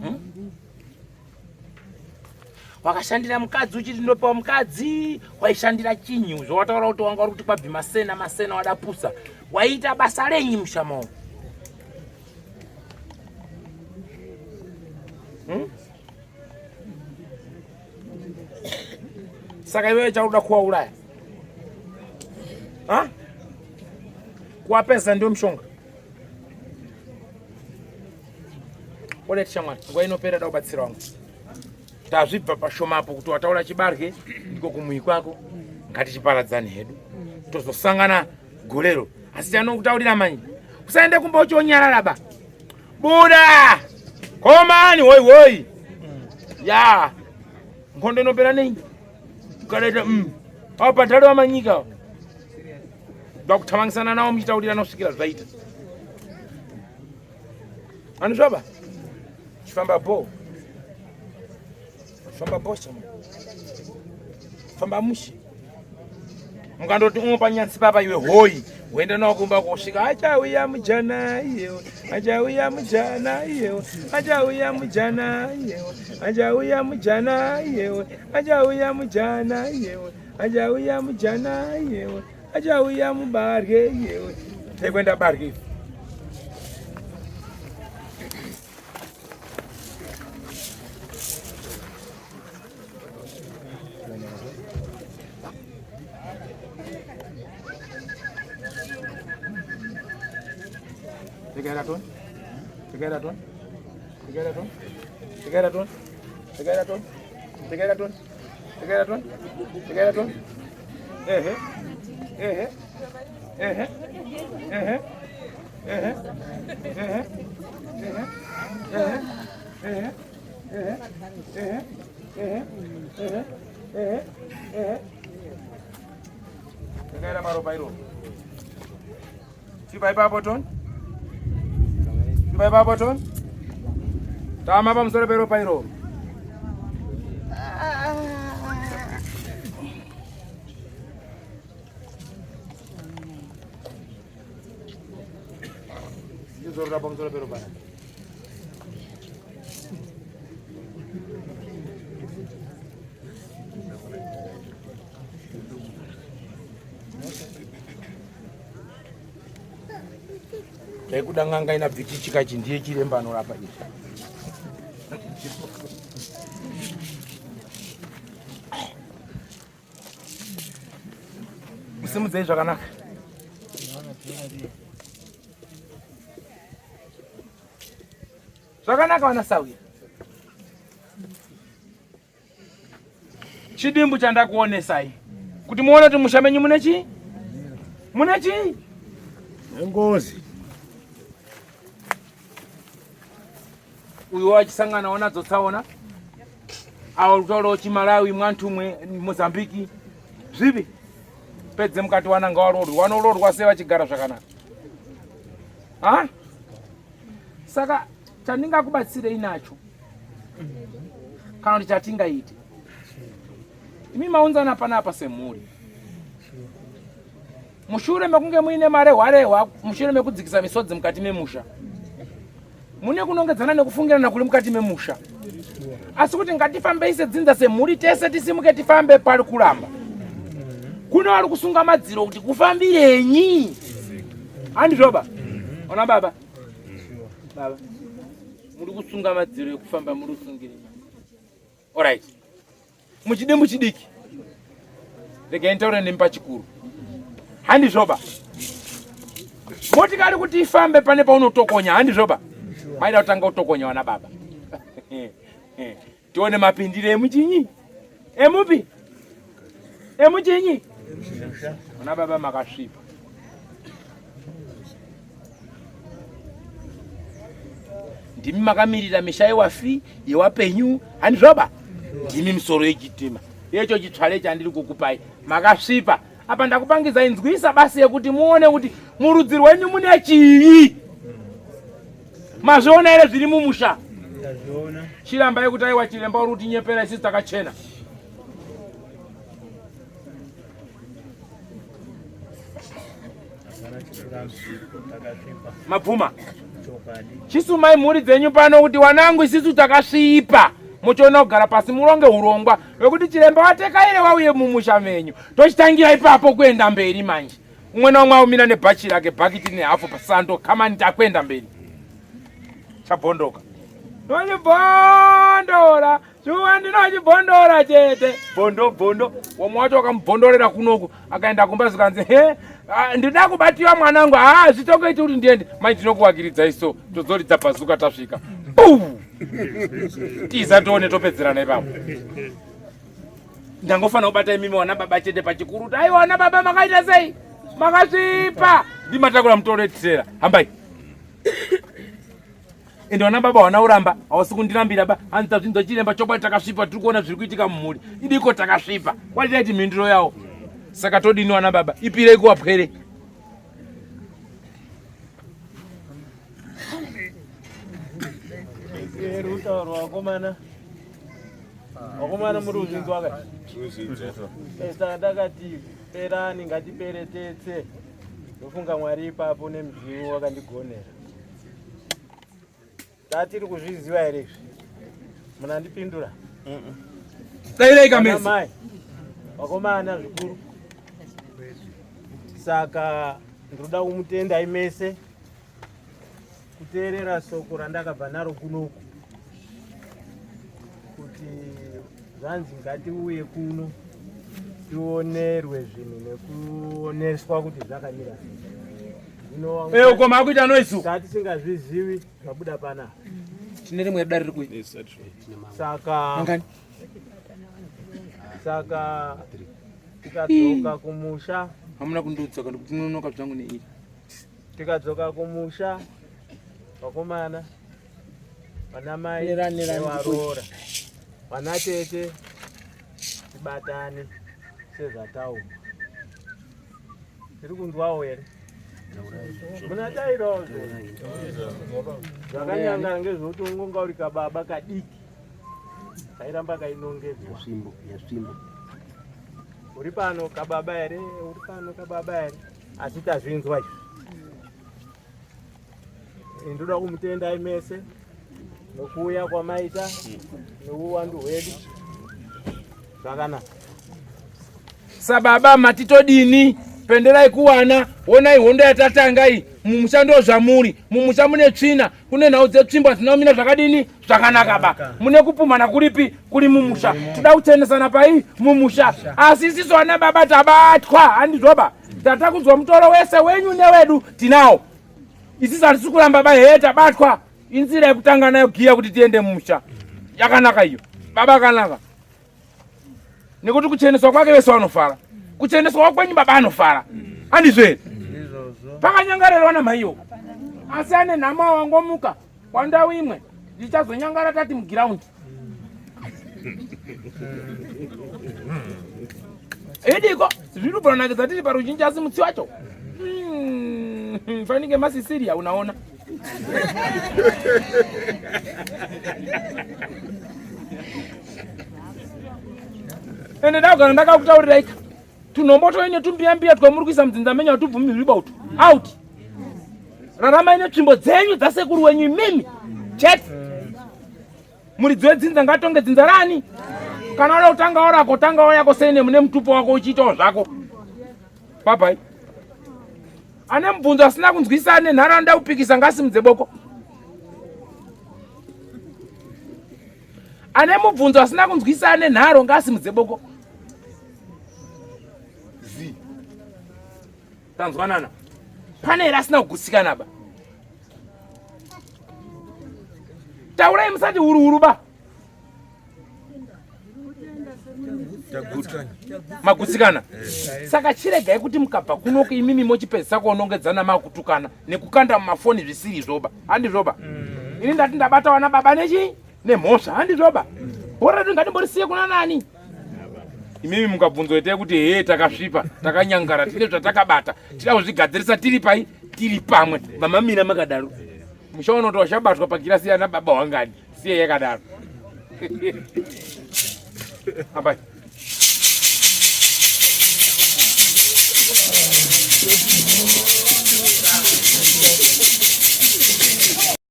hmm? wakashandira mukadzi uchiti ndopewa mukadzi waishandira chinyi zvawataura kuti wanga uri kuti kwabvi masena masena wadapusa waiita basa renyi musha mawo Hmm? Saka iwewe chauda kuwauraya ha? Kuwapesa ndio mshonga. Oleti shamwari, nguva inopera da kubatsira wangu. Tazvibva pashoma apo kuti wataura chibarwe ndiko kumuyi kwako. Ngatichiparadzane hedu. Tozosangana gorero. Asi chanokutaurira manje. Usaende kumba uchionyarara ba. Buda! Komani woi woi. Ya. Nkhondo inopera nei? Ukadaita mm. Apo padhalo wamanyika. Ndakuthamangisana nawo muchitaurirana kusvikira zvaita. Anozvaba? Chifamba bho. Famba bho chama. Famba mushe. Mukandoti umwe panyatsi papa iwe hoyi. Woenda nawo kumba kosvika achauya mujana iyewe. Achauya mujana iyewe. Achauya mujana iyewe. Achauya mujana iyewe. Achauya mujana iyewe. Achauya mujana iyewe. Achauya mubarye iyewe. Tekwenda barye. Take that one. Take that one. Take that one. Take that one. Take that one. Take that one. Take that one. Take that one. Ehe. Ehe. Ehe. Ehe. Ehe. Ehe. Ehe. Ehe. Ehe. Ehe. Ehe. Ehe. Ehe. Ehe. Ehe. Takaira maropa iro. Chipa ipapo ton. Chipa ipapo ton. Tama pamusoro peropa iro. Chizorora pamusoro peropa. Taikuda n'anga ina bvichichikachi ndiye chiremba anorapa izvi. Musimudzei zvakanaka. Zvakanaka vana sawira. Chidimbu chandakuonesai kuti muone kuti musha menyu mune chii? Mune chii? Ngozi. Uyo wachisangana wanadzo tsaona awo kutaurawo chimalawi mwantumwe mozambiki zvipi pedze mukati wana ngawarorwe wanororwa sei vachigara zvakanaka ha saka chandingakubatsirei nacho kana kuti chatingaite imi maunzana panapa semhuri mushure mekunge muine marehwarehwa mushure mekudzikisa misodzi mukati memusha mune kunongedzana nekufungirana kuri mukati memusha asi kuti ngatifambei sedzinza semhuri tese tisimuke tifambe pari kuramba kune vari kusunga madziro kuti kufambirenyi handizvoba ona baba baba muri kusunga madziro ekufamba muri kusungirenyi orit muchidimbu chidiki regai nditaure nemi pachikuru handizvoba motikari kuti ifambe pane paunotokonya handizvoba maida kutanga kutokonya wana baba tione mapindire emuchinyi emupi emuchinyi wana baba makasvipa ndimi makamirira misha yewafi yewapenyu handizvoba ndimi misoro yechitima yecho chitsvale chandiri kukupai makasvipa apa ndakupangidza inzwisa basi yekuti muone kuti murudzi rwenyu mune chii mazviona here zviri mumusha chirambai kuti aiwa chiremba uri kutinyepera isusu takachena Mabvuma. Chisumai mhuri dzenyu pano kuti wanangu isisu takasvipa muchiona kugara pasi muronge urongwa hwekuti chiremba watekaire wauye mumusha menyu tochitangira ipapo kuenda mberi manje umwe naumwe aumira nebhachi rake bhakiti nehafu pasando kamani takuenda mberi chabvondoka tochibvondora Shuwa ndinochibhondora chete. Bhondo bhondo. Wamwe wacho wakamubhondorera kunoku akaenda kumba zvikanzi he ah, ndida kubatiwa mwanangu haa zvitongoiti kuti ndiende mai tinokuwakiridza iso tozoridza bhazuka tasvika. Puu! Tiza tione topedzerana ipapo. Ndangofanira kubata imimi wana baba chete pachikuru kuti aiwa wana baba makaita sei? Makasvipa. Ndimatakura mutoro etisera. Hambai. Ende vana baba wana uramba hausi kundirambira ba hanzi tazvinzwa chiremba chokwadi takasvipa tiri kuona zviri kuitika mumhuri idiko takasvipa kwatitaiti mhinduro yawo saka todini wana baba ipirei kuwapwere. kutaurwa vakomana. Vakomana muri kuzvinzwa ka? Eh, saka ndakati perani ngatipere tetse. Ndofunga Mwari ipapo nemudzimu wakandigonera. Tatiri kuzviziva here izvi? Munandipindura? Dairai kamesa. Mai. Vakomana zvikuru. Saka ndinoda kumutendai mese kuteerera soko randakabva naro kunoku kuti zvanzi ngatiuye kuno tionerwe zvinhu nekuoneswa kuti zvakamira sei. Eh, uko makuita noise uko. Tatisingazvizivi zvabuda panapa. Tine rimwe dare riri kuyi. Saka Mangani? Saka tikadzoka kumusha Hamuna kundiudza kana kuti ndinonoka zvangu neiri. Tikadzoka kumusha vakomana vana mai nevaroora vana tete tibatane sezvataurwa. Tiri kunzwawo here? Munadairawo zvakanyangana ngezvekuti ungonga uri kababa kadiki kairamba kainongedzwa uri pano kababa here uri pano kababa here asi tazvinzwa izvi ndoda kumutendai mese nokuuya kwamaita neuwandu hwedu zvakanaka Sababa mati todini? Penderai kuwana, honai hondo yatatanga iyi. Mumusha ndo zvamuri, mumusha mune tsvina, kune nhau dzetsvimbo hadzina kumira zvakadini? Zvakanaka ba. Mune kupumhana kuripi? Kuri mumusha. Toda kuchenesana pai? Mumusha. Asi isisu ana baba tabatwa, handizvoba. Tatakudzwa mutoro wese wenyu newedu tinawo. Isisu hatisi kuramba ba hee tabatwa. Inzira yekutanga nayo giya kuti tiende mumusha. Yakanaka iyo. Baba akanaka. Nekuti kucheneswa kwake vese vanofara. Kucheneswa kwenyu baba anofara. Handizvo here? Pakanyangarerwa namaiyo. Asi ane nhamo wangomuka wandau imwe ndichazonyangara tati mugiraundi. Idiko zviri kubonakidza tiri paruzhinji asi mutsi wacho fanike masisiria unaona. Ende ndakugara ndakakutaurira ika tunhombo toine tumbiya mbiya twamuri kuisa mudzinza menyu hatubvumirwi ba utu out. Raramai netsvimbo dzenyu dzasekuru wenyu imimi chete. Muridzi wedzinza ngatonge dzinza rani. Kana uda kutangawo rako tangawo yako sene mune mutupo wako uchiitawo zvako. Bye bye. Ane mubvunzo asina kunzwisa ane nharaunda kupikisa ngasimudze boko. Ane mubvunzo asina kunzwisa ane nharo ngasimudze boko. Zi. Tanzwanana. Pane here asina kugutsikana ba? Taurai musati huru huru ba. Magutsikana. Saka chiregai kuti mukabva kunoku imimi mochipedzisa kuonongedzana makutukana nekukanda mumafoni zvisiri izvoba. Handizvoba. Ini ndati ndabata wana baba nechi nemhosva. Handizvoba. Bhora redu ngatimborisiye kuna nani? Imimi mukabvunzwa itai kuti hee takasvipa takanyangara tine zvatakabata tida kuzvigadzirisa tiri pai tiri pamwe mamamira makadaro mushaona kuti washabatwa pakirasi yana baba wangani siye yakadaro abai